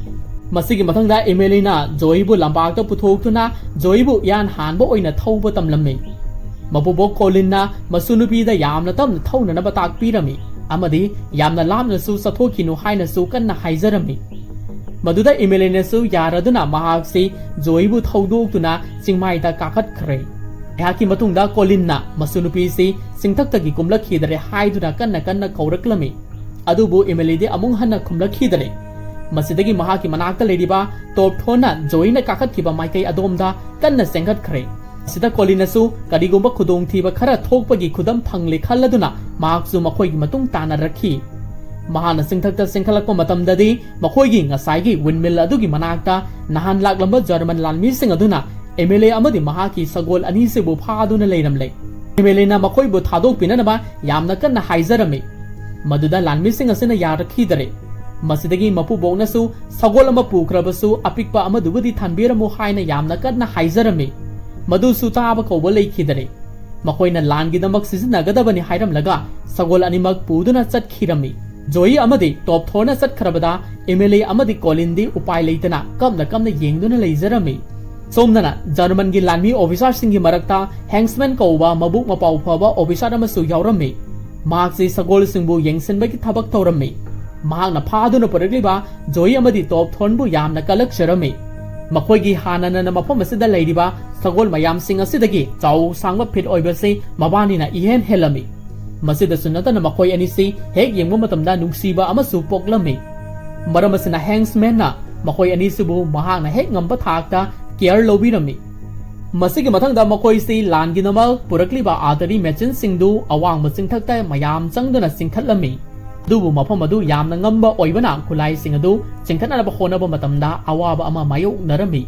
ꯃꯁꯤꯒꯤ ꯃꯊꯪꯗ ꯑꯦꯃꯦꯂꯤꯅ ꯖꯣꯏꯕꯨ ꯂꯝꯄꯥꯛꯇ ꯄꯨꯊꯣꯛꯇꯨꯅ ꯖꯣꯏꯕꯨ ꯌꯥꯟ ꯍꯥꯟꯕ ꯑꯣꯏꯅ ꯊꯧꯕ ꯇꯝꯂꯝꯃꯤ꯫ ꯃꯄꯨꯕꯣꯛ ꯀꯣꯂꯤꯟꯅ ꯃꯁꯨ ꯅꯨꯄꯤꯗ ꯌꯥꯝꯅ ꯇꯞꯅ ꯊꯧꯅꯅꯕ ꯇꯥꯛꯄꯤꯔꯝꯃꯤ ꯑꯃꯗꯤ ꯌꯥꯝꯅ ꯂꯥꯞꯅꯁꯨ ꯆꯠꯊꯣꯛꯈꯤꯅꯨ ꯍꯥꯏꯅꯁꯨ ꯀꯟꯅ ꯍꯥꯏꯖꯔꯝꯃꯤ꯫ ꯃꯗꯨꯗ ꯏꯃꯦꯂꯤꯅꯁꯨ ꯌꯥꯔꯗꯨꯅ ꯃꯍꯥꯛꯁꯤ ꯖꯣꯏꯕꯨ ꯊꯧꯗꯣꯛꯇꯨꯅ ꯆꯤꯡꯃꯥꯏꯗ ꯀꯥꯈꯠꯈ꯭ꯔꯦ꯫ ꯑꯩꯍꯥꯛꯀꯤ ꯃꯇꯨꯡꯗ ꯀꯣꯂꯤꯟꯅ ꯃꯁꯨ ꯅꯨꯄꯤꯁꯤ ꯆꯤꯡꯊꯛꯇꯒꯤ ꯀꯨꯝꯂꯛꯈꯤꯗ꯭ꯔꯦ ꯍꯥꯏꯗꯨꯅ ꯀꯟꯅ ꯀꯟꯅ ꯀꯧꯔꯛꯂꯝꯃꯤ꯫ ꯑꯗꯨꯕꯨ ꯏꯃꯦꯂꯤꯗꯤ ꯑꯃꯨꯛ ꯍꯟꯅ ꯈꯨꯝꯂꯛꯈꯤꯗ꯭ꯔꯦ꯫ ꯃꯁꯤꯗꯒꯤ ꯃꯍꯥꯛꯀꯤ ꯃꯅꯥꯛꯇ ꯂꯩꯔꯤꯕ ꯇꯣꯞ ꯊꯣꯟꯅ ꯖꯣꯏꯅ ꯀꯥꯈꯠꯈꯤꯕ ꯃꯥꯏꯀꯩ ꯑꯗꯣꯝꯗ ꯀꯟꯅ ꯆꯦꯟꯈꯠꯈ꯭ꯔꯦ꯫ ꯁꯤꯗ ꯀꯣꯂꯤꯟꯅꯁꯨ ꯀꯔꯤꯒꯨꯝꯕ ꯈꯨꯗꯣꯡꯊꯤꯕ ꯈꯔ ꯊꯣꯛꯄꯒꯤ ꯈꯨꯗꯝ ꯐꯪꯂꯦ ꯈꯜꯂꯗꯨꯅ ꯃꯍꯥꯛꯁꯨ ꯃꯈꯣꯏꯒꯤ ꯃꯇꯨꯡ ꯇꯥꯅꯔꯛꯈꯤ꯫ ꯃꯍꯥꯛꯅ ꯆꯤꯡꯊꯛꯇ ꯆꯦꯟꯈꯠꯂꯛꯄ ꯃꯇꯝꯗꯗꯤ ꯃꯈꯣꯏꯒꯤ ꯉꯁꯥꯏꯒꯤ windmill ꯑꯗꯨꯒꯤ ꯃꯅꯥꯛꯇ ꯅꯍꯥꯟ ꯂꯥꯛꯂꯝꯕ German ꯂꯥꯟꯃꯤꯁꯤꯡ ꯑꯗꯨꯅ M L A ꯑꯃꯗꯤ ꯃꯍꯥꯛꯀꯤ ꯁꯒꯣꯜ ꯑꯅꯤꯁꯤꯕꯨ ꯐꯥꯗꯨꯅ ꯂꯩꯔꯝꯂꯦ꯫ M L A ꯅ ꯃꯈꯣꯏꯕꯨ ꯊꯥꯗꯣꯛꯄꯤꯅꯅꯕ ꯌꯥꯝꯅ ꯀꯟꯅ ꯍꯥꯏꯖꯔꯝꯃꯤ꯫ ꯃꯗꯨꯗ ꯂꯥꯟꯃꯤꯁꯤꯡ ꯑꯁꯤꯅ ꯌꯥꯔꯛꯈꯤꯗꯔꯦ꯫ ꯃꯁꯤꯗꯒꯤ ꯃꯄꯨꯕꯣꯛꯅꯁꯨ ꯁꯒꯣꯜ ꯑꯃ ꯄꯨꯈ꯭ꯔꯕꯁꯨ ꯑꯄꯤꯛꯄ ꯑꯃꯗꯨꯕꯨꯗꯤ ꯊꯝꯕꯤꯔꯝꯃꯨ ꯍꯥꯏꯅ ꯌꯥꯝꯅ ꯀꯟꯅ ꯍꯥꯏꯖꯔꯝꯃꯤ꯫ ꯃꯗꯨꯁꯨ ꯇꯥꯕ ꯀꯧꯕ ꯂꯩꯈꯤꯗꯔꯦ꯫ ꯃꯈꯣꯏꯅ ꯂꯥꯟꯒꯤꯗꯃꯛ ꯁꯤꯖꯤꯟꯅꯒꯗꯕꯅꯤ ꯍꯥꯏꯔꯝꯂꯒ ꯁꯒꯣꯜ ꯑꯅꯤꯃꯛ ꯄꯨꯗꯨꯅ ꯆꯠꯈꯤꯔꯝꯃꯤ꯫ ꯖꯣꯌꯤ ꯑꯃꯗꯤ ꯇꯣꯞ ꯊꯣꯔꯅ ꯆꯠꯈ꯭ꯔꯕꯗ M L A ꯑꯃꯗꯤ ꯀꯣꯂꯤꯟꯗꯤ ꯎꯄꯥꯏ ꯂꯩꯇꯅ ꯀꯞꯅ ꯀꯞꯅ ꯌꯦꯡꯗꯨꯅ ꯂꯩꯖꯔꯝꯃꯤ꯫ ꯁꯣꯝꯗꯅ ꯖꯔꯃꯟꯒꯤ ꯂꯥꯟꯃꯤ ꯑꯣꯐꯤꯁꯥꯔꯁꯤꯡꯒꯤ ꯃꯔꯛꯇ ꯍꯦꯡꯁꯃꯦꯟ ꯀꯧꯕ ꯃꯕꯨꯛ ꯃꯄꯥꯎ ꯐꯕ ꯑꯣꯐꯤꯁꯥꯔ ꯑꯃꯁꯨ ꯌꯥꯎꯔꯝꯃꯤ꯫ ꯃꯍꯥꯛꯁꯤ ꯁꯒꯣꯜꯁꯤꯡꯕꯨ ꯌꯦꯡꯁꯤꯟꯕꯒꯤ ꯊꯕꯛ ꯇꯧꯔꯝꯃꯤ꯫ ꯃꯍꯥꯛꯅ ꯐꯥꯗꯨꯅ ꯄꯨꯔꯛꯂꯤꯕ ꯖꯣꯌꯤ ꯑꯃꯗꯤ ꯇꯣꯞ ꯊꯣꯔꯟꯕꯨ ꯌꯥꯝꯅ ꯀꯜꯂꯛꯆꯔꯝꯃꯤ꯫ ꯃꯈꯣꯏꯒꯤ ꯍꯥꯟꯅꯅ ꯃꯐꯝ ꯑꯁꯤꯗ ꯂꯩꯔꯤꯕ ꯁꯒꯣꯜ ꯃꯌꯥꯝꯁꯤꯡ ꯑꯁꯤꯗꯒꯤ ꯆꯥꯎ ꯁꯥꯡꯕ ꯐꯤꯠ ꯑꯣꯏꯕꯁꯤ ꯃꯕꯥꯅꯤꯅ ꯏꯍꯦꯟ ꯍꯦꯜꯂꯝꯃꯤ꯫ ꯃꯁꯤꯗꯁꯨ ꯅꯠꯇꯅ ꯃꯈꯣꯏ ꯑꯅꯤꯁꯤ ꯍꯦꯛ ꯌꯦꯡꯕ ꯃꯇꯝꯗ ꯅꯨꯡꯁꯤꯕ ꯑꯃꯁꯨ ꯄꯣꯛꯂꯝꯃꯤ꯫ ꯃꯔꯝ ꯑꯁꯤꯅ ꯍꯦꯡꯁꯃꯦꯟꯅ ꯃꯈꯣꯏ ꯑꯅꯤꯁꯤꯕꯨ ꯃꯍꯥꯛꯅ ꯍꯦꯛ ꯉꯝꯕ ꯊꯥꯛꯇ ꯀꯤꯌꯔ ꯂꯧꯕꯤꯔꯝꯃꯤ꯫ ꯃꯁꯤꯒꯤ ꯃꯊꯪꯗ ꯃꯈꯣꯏꯁꯤ ꯂꯥꯟꯒꯤꯗꯃꯛ ꯄꯨꯔꯛꯂꯤꯕ ꯑꯥꯔꯇꯔꯤ ꯃꯦꯆꯤꯟꯁꯤꯡꯗꯨ ꯑꯋꯥꯡꯕ ꯆꯤꯡꯊꯛꯇ ꯃꯌꯥꯝ ꯆꯪꯗꯨꯅ ꯆꯤꯡꯈꯠꯂꯝꯃꯤ꯫ ꯑꯗꯨꯕꯨ ꯃꯐꯝ ꯑꯗꯨ ꯌꯥꯝꯅ ꯉꯝꯕ ꯑꯣꯏꯕꯅ ꯈꯨꯠꯂꯥꯏꯁꯤꯡ ꯑꯗꯨ ꯆꯤꯡꯈꯠꯅꯅꯕ ꯍꯣꯠꯅꯕ ꯃꯇꯝꯗ ꯑꯋꯥꯕ ꯑꯃ ꯃꯥꯌꯣꯛꯅꯔꯝꯃꯤ꯫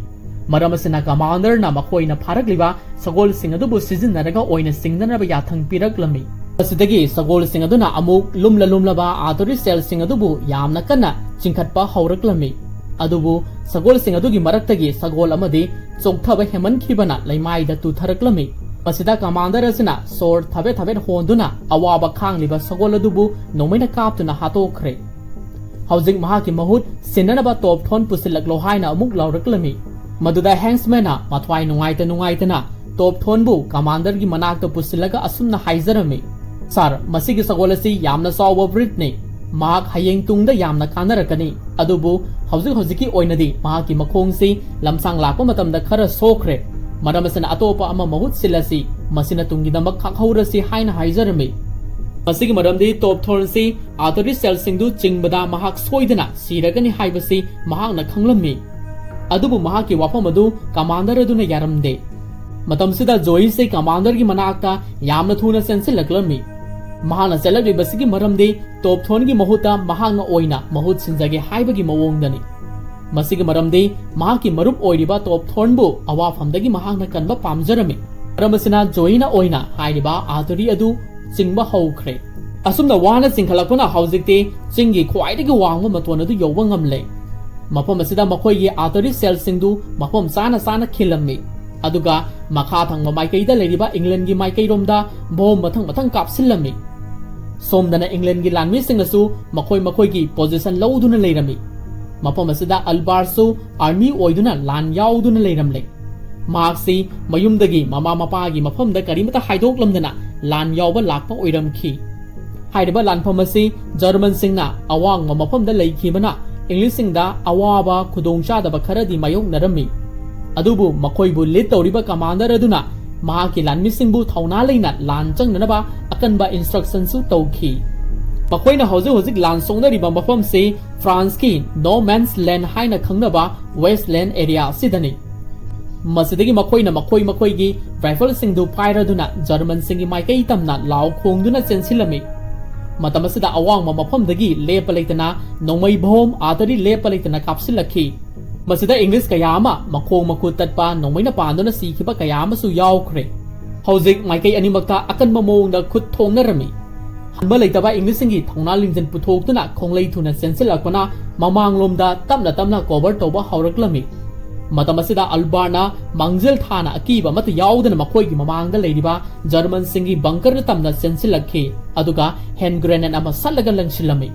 ꯃꯔꯝ ꯑꯁꯤꯅ ꯀꯃꯥꯟꯗꯔꯅ ꯃꯈꯣꯏꯅ ꯐꯥꯔꯛꯂꯤꯕ ꯁꯒꯣꯜꯁꯤꯡ ꯑꯗꯨꯕꯨ ꯁꯤꯖꯤꯟꯅꯔꯒ ꯑꯣꯏꯅ ꯆꯤꯡꯅꯅꯕ ꯌꯥꯊꯪ ꯄꯤꯔꯛꯂꯝꯃꯤ꯫ ꯃꯁꯤꯗꯒꯤ ꯁꯒꯣꯜꯁꯤꯡ ꯑꯗꯨꯅ ꯑꯃꯨꯛ ꯂꯨꯝꯂ ꯂꯨꯝꯂꯕ ꯑꯥꯔꯇꯔꯤ ꯁꯦꯜꯁꯤꯡ ꯑꯗꯨꯕꯨ ꯌꯥꯝꯅ ꯀꯟꯅ ꯆꯤꯡꯈꯠꯄ ꯍꯧꯔꯛꯂꯝꯃꯤ꯫ ꯑꯗꯨꯕꯨ ꯁꯒꯣꯜꯁꯤꯡ ꯑꯗꯨꯒꯤ ꯃꯔꯛꯇꯒꯤ ꯁꯒꯣꯜ ꯑꯃꯗꯤ ꯆꯣꯛꯊꯕ ꯍꯦꯟꯃꯟꯈꯤꯕꯅ ꯂꯩꯃꯥꯏꯗ ꯇꯨꯊꯔꯛꯂꯝꯃꯤ꯫ ꯃꯁꯤꯗ ꯀꯃꯥꯟꯗꯔ ꯑꯁꯤꯅ ꯁꯣꯔ ꯊꯕꯦꯠ ꯊꯕꯦꯠ ꯍꯣꯟꯗꯨꯅ ꯑꯋꯥꯕ ꯈꯥꯡꯂꯤꯕ ꯁꯒꯣꯜ ꯑꯗꯨꯕꯨ ꯅꯣꯡꯃꯩꯅ ꯀꯥꯞꯇꯨꯅ ꯍꯥꯠꯇꯣꯛꯈ꯭ꯔꯦ꯫ ꯍꯧꯖꯤꯛ ꯃꯍꯥꯛꯀꯤ ꯃꯍꯨꯠ ꯁꯤꯟꯅꯅꯕ ꯇꯣꯞ ꯊꯣꯔꯟ ꯄꯨꯁꯤꯜꯂꯛꯂꯣ ꯍꯥꯏꯅ ꯑꯃꯨꯛ ꯂꯥꯎꯔꯛꯂꯝꯃꯤ꯫ ꯃꯗꯨꯗ ꯍꯦꯡꯁꯃꯦꯟꯅ ꯃꯊ꯭ꯋꯥꯏ ꯅꯨꯡꯉꯥꯏꯇ ꯅꯨꯡꯉꯥꯏꯇꯅ ꯇꯣꯞ ꯊꯣꯔꯟꯕꯨ ꯀꯃꯥꯟꯗꯔꯒꯤ ꯃꯅꯥꯛꯇ ꯄꯨꯁꯤꯜꯂꯒ ꯑꯁꯨꯝꯅ ꯍꯥꯏꯖꯔꯝꯃꯤ, "ꯁꯥꯔ, ꯃꯁꯤꯒꯤ ꯁꯒꯣꯜ ꯑꯁꯤ ꯌꯥꯝꯅ ꯆꯥꯎꯕ ꯕ꯭ꯔꯤꯗꯅꯤ꯫ ꯃꯍꯥꯛ ꯍꯌꯦꯡ ꯇꯨꯡꯗ ꯌꯥꯝꯅ ꯀꯥꯟꯅꯔꯛꯀꯅꯤ꯫ ꯑꯗꯨꯕꯨ ꯍꯧꯖꯤꯛ ꯍꯧꯖꯤꯛꯀꯤ ꯑꯣꯏꯅꯗꯤ ꯃꯍꯥꯛꯀꯤ ꯃꯈꯣꯡꯁꯤ ꯂꯝꯁꯥꯡ ꯂꯥꯛꯄ ꯃꯇꯝꯗ ꯈꯔ ꯁꯣꯛꯈ꯭ꯔꯦ꯫ ꯃꯔꯝ ꯑꯁꯤꯅ ꯑꯇꯣꯞꯄ ꯑꯃ ꯃꯍꯨꯠ ꯁꯤꯜꯂꯁꯤ꯫ ꯃꯁꯤꯅ ꯇꯨꯡꯒꯤꯗꯃꯛ ꯈꯥꯛꯍꯧꯔꯁꯤ" ꯍꯥꯏꯅ ꯍꯥꯏꯖꯔꯝꯃꯤ꯫ ꯃꯁꯤꯒꯤ ꯃꯔꯝꯗꯤ ꯇꯣꯞ ꯊꯣꯔꯟꯁꯤ ꯑꯥꯔꯇꯔꯤ ꯁꯦꯜꯁꯤꯡꯗꯨ ꯆꯤꯡꯕꯗ ꯃꯍꯥꯛ ꯁꯣꯏꯗꯅ ꯁꯤꯔꯒꯅꯤ ꯍꯥꯏꯕꯁꯤ ꯃꯍꯥꯛꯅ ꯈꯪꯂꯝꯃꯤ꯫ ꯑꯗꯨꯕꯨ ꯃꯍꯥꯛꯀꯤ ꯋꯥꯐꯝ ꯑꯗꯨ ꯀꯃꯥꯟꯗꯔ ꯑꯗꯨꯅ ꯌꯥꯔꯝꯗꯦ꯫ ꯃꯇꯝꯁꯤꯗ ꯖꯣꯌꯤꯁꯤ ꯀꯃꯥꯟꯗꯔꯒꯤ ꯃꯅꯥꯛꯇ ꯌꯥꯝꯅ ꯊꯨꯅ ꯆꯦꯟꯁꯤꯜꯂꯛꯂꯝꯃꯤ꯫ ꯃꯍꯥꯛꯅ ꯆꯠꯂꯛꯂꯤꯕꯁꯤꯒꯤ ꯃꯔꯝꯗꯤ ꯇꯣꯞ ꯊꯣꯔꯟꯒꯤ ꯃꯍꯨꯠꯇ ꯃꯍꯥꯛꯅ ꯑꯣꯏꯅ ꯃꯍꯨꯠ ꯁꯤꯟꯖꯒꯦ ꯍꯥꯏꯕꯒꯤ ꯃꯑꯣꯡꯗꯅꯤ꯫ ꯃꯁꯤꯒꯤ ꯃꯔꯝꯗꯤ ꯃꯍꯥꯛꯀꯤ ꯃꯔꯨꯞ ꯑꯣꯏꯔꯤꯕ ꯇꯣꯞ ꯊꯣꯔꯟꯕꯨ ꯑꯋꯥꯐꯝꯗꯒꯤ ꯃꯍꯥꯛꯅ ꯀꯟꯕ ꯄꯥꯝꯖꯔꯝꯃꯤ꯫ ꯃꯔꯝ ꯑꯁꯤꯅ ꯖꯣꯏꯅ ꯑꯣꯏꯅ ꯍꯥꯏꯔꯤꯕ ꯑꯥꯔꯇꯔꯤ ꯑꯗꯨ ꯆꯤꯡꯕ ꯍꯧꯈ꯭ꯔꯦ꯫ ꯑꯁꯨꯝꯅ ꯋꯥꯅ ꯆꯤꯡꯈꯠꯂꯛꯄꯅ ꯍꯧꯖꯤꯛꯇꯤ ꯆꯤꯡꯒꯤ ꯈ꯭ꯋꯥꯏꯗꯒꯤ ꯋꯥꯡꯕ ꯃꯇꯣꯟ ꯑꯗꯨ ꯌꯧꯕ ꯉꯝꯂꯦ꯫ ꯃꯐꯝ ꯑꯁꯤꯗ ꯃꯈꯣꯏꯒꯤ ꯑꯥꯔꯇꯔꯤ ꯁꯦꯜꯁꯤꯡꯗꯨ ꯃꯐꯝ ꯆꯥꯅ ꯆꯥꯅ ꯈꯤꯜꯂꯝꯃꯤ꯫ ꯑꯗꯨꯒ ꯃꯈꯥ ꯊꯪꯕ ꯃꯥꯏꯀꯩꯗ ꯂꯩꯔꯤꯕ ꯏꯪꯂꯦꯟꯒꯤ ꯃꯥꯏꯀꯩꯔꯣꯝꯗ ꯕꯣꯝ ꯃꯊꯪ ꯃꯊꯪ ꯀꯥꯞꯁꯤꯜꯂꯝꯃꯤ꯫ ꯁꯣꯝꯗꯅ ꯏꯪꯂꯦꯟꯒꯤ ꯂꯥꯟꯃꯤꯁꯤꯡꯅꯁꯨ ꯃꯈꯣꯏ ꯃꯈꯣꯏꯒꯤ ꯄꯣꯖꯤꯁꯟ ꯂꯧꯗꯨꯅ ꯂꯩꯔꯝꯃꯤ꯫ ꯃꯐꯝ ꯑꯁꯤꯗ ꯑꯜꯕꯥꯔꯁꯨ ꯑꯥꯔꯃꯤ ꯑꯣꯏꯗꯨꯅ ꯂꯥꯟ ꯌꯥꯎꯗꯨꯅ ꯂꯩꯔꯝꯂꯦ꯫ ꯃꯍꯥꯛꯁꯤ ꯃꯌꯨꯝꯗꯒꯤ ꯃꯃꯥ ꯃꯄꯥꯒꯤ ꯃꯐꯝꯗ ꯀꯔꯤꯃꯠꯇ ꯍꯥꯏꯗꯣꯛꯂꯝꯗꯅ ꯂꯥꯟ ꯌꯥꯎꯕ ꯂꯥꯛꯄ ꯑꯣꯏꯔꯝꯈꯤ꯫ ꯍꯥꯏꯔꯤꯕ ꯂꯥꯟꯐꯝ ꯑꯁꯤ ꯖꯔꯃꯟꯁꯤꯡꯅ ꯑꯋꯥꯡꯕ ꯃꯐꯝꯗ ꯂꯩꯈꯤꯕꯅ ꯏꯪꯂꯤꯁꯁꯤꯡꯗ ꯑꯋꯥꯕ ꯈꯨꯗꯣꯡꯆꯥꯗꯕ ꯈꯔꯗꯤ ꯃꯥꯌꯣꯛꯅꯔꯝꯃꯤ꯫ ꯑꯗꯨꯕꯨ ꯃꯈꯣꯏꯕꯨ ꯂꯤꯗ ꯇꯧꯔꯤꯕ ꯀꯃꯥꯟꯗꯔ ꯑꯗꯨꯅ ꯃꯍꯥꯛꯀꯤ ꯂꯥꯟꯃꯤꯁꯤꯡꯕꯨ ꯊꯧꯅꯥ ꯂꯩꯅ ꯂꯥꯟ ꯆꯪꯅꯅꯕ ꯑꯀꯟꯕ ꯏꯟꯁꯇ꯭ꯔꯛꯁꯟꯁꯨ ꯇꯧꯈꯤ꯫ ꯃꯈꯣꯏꯅ ꯍꯧꯖꯤꯛ ꯍꯧꯖꯤꯛ ꯂꯥꯟ ꯁꯣꯛꯅꯔꯤꯕ ꯃꯐꯝꯁꯤ ꯐ꯭ꯔꯥꯟꯁꯀꯤ ꯅꯣ ꯃꯦꯟꯁ ꯂꯦꯟ ꯍꯥꯏꯅ ꯈꯪꯅꯕ ꯋꯦꯁ ꯂꯦꯟ ꯑꯦꯔꯤꯌꯥ ꯑꯁꯤꯗꯅꯤ꯫ ꯃꯁꯤꯗꯒꯤ ꯃꯈꯣꯏꯅ ꯃꯈꯣꯏ ꯃꯈꯣꯏꯒꯤ ꯔꯥꯏꯐꯜꯁꯤꯡꯗꯨ ꯄꯥꯏꯔꯗꯨꯅ ꯖꯔꯃꯟꯁꯤꯡꯒꯤ ꯃꯥꯏꯀꯩ ꯇꯝꯅ ꯂꯥꯎ ꯈꯣꯡꯗꯨꯅ ꯆꯦꯟꯁꯤꯜꯂꯝꯃꯤ꯫ ꯃꯇꯝ ꯑꯁꯤꯗ ꯑꯋꯥꯡꯕ ꯃꯐꯝꯗꯒꯤ ꯂꯦꯞꯄ ꯂꯩꯇꯅ ꯅꯣꯡꯃꯩ ꯕꯣꯝ ꯑꯥꯔꯇꯔꯤ ꯂꯦꯞꯄ ꯂꯩꯇꯅ ꯀꯥꯞꯁꯤꯜꯂꯛꯈꯤ꯫ ꯃꯁꯤꯗ ꯏꯪꯂꯤꯁ ꯀꯌꯥ ꯑꯃ ꯃꯈꯣꯡ ꯃꯈꯨꯠ ꯇꯠꯄ, ꯅꯣꯡꯃꯩꯅ ꯄꯥꯟꯗꯨꯅ ꯁꯤꯈꯤꯕ ꯀꯌꯥ ꯑꯃꯁꯨ ꯌꯥꯎꯈ꯭ꯔꯦ꯫ ꯍꯧꯖꯤꯛ ꯃꯥꯏꯀꯩ ꯑꯅꯤꯃꯛꯇ ꯑꯀꯟꯕ ꯃꯑꯣꯡꯗ ꯈꯨꯠ ꯊꯣꯡꯅꯔꯝꯃꯤ꯫ ꯍꯟꯕ ꯂꯩꯇꯕ ꯏꯪꯂꯤꯁꯁꯤꯡꯒꯤ ꯊꯧꯅꯥ ꯂꯤꯡꯖꯦꯜ ꯄꯨꯊꯣꯛꯇꯨꯅ ꯈꯣꯡꯂꯩ ꯊꯨꯅ ꯆꯦꯟꯁꯤꯜꯂꯛꯄꯅ ꯃꯃꯥꯡꯂꯣꯝꯗ ꯇꯞꯅ ꯇꯞꯅ ꯀꯣꯚꯔ ꯇꯧꯕ ꯍꯧꯔꯛꯂꯝꯃꯤ꯫ ꯃꯇꯝ ꯑꯁꯤꯗ ꯑꯜꯕꯥꯔꯅ ꯃꯥꯡꯖꯤꯜ ꯊꯥꯅ ꯑꯀꯤꯕ ꯑꯃꯠꯇ ꯌꯥꯎꯗꯅ ꯃꯈꯣꯏꯒꯤ ꯃꯃꯥꯡꯗ ꯂꯩꯔꯤꯕ ꯖꯔꯃꯟꯁꯤꯡꯒꯤ ꯕꯪꯀꯔꯗ ꯇꯝꯅ ꯆꯦꯟꯁꯤꯜꯂꯛꯈꯤ, ꯑꯗꯨꯒ ꯍꯦꯟ ꯒ꯭ꯔꯦꯅꯦꯗ ꯑꯃ ꯁꯠꯂꯒ ꯂꯪꯁꯤꯜꯂꯝꯃꯤ꯫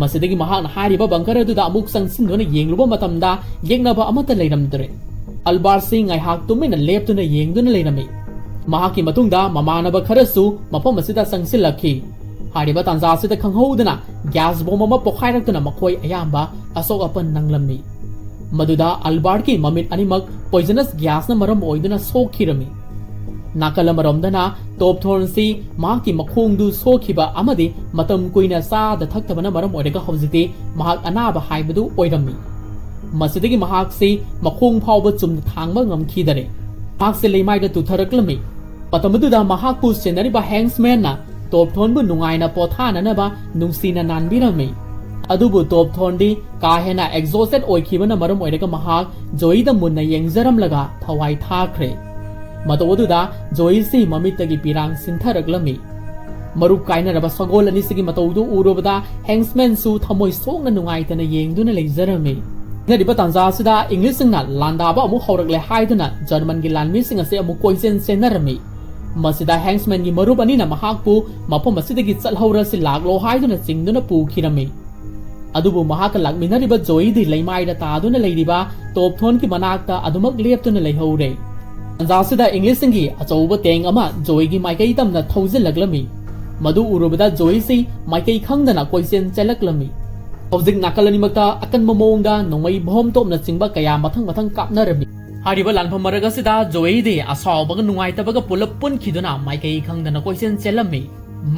ꯃꯁꯤꯗꯒꯤ ꯃꯍꯥꯛꯅ ꯍꯥꯏꯔꯤꯕ ꯕꯪꯀꯔ ꯑꯗꯨꯗ ꯑꯃꯨꯛ ꯆꯪꯁꯤꯟꯗꯨꯅ ꯌꯦꯡꯂꯨꯕ ꯃꯇꯝꯗ ꯌꯦꯛꯅꯕ ꯑꯃꯠꯇ ꯂꯩꯔꯝꯗ꯭ꯔꯦ꯫ ꯑꯜꯕꯥꯔꯁꯤ ꯉꯥꯏꯍꯥꯛ ꯇꯨꯃꯤꯟꯅ ꯂꯦꯞꯇꯨꯅ ꯌꯦꯡꯗꯨꯅ ꯂꯩꯔꯝꯃꯤ꯫ ꯃꯍꯥꯛꯀꯤ ꯃꯇꯨꯡꯗ ꯃꯃꯥꯟꯅꯕ ꯈꯔꯁꯨ ꯃꯐꯝ ꯑꯁꯤꯗ ꯆꯪꯁꯤꯜꯂꯛꯈꯤ꯫ ꯍꯥꯏꯔꯤꯕ ꯇꯥꯟꯖꯥ ꯑꯁꯤꯗ ꯈꯪꯍꯧꯗꯅ ꯒ꯭ꯌꯥꯁ ꯕꯣꯝ ꯑꯃ ꯄꯣꯈꯥꯏꯔꯛꯇꯨꯅ ꯃꯈꯣꯏ ꯑꯌꯥꯝꯕ ꯑꯁꯣꯛ ꯑꯄꯟ ꯅꯪꯂꯝꯃꯤ꯫ ꯃꯗꯨꯗ ꯑꯜꯕꯥꯔꯠꯀꯤ ꯃꯃꯤꯠ ꯑꯅꯤꯃꯛ ꯄꯣꯏꯖꯅꯁ ꯒ꯭ꯌꯥꯁꯅ ꯃꯔꯝ ꯑꯣꯏꯗꯨꯅ ꯁꯣꯛꯈꯤꯔꯝꯃꯤ꯫ ꯅꯥꯀꯜ ꯑꯃꯔꯣꯝꯗꯅ ꯇꯣꯞ ꯊꯣꯔꯟꯁꯤ ꯃꯍꯥꯛꯀꯤ ꯃꯈꯣꯡꯗꯨ ꯁꯣꯛꯈꯤꯕ ꯑꯃꯗꯤ ꯃꯇꯝ ꯀꯨꯏꯅ ꯆꯥꯗ ꯊꯛꯇꯕꯅ ꯃꯔꯝ ꯑꯣꯏꯔꯒ ꯍꯧꯖꯤꯛꯇꯤ ꯃꯍꯥꯛ ꯑꯅꯥꯕ ꯍꯥꯏꯕꯗꯨ ꯑꯣꯏꯔꯝꯃꯤ꯫ ꯃꯁꯤꯗꯒꯤ ꯃꯍꯥꯛꯁꯤ ꯃꯈꯣꯡ ꯐꯥꯎꯕ ꯆꯨꯝꯅ ꯊꯥꯡꯕ ꯉꯝꯈꯤꯗꯔꯦ꯫ ꯃꯍꯥꯛꯁꯤ ꯂꯩꯃꯥꯏꯗ ꯇꯨꯊꯔꯛꯂꯝꯃꯤ꯫ ꯃꯇꯝ ꯑꯗꯨꯗ ꯃꯍꯥꯛꯄꯨ ꯁꯦꯟꯅꯔꯤꯕ ꯍꯦꯡꯁꯃꯦꯟꯅ ꯇꯣꯞꯊꯣꯟꯕꯨ ꯅꯨꯡꯉꯥꯏꯅ ꯄꯣꯊꯥꯅꯅꯕ ꯅꯨꯡꯁꯤꯅ ꯅꯥꯟꯕꯤꯔꯝꯃꯤ꯫ ꯑꯗꯨꯕꯨ ꯇꯣꯞꯊꯣꯟꯗꯤ ꯀꯥ ꯍꯦꯟꯅ exhausted ꯑꯣꯏꯈꯤꯕꯅ ꯃꯔꯝ ꯑꯣꯏꯔꯒ ꯃꯍꯥꯛ ꯖꯣꯏꯗ ꯃꯨꯟꯅ ꯌꯦꯡꯖꯔꯝꯂꯒ ꯊꯋꯥꯏ ꯊꯥꯈ꯭ꯔꯦ꯫ ꯃꯇꯧ ꯑꯗꯨꯗ ꯖꯣꯏꯁꯤ ꯃꯃꯤꯠꯇꯒꯤ ꯄꯤꯔꯥꯡ ꯁꯤꯟꯊꯔꯛꯂꯝꯃꯤ꯫ ꯃꯔꯨꯞ ꯀꯥꯏꯅꯔꯕ ꯁꯒꯣꯜ ꯑꯅꯤꯁꯤꯒꯤ ꯃꯇꯧꯗꯨ ꯎꯔꯨꯕꯗ ꯍꯦꯡꯁꯃꯦꯟꯁꯨ ꯊꯃꯣꯏ ꯁꯣꯛꯅ ꯅꯨꯡꯉꯥꯏꯇꯅ ꯌꯦꯡꯗꯨꯅ ꯂꯩꯖꯔꯝꯃꯤ꯫ ꯍꯥꯏꯅꯔꯤꯕ ꯇꯥꯟꯖꯥ ꯑꯁꯤꯗ ꯏꯪꯂꯤꯁꯁꯤꯡꯅ ꯂꯥꯟꯗꯥꯕ ꯑꯃꯨꯛ ꯍꯧꯔꯛꯂꯦ ꯍꯥꯏꯗꯨꯅ ꯖꯔꯃꯟꯒꯤ ꯂꯥꯟꯃꯤꯁꯤꯡ ꯑꯁꯤ ꯑꯃꯨꯛ ꯀꯣꯏꯆꯦꯟ ꯆꯦꯟꯅꯔꯝꯃꯤ꯫ ꯃꯁꯤꯗ ꯍꯦꯡꯁꯃꯦꯟꯒꯤ ꯃꯔꯨꯞ ꯑꯅꯤꯅ ꯃꯍꯥꯛꯄꯨ ꯃꯐꯝ ꯑꯁꯤꯗꯒꯤ ꯆꯠꯍꯧꯔꯁꯤ ꯂꯥꯛꯂꯣ ꯍꯥꯏꯗꯨꯅ ꯆꯤꯡꯗꯨꯅ ꯄꯨꯈꯤꯔꯝꯃꯤ꯫ ꯑꯗꯨꯕꯨ ꯃꯍꯥꯛꯀ ꯂꯥꯛꯃꯤꯟꯅꯔꯤꯕ ꯖꯣꯏꯗꯤ ꯂꯩꯃꯥꯏꯗ ꯇꯥꯗꯨꯅ ꯂꯩꯔꯤꯕ ꯇꯣꯞꯊꯣꯟꯒꯤ ꯃꯅꯥꯛꯇ ꯑꯗꯨꯃꯛ ꯂꯦꯞꯇꯨꯅ ꯂꯩꯍꯧꯔꯦ꯫ ꯇꯥꯟꯖꯥꯁꯤꯗ ꯏꯪꯂꯤꯁꯁꯤꯡꯒꯤ ꯑꯆꯧꯕ ꯇꯦꯡ ꯑꯃ ꯖꯣꯏꯒꯤ ꯃꯥꯏꯀꯩ ꯇꯝꯅ ꯊꯧꯖꯤꯜꯂꯛꯂꯝꯃꯤ꯫ ꯃꯗꯨ ꯎꯔꯨꯕꯗ ꯖꯣꯏꯁꯤ ꯃꯥꯏꯀꯩ ꯈꯪꯗꯅ ꯀꯣꯏꯆꯦꯟ ꯆꯦꯜꯂꯛꯂꯝꯃꯤ꯫ ꯍꯧꯖꯤꯛ ꯅꯥꯀꯜ ꯑꯅꯤꯃꯛꯇ ꯑꯀꯟꯕ ꯃꯑꯣꯡꯗ ꯅꯣꯡꯃꯩ ꯕꯣꯝ ꯇꯣꯞꯅꯆꯤꯡꯕ ꯀꯌꯥ ꯃꯊꯪ ꯃꯊꯪ ꯀꯥꯞꯅꯔꯝꯃꯤ꯫ ꯍꯥꯏꯔꯤꯕ ꯂꯥꯟꯐꯝ ꯃꯔꯛ ꯑꯁꯤꯗ ꯖꯣꯏꯗꯤ ꯑꯁꯥꯎꯕꯒ ꯅꯨꯡꯉꯥꯏꯇꯕꯒ ꯄꯨꯂꯞ ꯄꯨꯟꯈꯤꯗꯨꯅ ꯃꯥꯏꯀꯩ ꯈꯪꯗꯅ ꯀꯣꯏꯆꯦꯟ ꯆꯦꯜꯂꯝꯃꯤ꯫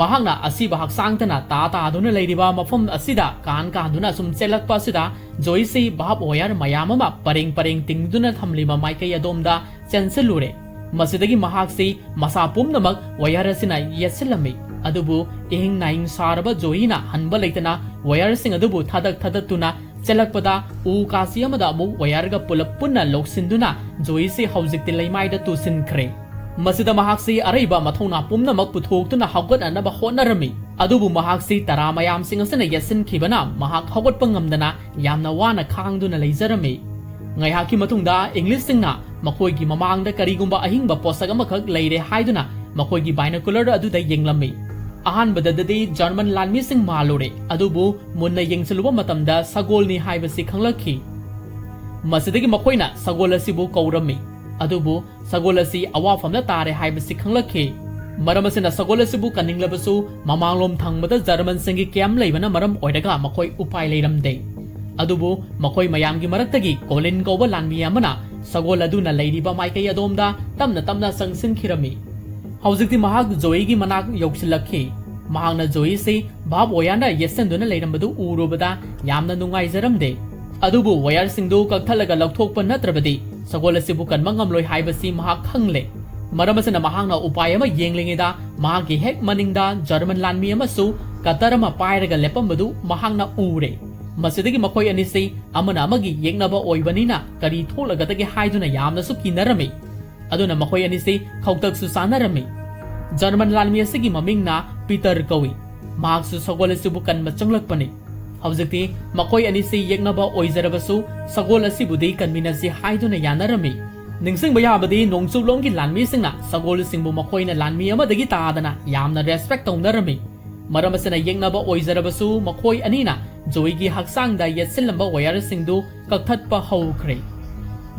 ꯃꯍꯥꯛꯅ ꯑꯁꯤꯕ ꯍꯛꯆꯥꯡꯇꯅ ꯇꯥ ꯇꯥꯗꯨꯅ ꯂꯩꯔꯤꯕ ꯃꯐꯝ ꯑꯁꯤꯗ ꯀꯥꯟ ꯀꯥꯟꯗꯨꯅ ꯁꯨꯝ ꯆꯦꯜꯂꯛꯄ ꯑꯁꯤꯗ ꯖꯣꯏꯁꯤ ꯚꯥꯞ ꯋꯥꯌꯔ ꯃꯌꯥꯝ ꯑꯃ ꯄꯔꯦꯡ ꯄꯔꯦꯡ ꯇꯤꯡꯗꯨꯅ ꯊꯝꯂꯤꯕ ꯃꯥꯏꯀꯩ ꯑꯗꯣꯝꯗ ꯆꯦꯟꯁꯤꯜꯂꯨꯔꯦ꯫ ꯃꯁꯤꯗꯒꯤ ꯃꯍꯥꯛꯁꯤ ꯃꯁꯥ ꯄꯨꯝꯅꯃꯛ ꯋꯥꯌꯔ ꯑꯁꯤꯅ ꯌꯦꯠꯁꯤꯜꯂꯝꯃꯤ꯫ ꯑꯗꯨꯕꯨ ꯏꯍꯤꯡ ꯅꯥꯍꯤꯡ ꯁꯥꯔꯕ ꯖꯣꯏꯅ ꯍꯟꯕ ꯂꯩꯇꯅ ꯋꯥꯌꯔꯁꯤꯡ ꯑꯗꯨꯕꯨ ꯊꯥꯗꯛ ꯊꯥꯗꯠꯇꯨꯅ ꯆꯦꯜꯂꯛꯄꯗ ꯎ ꯀꯥꯁꯤ ꯑꯃꯗ ꯑꯃꯨꯛ ꯋꯥꯌꯔꯒ ꯄꯨꯂꯞ ꯄꯨꯟꯅ ꯂꯧꯁꯤꯟꯗꯨꯅ ꯖꯣꯏꯁꯤ ꯍꯧꯖꯤꯛꯇꯤ ꯂꯩꯃꯥꯏꯗ ꯇꯨꯁꯤꯟꯈ꯭ꯔꯦ꯫ ꯃꯁꯤꯗ ꯃꯍꯥꯛꯁꯤ ꯑꯔꯩꯕ ꯃꯊꯧꯅꯥ ꯄꯨꯝꯅꯃꯛ ꯄꯨꯊꯣꯛꯇꯨꯅ ꯍꯧꯒꯠꯅꯅꯕ ꯍꯣꯠꯅꯔꯝꯃꯤ꯫ ꯑꯗꯨꯕꯨ ꯃꯍꯥꯛꯁꯤ ꯇꯔꯥ ꯃꯌꯥꯝꯁꯤꯡ ꯑꯁꯤꯅ ꯌꯦꯠꯁꯤꯟꯈꯤꯕꯅ ꯃꯍꯥꯛ ꯍꯧꯒꯠꯄ ꯉꯝꯗꯅ ꯌꯥꯝꯅ ꯋꯥꯅ ꯈꯥꯡꯗꯨꯅ ꯂꯩꯖꯔꯝꯃꯤ꯫ ꯉꯥꯏꯍꯥꯛꯀꯤ ꯃꯇꯨꯡꯗ ꯏꯪꯂꯤꯁꯁꯤꯡꯅ ꯃꯈꯣꯏꯒꯤ ꯃꯃꯥꯡꯗ ꯀꯔꯤꯒꯨꯝꯕ ꯑꯍꯤꯡꯕ ꯄꯣꯠꯁꯛ ꯑꯃꯈꯛ ꯂꯩꯔꯦ ꯍꯥꯏꯗꯨꯅ ꯃꯈꯣꯏꯒꯤ binocular ꯑꯗꯨꯗ ꯌꯦꯡꯂꯝꯃꯤ꯫ ꯑꯍꯥꯟꯕꯗꯗꯤ ꯖꯔꯃꯟ ꯂꯥꯟꯃꯤꯁꯤꯡ ꯃꯥꯜꯂꯨꯔꯦ, ꯑꯗꯨꯕꯨ ꯃꯨꯟꯅ ꯌꯦꯡꯁꯤꯜꯂꯨꯕ ꯃꯇꯝꯗ ꯁꯒꯣꯜꯅꯤ ꯍꯥꯏꯕꯁꯤ ꯈꯪꯂꯛꯈꯤ꯫ ꯃꯁꯤꯗꯒꯤ ꯃꯈꯣꯏꯅ ꯁꯒꯣꯜ ꯑꯁꯤꯕꯨ ꯀꯧꯔꯝꯃꯤ, ꯑꯗꯨꯕꯨ ꯁꯒꯣꯜ ꯑꯁꯤ ꯑꯋꯥꯐꯝꯗ ꯇꯥꯔꯦ ꯍꯥꯏꯕꯁꯤ ꯈꯪꯂꯛꯈꯤ꯫ ꯃꯔꯝ ꯑꯁꯤꯅ ꯁꯒꯣꯜ ꯑꯁꯤꯕꯨ ꯀꯟꯅꯤꯡꯂꯕꯁꯨ ꯃꯃꯥꯡꯂꯣꯝ ꯊꯪꯕꯗ ꯖꯔꯃꯟꯁꯤꯡꯒꯤ camp ꯂꯩꯕꯅ ꯃꯔꯝ ꯑꯣꯏꯔꯒ ꯃꯈꯣꯏ ꯎꯄꯥꯏ ꯂꯩꯔꯝꯗꯦ꯫ ꯑꯗꯨꯕꯨ ꯃꯈꯣꯏ ꯃꯌꯥꯝꯒꯤ ꯃꯔꯛꯇꯒꯤ ꯀꯣꯂꯤꯟ ꯀꯧꯕ ꯂꯥꯟꯃꯤ ꯑꯃꯅ ꯁꯒꯣꯜ ꯑꯗꯨꯅ ꯂꯩꯔꯤꯕ ꯃꯥꯏꯀꯩ ꯑꯗꯣꯝꯗ ꯇꯞꯅ ꯇꯞꯅ ꯆꯪꯁꯤꯟꯈꯤꯔꯝꯃꯤ꯫ ꯍꯧꯖꯤꯛꯇꯤ ꯃꯍꯥꯛ ꯖꯣꯏꯒꯤ ꯃꯅꯥꯛ ꯌꯧꯁꯤꯜꯂꯛꯈꯤ꯫ ꯃꯍꯥꯛꯅ ꯖꯣꯏꯁꯤ ꯚꯥꯞ ꯋꯥꯌꯔꯅ ꯌꯦꯠꯁꯤꯟꯗꯨꯅ ꯂꯩꯔꯝꯕꯗꯨ ꯎꯔꯨꯕꯗ ꯌꯥꯝꯅ ꯅꯨꯡꯉꯥꯏꯖꯔꯝꯗꯦ꯫ ꯑꯗꯨꯕꯨ ꯋꯥꯌꯔꯁꯤꯡꯗꯨ ꯀꯛꯊꯠꯂꯒ ꯂꯧꯊꯣꯛꯄ ꯅꯠꯇ꯭ꯔꯕꯗꯤ ꯁꯒꯣꯜ ꯑꯁꯤꯕꯨ ꯀꯟꯕ ꯉꯝꯂꯣꯏ ꯍꯥꯏꯕꯁꯤ ꯃꯍꯥꯛ ꯈꯪꯂꯦ꯫ ꯃꯔꯝ ꯑꯁꯤꯅ ꯃꯍꯥꯛꯅ ꯎꯄꯥꯏ ꯑꯃ ꯌꯦꯡꯂꯤꯉꯩꯗ ꯃꯍꯥꯛꯀꯤ ꯍꯦꯛ ꯃꯅꯤꯡꯗ ꯖꯔꯃꯟ ꯂꯥꯟꯃꯤ ꯑꯃꯁꯨ ꯀꯇꯔ ꯑꯃ ꯄꯥꯏꯔꯒ ꯂꯦꯞꯄꯝꯕꯗꯨ ꯃꯍꯥꯛꯅ ꯎꯔꯦ꯫ ꯃꯁꯤꯗꯒꯤ ꯃꯈꯣꯏ ꯑꯅꯤꯁꯤ ꯑꯃꯅ ꯑꯃꯒꯤ ꯌꯦꯛꯅꯕ ꯑꯣꯏꯕꯅꯤꯅ ꯀꯔꯤ ꯊꯣꯛꯂꯒꯗꯒꯦ ꯍꯥꯏꯗꯨꯅ ꯌꯥꯝꯅꯁꯨ ꯀꯤꯅꯔꯝꯃꯤ꯫ ꯑꯗꯨꯅ ꯃꯈꯣꯏ ꯑꯅꯤꯁꯤ ꯈꯧꯇꯛꯁꯨ ꯆꯥꯅꯔꯝꯃꯤ꯫ ꯖꯔꯃꯟ ꯂꯥꯟꯃꯤ ꯑꯁꯤꯒꯤ ꯃꯃꯤꯡꯅ ꯄꯤꯇꯔ ꯀꯧꯏ꯫ ꯃꯍꯥꯛꯁꯨ ꯁꯒꯣꯜ ꯑꯁꯤꯕꯨ ꯀꯟꯕ ꯆꯪꯂꯛꯄꯅꯤ꯫ ꯍꯧꯖꯤꯛꯇꯤ ꯃꯈꯣꯏ ꯑꯅꯤꯁꯤ ꯌꯦꯛꯅꯕ ꯑꯣꯏꯖꯔꯕꯁꯨ ꯁꯒꯣꯜ ꯑꯁꯤꯕꯨꯗꯤ ꯀꯟꯃꯤꯟꯅꯁꯤ ꯍꯥꯏꯗꯨꯅ ꯌꯥꯅꯔꯝꯃꯤ꯫ ꯅꯤꯡꯁꯤꯡꯕ ꯌꯥꯕꯗꯤ ꯅꯣꯡꯆꯨꯞꯂꯣꯝꯒꯤ ꯂꯥꯟꯃꯤꯁꯤꯡꯅ ꯁꯒꯣꯜꯁꯤꯡꯕꯨ ꯃꯈꯣꯏꯅ ꯂꯥꯟꯃꯤ ꯑꯃꯗꯒꯤ ꯇꯥꯗꯅ ꯌꯥꯝꯅ ꯔꯦꯁꯄꯦꯛ ꯇꯧꯅꯔꯝꯃꯤ꯫ ꯃꯔꯝ ꯑꯁꯤꯅ ꯌꯦꯛꯅꯕ ꯑꯣꯏꯖꯔꯕꯁꯨ ꯃꯈꯣꯏ ꯑꯅꯤꯅ ꯖꯣꯏꯒꯤ ꯍꯛꯆꯥꯡꯗ ꯌꯦꯠꯁꯤꯜꯂꯝꯕ ꯋꯥꯌꯔꯁꯤꯡꯗꯨ ꯀꯛꯊꯠꯄ ꯍꯧꯈ꯭ꯔꯦ꯫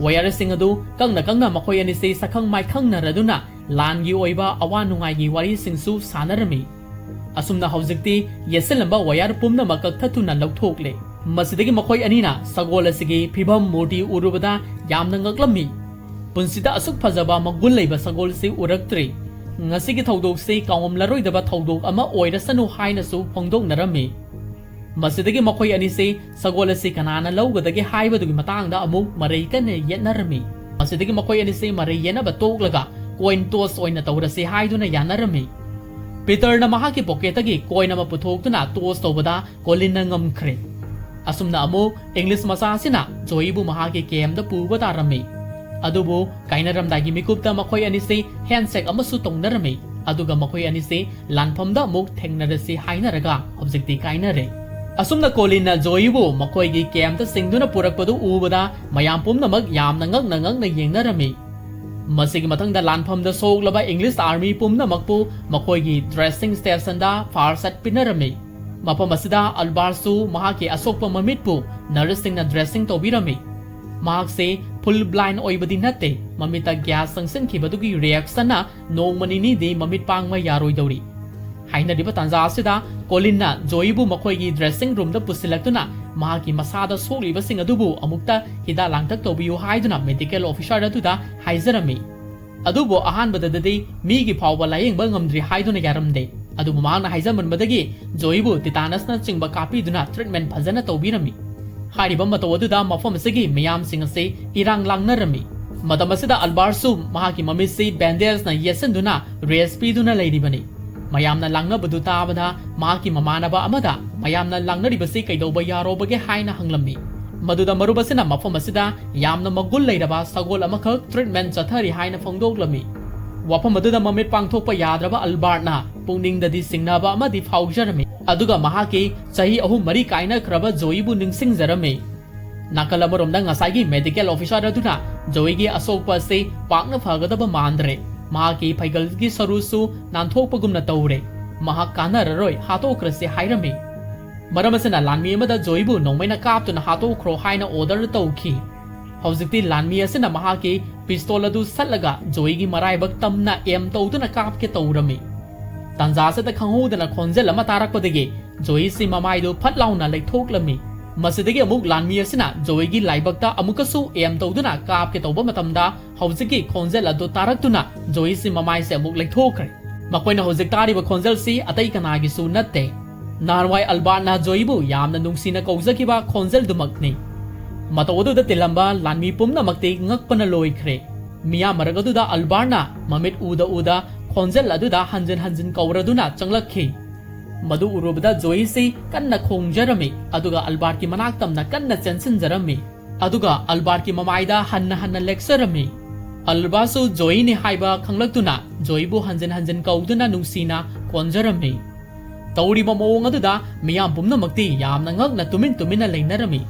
ꯋꯥꯌꯔꯁꯤꯡ ꯑꯗꯨ ꯀꯪꯅ ꯀꯪꯅ ꯃꯈꯣꯏ ꯑꯅꯤꯁꯤ ꯁꯛꯈꯪ ꯃꯥꯏꯈꯪꯅꯔꯗꯨꯅ ꯂꯥꯟꯒꯤ ꯑꯣꯏꯕ ꯑꯋꯥ ꯅꯨꯡꯉꯥꯏꯒꯤ ꯋꯥꯔꯤꯁꯤꯡꯁꯨ ꯁꯥꯟꯅꯔꯝꯃꯤ꯫ ꯑꯁꯨꯝꯅ ꯍꯧꯖꯤꯛꯇꯤ ꯌꯦꯠꯁꯤꯜꯂꯝꯕ ꯋꯥꯌꯔ ꯄꯨꯝꯅꯃꯛ ꯀꯛꯊꯠꯇꯨꯅ ꯂꯧꯊꯣꯛꯂꯦ꯫ ꯃꯁꯤꯗꯒꯤ ꯃꯈꯣꯏ ꯑꯅꯤꯅ ꯁꯒꯣꯜ ꯑꯁꯤꯒꯤ ꯐꯤꯕꯝ ꯃꯨꯔꯇꯤ ꯎꯔꯨꯕꯗ ꯌꯥꯝꯅ ꯉꯛꯂꯝꯃꯤ꯫ ꯄꯨꯟꯁꯤꯗ ꯑꯁꯨꯛ ꯐꯖꯕ ꯃꯒꯨꯟ ꯂꯩꯕ ꯁꯒꯣꯜꯁꯤ ꯎꯔꯛꯇ꯭ꯔꯤ꯫ ꯉꯁꯤꯒꯤ ꯊꯧꯗꯣꯛꯁꯤ ꯀꯥꯎꯉꯝꯂꯔꯣꯏꯗꯕ ꯊꯧꯗꯣꯛ ꯑꯃ ꯑꯣꯏꯔꯁꯅꯨ ꯍꯥꯏꯅꯁꯨ ꯐꯣꯡꯗꯣꯛꯅꯔꯝꯃꯤ꯫ ꯃꯁꯤꯗꯒꯤ ꯃꯈꯣꯏ ꯑꯅꯤꯁꯤ ꯁꯒꯣꯜ ꯑꯁꯤ ꯀꯅꯥꯅ ꯂꯧꯒꯗꯒꯦ ꯍꯥꯏꯕꯗꯨꯒꯤ ꯃꯇꯥꯡꯗ ꯑꯃꯨꯛ ꯃꯔꯩ ꯀꯟꯅ ꯌꯦꯠꯅꯔꯝꯃꯤ꯫ ꯃꯁꯤꯗꯒꯤ ꯃꯈꯣꯏ ꯑꯅꯤꯁꯤ ꯃꯔꯩ ꯌꯦꯠꯅꯕ ꯇꯣꯛꯂꯒ ꯀꯣꯏꯟ ꯇꯣꯁ ꯑꯣꯏꯅ ꯇꯧꯔꯁꯤ ꯍꯥꯏꯗꯨꯅ ꯌꯥꯅꯔꯝꯃꯤ꯫ ꯄꯤꯇꯔꯅ ꯃꯍꯥꯛꯀꯤ ꯄꯣꯀꯦꯠꯇꯒꯤ ꯀꯣꯏꯟ ꯑꯃ ꯄꯨꯊꯣꯛꯇꯨꯅ ꯇꯣꯁ ꯇꯧꯕꯗ ꯀꯣꯂꯤꯟꯅ ꯉꯝꯈ꯭ꯔꯦ꯫ ꯑꯁꯨꯝꯅ ꯑꯃꯨꯛ ꯏꯪꯂꯤꯁ ꯃꯆꯥ ꯑꯁꯤꯅ ꯖꯣꯏꯕꯨ ꯃꯍꯥꯛꯀꯤ ꯀꯦꯝꯗ ꯄꯨꯕ ꯇꯥꯔꯝꯃꯤ꯫ ꯑꯗꯨꯕꯨ ꯀꯥꯏꯅꯔꯝꯗꯥꯏꯒꯤ ꯃꯤꯀꯨꯞꯇ ꯃꯈꯣꯏ ꯑꯅꯤꯁꯤ ꯍꯦꯟꯁꯦꯛ ꯑꯃꯁꯨ ꯇꯧꯅꯔꯝꯃꯤ꯫ ꯑꯗꯨꯒ ꯃꯈꯣꯏ ꯑꯅꯤꯁꯤ ꯂꯥꯟꯐꯝꯗ ꯑꯃꯨꯛ ꯊꯦꯡꯅꯔꯁꯤ ꯍꯥꯏꯅꯔꯒ ꯍꯧꯖꯤꯛꯇꯤ ꯀꯥꯏꯅꯔꯦ꯫ ꯑꯁꯨꯝꯅ ꯀꯣꯂꯤꯟꯅ ꯖꯣꯏꯕꯨ ꯃꯈꯣꯏꯒꯤ ꯀꯦꯝꯇ ꯆꯤꯡꯗꯨꯅ ꯄꯨꯔꯛꯄꯗꯨ ꯎꯕꯗ ꯃꯌꯥꯝ ꯄꯨꯝꯅꯃꯛ ꯌꯥꯝꯅ ꯉꯛꯅ ꯉꯛꯅ ꯌꯦꯡꯅꯔꯝꯃꯤ꯫ ꯃꯁꯤꯒꯤ ꯃꯊꯪꯗ ꯂꯥꯟꯐꯝꯗ ꯁꯣꯛꯂꯕ ꯏꯪꯂꯤꯁ ꯑꯥꯔꯃꯤ ꯄꯨꯝꯅꯃꯛꯄꯨ ꯃꯈꯣꯏꯒꯤ ꯗ꯭ꯔꯦꯁꯤꯡ ꯁ꯭ꯇꯦꯁꯟꯗ ꯐꯥꯔꯁ ꯑꯦꯗ ꯄꯤꯅꯔꯝꯃꯤ꯫ ꯃꯐꯝ ꯑꯁꯤꯗ ꯑꯜꯕꯥꯔꯁꯨ ꯃꯍꯥꯛꯀꯤ ꯑꯁꯣꯛꯄ ꯃꯃꯤꯠꯄꯨ ꯅꯔꯁꯁꯤꯡꯅ ꯗ꯭ꯔꯦꯁꯤꯡ ꯇꯧꯕꯤꯔꯝꯃꯤ꯫ ꯃꯍꯥꯛꯁꯤ ꯐꯨꯜ ꯕ꯭ꯂꯥꯏꯟ ꯑꯣꯏꯕꯗꯤ ꯅꯠꯇꯦ, ꯃꯃꯤꯠꯇ ꯒ꯭ꯌꯥꯁ ꯆꯪꯁꯤꯟꯈꯤꯕꯗꯨꯒꯤ ꯔꯤꯌꯦꯛꯁꯟꯅ ꯅꯣꯡꯃ ꯅꯤꯅꯤꯗꯤ ꯃꯃꯤꯠ ꯄꯥꯡꯕ ꯌꯥꯔꯣꯏꯗꯧꯔꯤ꯫ ꯍꯥꯏꯅꯔꯤꯕ ꯇꯥꯟꯖꯥ ꯑꯁꯤꯗ ꯀꯣꯂꯤꯟꯅ ꯖꯣꯏꯕꯨ ꯃꯈꯣꯏꯒꯤ ꯗ꯭ꯔꯦꯁꯤꯡ ꯔꯨꯝꯗ ꯄꯨꯁꯤꯜꯂꯛꯇꯨꯅ ꯃꯍꯥꯛꯀꯤ ꯃꯁꯥꯗ ꯁꯣꯛꯂꯤꯕꯁꯤꯡ ꯑꯗꯨꯕꯨ ꯑꯃꯨꯛꯇ ꯍꯤꯗꯥꯛ ꯂꯥꯡꯊꯛ ꯇꯧꯕꯤꯌꯨ ꯍꯥꯏꯗꯨꯅ ꯃꯦꯗꯤꯀꯦꯜ ꯑꯣꯐꯤꯁꯥꯔ ꯑꯗꯨꯗ ꯍꯥꯏꯖꯔꯝꯃꯤ꯫ ꯑꯗꯨꯕꯨ ꯑꯍꯥꯟꯕꯗꯗꯤ ꯃꯤꯒꯤ ꯐꯥꯎꯕ ꯂꯥꯌꯦꯡꯕ ꯉꯝꯗ꯭ꯔꯤ ꯍꯥꯏꯗꯨꯅ ꯌꯥꯔꯝꯗꯦ꯫ ꯑꯗꯨꯕꯨ ꯃꯍꯥꯛꯅ ꯍꯥꯏꯖꯃꯟꯕꯗꯒꯤ ꯖꯣꯏꯕꯨ ꯇꯤꯇꯥꯅꯁꯅꯆꯤꯡꯕ ꯀꯥꯞꯄꯤꯗꯨꯅ ꯇ꯭ꯔꯤꯠꯃꯦꯟ ꯐꯖꯅ ꯇꯧꯕꯤꯔꯝꯃꯤ꯫ ꯍꯥꯏꯔꯤꯕ ꯃꯇꯧ ꯑꯗꯨꯗ ꯃꯐꯝ ꯑꯁꯤꯒꯤ ꯃꯤꯌꯥꯝꯁꯤꯡ ꯑꯁꯤ ꯏꯔꯥꯡ ꯂꯥꯡꯅꯔꯝꯃꯤ꯫ ꯃꯇꯝ ꯑꯁꯤꯗ ꯑꯜꯕꯥꯔꯠꯁꯨ ꯃꯍꯥꯛꯀꯤ ꯃꯃꯤꯠꯁꯤ ꯕꯦꯟꯗꯦꯖꯅ ꯌꯦꯠꯁꯤꯟꯗꯨꯅ ꯔꯦꯁ ꯄꯤꯗꯨꯅ ꯂꯩꯔꯤꯕꯅꯤ꯫ ꯃꯌꯥꯝꯅ ꯂꯥꯡꯅꯕꯗꯨ ꯇꯥꯕꯗ ꯃꯍꯥꯛꯀꯤ ꯃꯃꯥꯟꯅꯕ ꯑꯃꯗ ꯃꯌꯥꯝꯅ ꯂꯥꯡꯅꯔꯤꯕꯁꯤ ꯀꯩꯗꯧꯕ ꯌꯥꯔꯣꯕꯒꯦ ꯍꯥꯏꯅ ꯍꯪꯂꯝꯃꯤ꯫ ꯃꯗꯨꯗ ꯃꯔꯨꯞ ꯑꯁꯤꯅ ꯃꯐꯝ ꯑꯁꯤꯗ ꯌꯥꯝꯅ ꯃꯒꯨꯟ ꯂꯩꯔꯕ ꯁꯒꯣꯜ ꯑꯃꯈꯛ ꯇ꯭ꯔꯤꯠꯃꯦꯟ ꯆꯠꯊꯔꯤ ꯍꯥꯏꯅ ꯐꯣꯡꯗꯣꯛꯂꯝꯃꯤ꯫ ꯋꯥꯐꯝ ꯑꯗꯨꯗ ꯃꯃꯤꯠ ꯄꯥꯡꯊꯣꯛꯄ ꯌꯥꯗ꯭ꯔꯕ ꯑꯜꯕꯥꯔꯠꯅ ꯄꯨꯛꯅꯤꯡꯗꯗꯤ ꯆꯤꯡꯅꯕ ꯑꯃꯗꯤ ꯐꯥꯎꯖꯔꯝꯃꯤ, ꯑꯗꯨꯒ ꯃꯍꯥꯛꯀꯤ ꯆꯍꯤ ꯑꯍꯨꯝ ꯃꯔꯤ ꯀꯥꯏꯅꯈ꯭ꯔꯕ ꯖꯣꯏꯕꯨ ꯅꯤꯡꯁꯤꯡꯖꯔꯝꯃꯤ꯫ ꯅꯥꯀꯜ ꯑꯃꯔꯣꯝꯗ ꯉꯁꯥꯏꯒꯤ ꯃꯦꯗꯤꯀꯦꯜ ꯑꯣꯐꯤꯁꯥꯔ ꯑꯗꯨꯅ ꯖꯣꯏꯒꯤ ꯑꯁꯣꯛꯄ ꯑꯁꯤ ꯄꯥꯛꯅ ꯐꯒꯗꯕ ꯃꯥꯟꯗ꯭ꯔꯦ, ꯃꯍꯥꯛꯀꯤ ꯐꯩꯒꯜꯒꯤ ꯁꯔꯨꯁꯨ ꯅꯥꯟꯊꯣꯛꯄꯒꯨꯝꯅ ꯇꯧꯔꯦ, ꯃꯍꯥꯛ ꯀꯥꯟꯅꯔꯔꯣꯏ, ꯍꯥꯠꯇꯣꯛꯈ꯭ꯔꯁꯤ ꯍꯥꯏꯔꯝꯃꯤ꯫ ꯃꯔꯝ ꯑꯁꯤꯅ ꯂꯥꯟꯃꯤ ꯑꯃꯗ ꯖꯣꯏꯕꯨ ꯅꯣꯡꯃꯩꯅ ꯀꯥꯞꯇꯨꯅ ꯍꯥꯠꯇꯣꯛꯈ꯭ꯔꯣ ꯍꯥꯏꯅ ꯑꯣꯔꯗꯔ ꯇꯧꯈꯤ꯫ ꯍꯧꯖꯤꯛꯇꯤ ꯂꯥꯟꯃꯤ ꯑꯁꯤꯅ ꯃꯍꯥꯛꯀꯤ ꯄꯤꯁꯇꯣꯜ ꯑꯗꯨ ꯁꯠꯂꯒ ꯖꯣꯏꯒꯤ ꯃꯔꯥꯏꯕꯛ ꯇꯝꯅ ꯑꯦꯝ ꯇꯧꯗꯨꯅ ꯀꯥꯞꯀꯦ ꯇꯧꯔꯝꯃꯤ꯫ ꯇꯥꯟꯖꯥ ꯑꯁꯤꯗ ꯈꯪꯍꯧꯗꯅ ꯈꯣꯟꯖꯦꯜ ꯑꯃ ꯇꯥꯔꯛꯄꯗꯒꯤ ꯖꯣꯏꯁꯤ ꯃꯃꯥꯏꯗꯨ ꯐꯠ ꯂꯥꯎꯅ ꯂꯩꯊꯣꯛꯂꯝꯃꯤ꯫ ꯃꯁꯤꯗꯒꯤ ꯑꯃꯨꯛ ꯂꯥꯟꯃꯤ ꯑꯁꯤꯅ ꯖꯣꯏꯒꯤ ꯂꯥꯏꯕꯛꯇ ꯑꯃꯨꯛꯀꯁꯨ ꯑꯦꯝ ꯇꯧꯗꯨꯅ ꯀꯥꯞꯀꯦ ꯇꯧꯕ ꯃꯇꯝꯗ ꯍꯧꯖꯤꯛꯀꯤ ꯈꯣꯟꯖꯦꯜ ꯑꯗꯨ ꯇꯥꯔꯛꯇꯨꯅ ꯖꯣꯏꯁꯤ ꯃꯃꯥꯏꯁꯦ ꯑꯃꯨꯛ ꯂꯩꯊꯣꯛꯈ꯭ꯔꯦ꯫ ꯃꯈꯣꯏꯅ ꯍꯧꯖꯤꯛ ꯇꯥꯔꯤꯕ ꯈꯣꯟꯖꯦꯜꯁꯤ ꯑꯇꯩ ꯀꯅꯥꯒꯤꯁꯨ ꯅꯠꯇꯦ꯫ ꯅꯍꯥꯟꯋꯥꯏ ꯑꯜꯕꯥꯔꯠꯅ ꯖꯣꯏꯕꯨ ꯌꯥꯝꯅ ꯅꯨꯡꯁꯤꯅ ꯀꯧꯖꯈꯤꯕ ꯈꯣꯟꯖꯦꯜꯗꯨꯃꯛꯅꯤ꯫ ꯃꯇꯧ ꯑꯗꯨꯗ ꯇꯤꯜꯂꯝꯕ ꯂꯥꯟꯃꯤ ꯄꯨꯝꯅꯃꯛꯇꯤ ꯉꯛꯄꯅ ꯂꯣꯏꯈ꯭ꯔꯦ꯫ ꯃꯤꯌꯥꯝ ꯃꯔꯛ ꯑꯗꯨꯗ ꯑꯜꯕꯥꯔꯠꯅ ꯃꯃꯤꯠ ꯎꯗ ꯎꯗ ꯈꯣꯟꯖꯦꯜ ꯑꯗꯨꯗ ꯍꯟꯖꯤꯟ ꯍꯟꯖꯤꯟ ꯀꯧꯔꯗꯨꯅ ꯆꯪꯂꯛꯈꯤ꯫ ꯃꯗꯨ ꯎꯔꯨꯕꯗ ꯖꯣꯏꯁꯤ ꯀꯟꯅ ꯈꯣꯡꯖꯔꯝꯃꯤ, ꯑꯗꯨꯒ ꯑꯜꯕꯥꯔꯠꯀꯤ ꯃꯅꯥꯛ ꯇꯝꯅ ꯀꯟꯅ ꯆꯦꯟꯁꯤꯟꯖꯔꯝꯃꯤ, ꯑꯗꯨꯒ ꯑꯜꯕꯥꯔꯠꯀꯤ ꯃꯃꯥꯏꯗ ꯍꯟꯅ ꯍꯟꯅ ꯂꯦꯛꯆꯔꯝꯃꯤ꯫ ꯑꯜꯕꯥꯔꯠꯁꯨ ꯖꯣꯏꯅꯤ ꯍꯥꯏꯕ ꯈꯪꯂꯛꯇꯨꯅ ꯖꯣꯏꯕꯨ ꯍꯟꯖꯤꯟ ꯍꯟꯖꯤꯟ ꯀꯧꯗꯨꯅ ꯅꯨꯡꯁꯤꯅ ꯀꯣꯟꯖꯔꯝꯃꯤ꯫ ꯇꯧꯔꯤꯕ ꯃꯑꯣꯡ ꯑꯗꯨꯗ ꯃꯤꯌꯥꯝ ꯄꯨꯝꯅꯃꯛꯇꯤ ꯌꯥꯝꯅ ꯉꯛꯅ ꯇꯨꯃꯤꯟ ꯇꯨꯃꯤꯟꯅ ꯂꯩꯅꯔꯝꯃꯤ꯫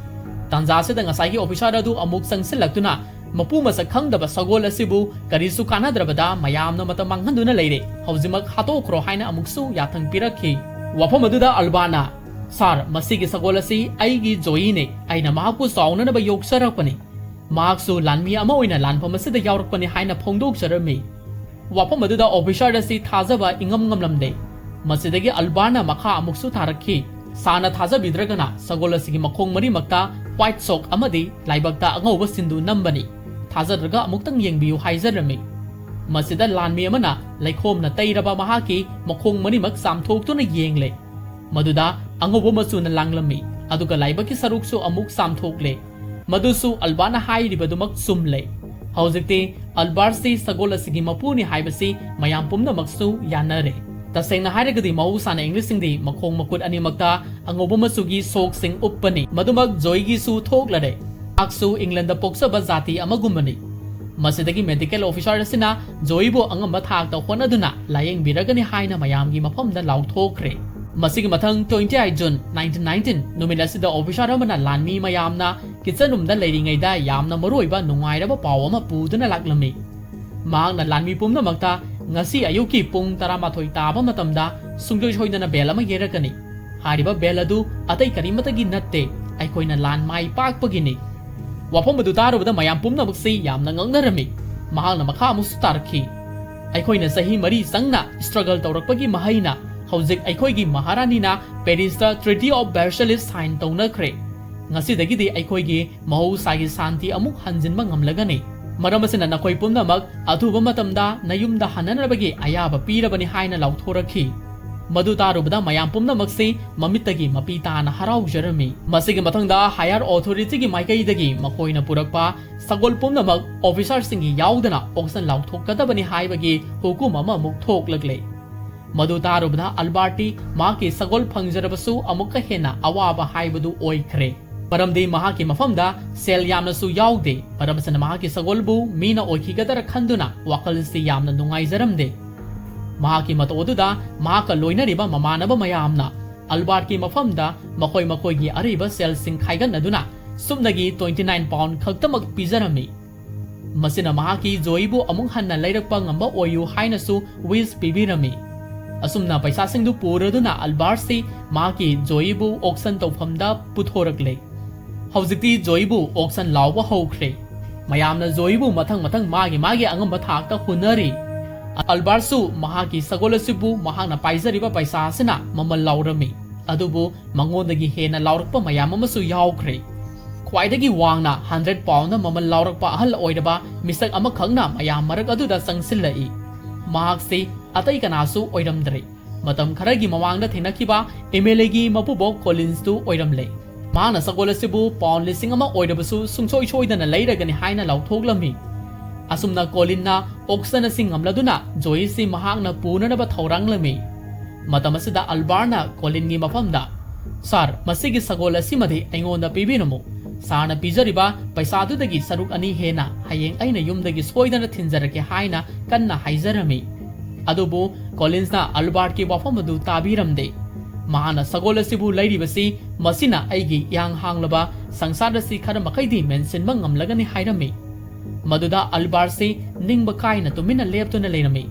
ꯇꯥꯟꯖꯥ ꯑꯁꯤꯗ ꯉꯁꯥꯏꯒꯤ ꯑꯣꯐꯤꯁꯥꯔ ꯑꯗꯨ ꯑꯃꯨꯛ ꯆꯪꯁꯤꯜꯂꯛꯇꯨꯅ ꯃꯄꯨ ꯃꯁꯛ ꯈꯪꯗꯕ ꯁꯒꯣꯜ ꯑꯁꯤꯕꯨ ꯀꯔꯤꯁꯨ ꯀꯥꯟꯅꯗ꯭ꯔꯕꯗ ꯃꯌꯥꯝꯅ ꯃꯇꯝ ꯃꯥꯡꯍꯟꯗꯨꯅ ꯂꯩꯔꯦ, ꯍꯧꯖꯤꯛꯃꯛ ꯍꯥꯠꯇꯣꯛꯈ꯭ꯔꯣ ꯍꯥꯏꯅ ꯑꯃꯨꯛꯁꯨ ꯌꯥꯊꯪ ꯄꯤꯔꯛꯈꯤ꯫ ꯋꯥꯐꯝ ꯑꯗꯨꯗ ꯑꯜꯕꯥꯔꯠꯅ, "ꯁꯥꯔ, ꯃꯁꯤꯒꯤ ꯁꯒꯣꯜ ꯑꯁꯤ ꯑꯩꯒꯤ ꯖꯣꯏꯅꯤ, ꯑꯩꯅ ꯃꯍꯥꯛꯄꯨ ꯆꯥꯎꯅꯅꯕ ꯌꯣꯛꯆꯔꯛꯄꯅꯤ꯫ ꯃꯍꯥꯛꯁꯨ ꯂꯥꯟꯃꯤ ꯑꯃ ꯑꯣꯏꯅ ꯂꯥꯟꯐꯝ ꯑꯁꯤꯗ ꯌꯥꯎꯔꯛꯄꯅꯤ" ꯍꯥꯏꯅ ꯐꯣꯡꯗꯣꯛꯆꯔꯝꯃꯤ꯫ ꯋꯥꯐꯝ ꯑꯗꯨꯗ ꯑꯣꯐꯤꯁꯥꯔ ꯑꯁꯤ ꯊꯥꯖꯕ ꯏꯉꯝ ꯉꯝꯂꯝꯗꯦ꯫ ꯃꯁꯤꯗꯒꯤ ꯑꯜꯕꯥꯔꯠꯅ ꯃꯈꯥ ꯑꯃꯨꯛꯁꯨ ꯊꯥꯔꯛꯈꯤ꯫ ꯁꯥꯔꯅ ꯊꯥꯖꯕꯤꯗ꯭ꯔꯒꯅ ꯁꯒꯣꯜ ꯑꯁꯤꯒꯤ ꯃꯈꯣꯡ ꯃꯔꯤꯃꯛꯇ ꯋꯥꯏꯠ ꯁꯣꯛ ꯑꯃꯗꯤ ꯂꯥꯏꯕꯛꯇ ꯑꯉꯧꯕ ꯁꯤꯟꯗꯨ ꯅꯝꯕꯅꯤ꯫ ꯊꯥꯖꯗ꯭ꯔꯒ ꯑꯃꯨꯛꯇꯪ ꯌꯦꯡꯕꯤꯌꯨ ꯍꯥꯏꯖꯔꯝꯃꯤ꯫ ꯃꯁꯤꯗ ꯂꯥꯟꯃꯤ ꯑꯃꯅ ꯂꯩꯈꯣꯝꯅ ꯇꯩꯔꯕ ꯃꯍꯥꯛꯀꯤ ꯃꯈꯣꯡ ꯃꯔꯤꯃꯛ ꯆꯥꯝꯊꯣꯛꯇꯨꯅ ꯌꯦꯡꯂꯦ꯫ ꯃꯗꯨꯗ ꯑꯉꯧꯕ ꯃꯆꯨꯅ ꯂꯥꯡꯂꯝꯃꯤ, ꯑꯗꯨꯒ ꯂꯥꯏꯕꯛꯀꯤ ꯁꯔꯨꯛꯁꯨ ꯑꯃꯨꯛ ꯆꯥꯝꯊꯣꯛꯂꯦ꯫ ꯃꯗꯨꯁꯨ ꯑꯜꯕꯥꯔꯠꯅ ꯍꯥꯏꯔꯤꯕꯗꯨꯃꯛ ꯆꯨꯝꯂꯦ꯫ ꯍꯧꯖꯤꯛꯇꯤ ꯑꯜꯕꯥꯔꯠꯁꯤ ꯁꯒꯣꯜ ꯑꯁꯤꯒꯤ ꯃꯄꯨꯅꯤ ꯍꯥꯏꯕꯁꯤ ꯃꯌꯥꯝ ꯄꯨꯝꯅꯃꯛꯁꯨ ꯌꯥꯅꯔꯦ꯫ ꯇꯁꯦꯡꯅ ꯍꯥꯏꯔꯒꯗꯤ ꯃꯍꯧꯁꯥꯅ ꯏꯪꯂꯤꯁꯁꯤꯡꯗꯤ ꯃꯈꯣꯡ ꯃꯈꯨꯠ ꯑꯅꯤꯃꯛꯇ ꯑꯉꯧꯕ ꯃꯆꯨꯒꯤ ꯁꯣꯛꯁꯤꯡ ꯎꯞꯄꯅꯤ꯫ ꯃꯗꯨꯃꯛ ꯖꯣꯏꯒꯤꯁꯨ ꯊꯣꯛꯂꯔꯦ꯫ ꯃꯍꯥꯛꯁꯨ ꯏꯪꯂꯦꯟꯗ ꯄꯣꯛꯆꯕ ꯖꯥꯇꯤ ꯑꯃꯒꯨꯝꯕꯅꯤ꯫ ꯃꯁꯤꯗꯒꯤ ꯃꯦꯗꯤꯀꯦꯜ ꯑꯣꯐꯤꯁꯥꯔ ꯑꯁꯤꯅ ꯖꯣꯏꯕꯨ ꯑꯉꯝꯕ ꯊꯥꯛꯇ ꯍꯣꯠꯅꯗꯨꯅ ꯂꯥꯌꯦꯡꯕꯤꯔꯒꯅꯤ ꯍꯥꯏꯅ ꯃꯌꯥꯝꯒꯤ ꯃꯐꯝꯗ ꯂꯥꯎꯊꯣꯛꯈ꯭ꯔꯦ꯫ ꯃꯁꯤꯒꯤ ꯃꯊꯪ twenty eight June nineteen nineteen ꯅꯨꯃꯤꯠ ꯑꯁꯤꯗ ꯑꯣꯐꯤꯁꯥꯔ ꯑꯃꯅ ꯂꯥꯟꯃꯤ ꯃꯌꯥꯝꯅ ꯀꯤꯠꯆꯟ ꯔꯨꯝꯗ ꯂꯩꯔꯤꯉꯩꯗ ꯌꯥꯝꯅ ꯃꯔꯨꯑꯣꯏꯕ ꯅꯨꯡꯉꯥꯏꯔꯕ ꯄꯥꯎ ꯑꯃ ꯄꯨꯗꯨꯅ ꯂꯥꯛꯂꯝꯃꯤ꯫ ꯃꯍꯥꯛꯅ ꯂꯥꯟꯃꯤ ꯄꯨꯝꯅꯃꯛꯇ ꯉꯁꯤ ꯑꯌꯨꯛꯀꯤ ꯄꯨꯡ ꯇꯔꯥꯃꯥꯊꯣꯏ ꯇꯥꯕ ꯃꯇꯝꯗ ꯁꯨꯡꯁꯣꯏ ꯁꯣꯏꯗꯅ ꯕꯦꯜ ꯑꯃ ꯌꯩꯔꯛꯀꯅꯤ꯫ ꯍꯥꯏꯔꯤꯕ ꯕꯦꯜ ꯑꯗꯨ ꯑꯇꯩ ꯀꯔꯤꯃꯇꯒꯤ ꯅꯠꯇꯦ, ꯑꯩꯈꯣꯏꯅ ꯂꯥꯟ ꯃꯥꯏ ꯄꯥꯛꯄꯒꯤꯅꯤ꯫ ꯋꯥꯐꯝ ꯑꯗꯨ ꯇꯥꯔꯨꯕꯗ ꯃꯌꯥꯝ ꯄꯨꯝꯅꯃꯛꯁꯤ ꯌꯥꯝꯅ ꯉꯛꯅꯔꯝꯃꯤ꯫ ꯃꯍꯥꯛꯅ ꯃꯈꯥ ꯑꯃꯨꯛꯁꯨ ꯇꯥꯔꯛꯈꯤ, ꯑꯩꯈꯣꯏꯅ ꯆꯍꯤ ꯃꯔꯤ ꯆꯪꯅ ꯁ꯭ꯇ꯭ꯔꯒꯜ ꯇꯧꯔꯛꯄꯒꯤ ꯃꯍꯩꯅ ꯍꯧꯖꯤꯛ ꯑꯩꯈꯣꯏꯒꯤ ꯃꯍꯥꯔꯥꯅꯤꯅ ꯄꯦꯔꯤꯁꯇ Treaty of Versailles sign ꯇꯧꯅꯈ꯭ꯔꯦ꯫ ꯉꯁꯤꯗꯒꯤꯗꯤ ꯑꯩꯈꯣꯏꯒꯤ ꯃꯍꯧꯁꯥꯒꯤ ꯁꯥꯟꯇꯤ ꯑꯃꯨꯛ ꯍꯟꯖꯤꯟꯕ ꯉꯝꯂꯒꯅꯤ꯫ ꯃꯔꯝ ꯑꯁꯤꯅ ꯅꯈꯣꯏ ꯄꯨꯝꯅꯃꯛ ꯑꯊꯨꯕ ꯃꯇꯝꯗ ꯅꯌꯨꯝꯗ ꯍꯟꯅꯅꯕꯒꯤ ꯑꯌꯥꯕ ꯄꯤꯔꯕꯅꯤ ꯍꯥꯏꯅ ꯂꯥꯎꯊꯣꯔꯛꯈꯤ꯫ ꯃꯗꯨ ꯇꯥꯔꯨꯕꯗ ꯃꯌꯥꯝ ꯄꯨꯝꯅꯃꯛꯁꯤ ꯃꯃꯤꯠꯇꯒꯤ ꯃꯄꯤ ꯇꯥꯅ ꯍꯔꯥꯎꯖꯔꯝꯃꯤ꯫ ꯃꯁꯤꯒꯤ ꯃꯊꯪꯗ higher authority ꯒꯤ ꯃꯥꯏꯀꯩꯗꯒꯤ ꯃꯈꯣꯏꯅ ꯄꯨꯔꯛꯄ ꯁꯒꯣꯜ ꯄꯨꯝꯅꯃꯛ ꯑꯣꯐꯤꯁꯥꯔꯁꯤꯡꯒꯤ ꯌꯥꯎꯗꯅ auction ꯂꯥꯎꯊꯣꯛꯀꯗꯕꯅꯤ ꯍꯥꯏꯕꯒꯤ ꯍꯨꯀꯨꯝ ꯑꯃ ꯑꯃꯨꯛ ꯊꯣꯛꯂꯛꯂꯦ꯫ ꯃꯗꯨ ꯇꯥꯔꯨꯕꯗ ꯑꯜꯕꯥꯔꯠꯇꯤ ꯃꯍꯥꯛꯀꯤ ꯁꯒꯣꯜ ꯐꯪꯖꯔꯕꯁꯨ ꯑꯃꯨꯛꯀ ꯍꯦꯟꯅ ꯑꯋꯥꯕ ꯍꯥꯏꯕꯗꯨ ꯑꯣꯏꯈ꯭ꯔꯦ꯫ ꯃꯔꯝꯗꯤ ꯃꯍꯥꯛꯀꯤ ꯃꯐꯝꯗ ꯁꯦꯜ ꯌꯥꯝꯅꯁꯨ ꯌꯥꯎꯗꯦ꯫ ꯃꯔꯝ ꯑꯁꯤꯅ ꯃꯍꯥꯛꯀꯤ ꯁꯒꯣꯜꯕꯨ ꯃꯤꯅ ꯑꯣꯏꯈꯤꯒꯗ꯭ꯔꯥ ꯈꯟꯗꯨꯅ ꯋꯥꯈꯜꯁꯤ ꯌꯥꯝꯅ ꯅꯨꯡꯉꯥꯏꯖꯔꯝꯗꯦ꯫ ꯃꯍꯥꯛꯀꯤ ꯃꯇꯧ ꯑꯗꯨꯗ ꯃꯍꯥꯛꯀ ꯂꯣꯏꯅꯔꯤꯕ ꯃꯃꯥꯟꯅꯕ ꯃꯌꯥꯝꯅ ꯑꯜꯕꯥꯔꯠꯀꯤ ꯃꯐꯝꯗ ꯃꯈꯣꯏ ꯃꯈꯣꯏꯒꯤ ꯑꯔꯩꯕ ꯁꯦꯜꯁꯤꯡ ꯈꯥꯏꯒꯠꯅꯗꯨꯅ ꯁꯨꯞꯅꯒꯤ twenty nine pound ꯈꯛꯇꯃꯛ ꯄꯤꯖꯔꯝꯃꯤ꯫ ꯃꯁꯤꯅ ꯃꯍꯥꯛꯀꯤ ꯖꯣꯏꯕꯨ ꯑꯃꯨꯛ ꯍꯟꯅ ꯂꯩꯔꯛꯄ ꯉꯝꯕ ꯑꯣꯏꯌꯨ ꯍꯥꯏꯅꯁꯨ wish ꯄꯤꯕꯤꯔꯝꯃꯤ꯫ ꯑꯁꯨꯝꯅ ꯄꯩꯁꯥꯁꯤꯡꯗꯨ ꯄꯨꯔꯗꯨꯅ ꯑꯜꯕꯥꯔꯠꯁꯤ ꯃꯍꯥꯛꯀꯤ ꯖꯣꯏꯕꯨ auction ꯇꯧꯐꯝꯗ ꯄꯨꯊꯣꯔꯛꯂꯦ꯫ ꯍꯧꯖꯤꯛꯇꯤ ꯖꯣꯏꯕꯨ auction ꯂꯥꯎꯕ ꯍꯧꯈ꯭ꯔꯦ꯫ ꯃꯌꯥꯝꯅ ꯖꯣꯏꯕꯨ ꯃꯊꯪ ꯃꯊꯪ ꯃꯥꯒꯤ ꯃꯥꯒꯤ ꯑꯉꯝꯕ ꯊꯥꯛꯇ ꯍꯨꯟꯅꯔꯤ꯫ ꯑꯜꯕꯥꯔꯠꯁꯨ ꯃꯍꯥꯛꯀꯤ ꯁꯒꯣꯜ ꯑꯁꯤꯕꯨ ꯃꯍꯥꯛꯅ ꯄꯥꯏꯖꯔꯤꯕ ꯄꯩꯁꯥ ꯑꯁꯤꯅ ꯃꯃꯜ ꯂꯥꯎꯔꯝꯃꯤ꯫ ꯑꯗꯨꯕꯨ ꯃꯉꯣꯟꯗꯒꯤ ꯍꯦꯟꯅ ꯂꯥꯎꯔꯛꯄ ꯃꯌꯥꯝ ꯑꯃꯁꯨ ꯌꯥꯎꯈ꯭ꯔꯦ꯫ ꯈ꯭ꯋꯥꯏꯗꯒꯤ ꯋꯥꯡꯅ hundred pound ꯃꯃꯜ ꯂꯥꯎꯔꯛꯄ ꯑꯍꯜ ꯑꯣꯏꯔꯕ ꯃꯤꯁꯛ ꯑꯃꯈꯛꯅ ꯃꯌꯥꯝ ꯃꯔꯛ ꯑꯗꯨꯗ ꯆꯪꯁꯤꯜꯂꯛꯏ꯫ ꯃꯍꯥꯛꯁꯤ ꯑꯇꯩ ꯀꯅꯥꯁꯨ ꯑꯣꯏꯔꯝꯗ꯭ꯔꯦ꯫ ꯃꯇꯝ ꯈꯔꯒꯤ ꯃꯃꯥꯡꯗ ꯊꯦꯡꯅꯈꯤꯕ MLA ꯒꯤ ꯃꯄꯨꯕꯣꯛ ꯀꯣꯂꯤꯟꯁꯇꯨ ꯑꯣꯏꯔꯝꯂꯦ꯫ ꯃꯍꯥꯛꯅ ꯁꯒꯣꯜ ꯑꯁꯤꯕꯨ pound ꯂꯤꯁꯤꯡ ꯑꯃ ꯑꯣꯏꯔꯕꯁꯨ ꯁꯨꯡꯁꯣꯏ ꯁꯣꯏꯗꯅ ꯂꯩꯔꯒꯅꯤ ꯍꯥꯏꯅ ꯂꯥꯎꯊꯣꯛꯂꯝꯃꯤ꯫ ꯑꯁꯨꯝꯅ ꯀꯣꯂꯤꯟꯅ ꯑꯣꯛꯁꯟ ꯑꯁꯤ ꯉꯝꯂꯗꯨꯅ ꯖꯣꯏꯁꯤ ꯃꯍꯥꯛꯅ ꯄꯨꯅꯅꯕ ꯊꯧꯔꯥꯡꯂꯝꯃꯤ꯫ ꯃꯇꯝ ꯑꯁꯤꯗ ꯑꯜꯕꯥꯔꯅ ꯀꯣꯂꯤꯟꯒꯤ ꯃꯐꯝꯗ, "ꯁꯥꯔ, ꯃꯁꯤꯒꯤ ꯁꯒꯣꯜ ꯑꯁꯤꯃꯗꯤ ꯑꯩꯉꯣꯟꯗ ꯄꯤꯕꯤꯔꯝꯃꯨ꯫ ꯁꯥꯔꯅ ꯄꯤꯖꯔꯤꯕ ꯄꯩꯁꯥꯗꯨꯗꯒꯤ ꯁꯔꯨꯛ ꯑꯅꯤ ꯍꯦꯟꯅ ꯍꯌꯦꯡ ꯑꯩꯅ ꯌꯨꯝꯗꯒꯤ ꯁꯣꯏꯗꯅ ꯊꯤꯟꯖꯔꯛꯀꯦ" ꯍꯥꯏꯅ ꯀꯟꯅ ꯍꯥꯏꯖꯔꯝꯃꯤ꯫ ꯑꯗꯨꯕꯨ ꯀꯣꯂꯤꯟꯁꯅ ꯑꯜꯕꯥꯔꯠꯀꯤ ꯋꯥꯐꯝ ꯑꯗꯨ ꯇꯥꯕꯤꯔꯝꯗꯦ꯫ ꯃꯍꯥꯛꯅ ꯁꯒꯣꯜ ꯑꯁꯤꯕꯨ ꯂꯩꯔꯤꯕꯁꯤ ꯃꯁꯤꯅ ꯑꯩꯒꯤ ꯏꯌꯥꯡ ꯍꯥꯡꯂꯕ ꯁꯪꯁꯥꯔ ꯑꯁꯤ ꯈꯔ ꯃꯈꯩꯗꯤ ꯃꯦꯟꯁꯤꯟꯕ ꯉꯝꯂꯒꯅꯤ ꯍꯥꯏꯔꯝꯃꯤ꯫ ꯃꯗꯨꯗ ꯑꯜꯕꯥꯔꯠꯁꯤ ꯅꯤꯡꯕ ꯀꯥꯏꯅ ꯇꯨꯃꯤꯟꯅ ꯂꯦꯞꯇꯨꯅ ꯂꯩꯔꯝꯃꯤ꯫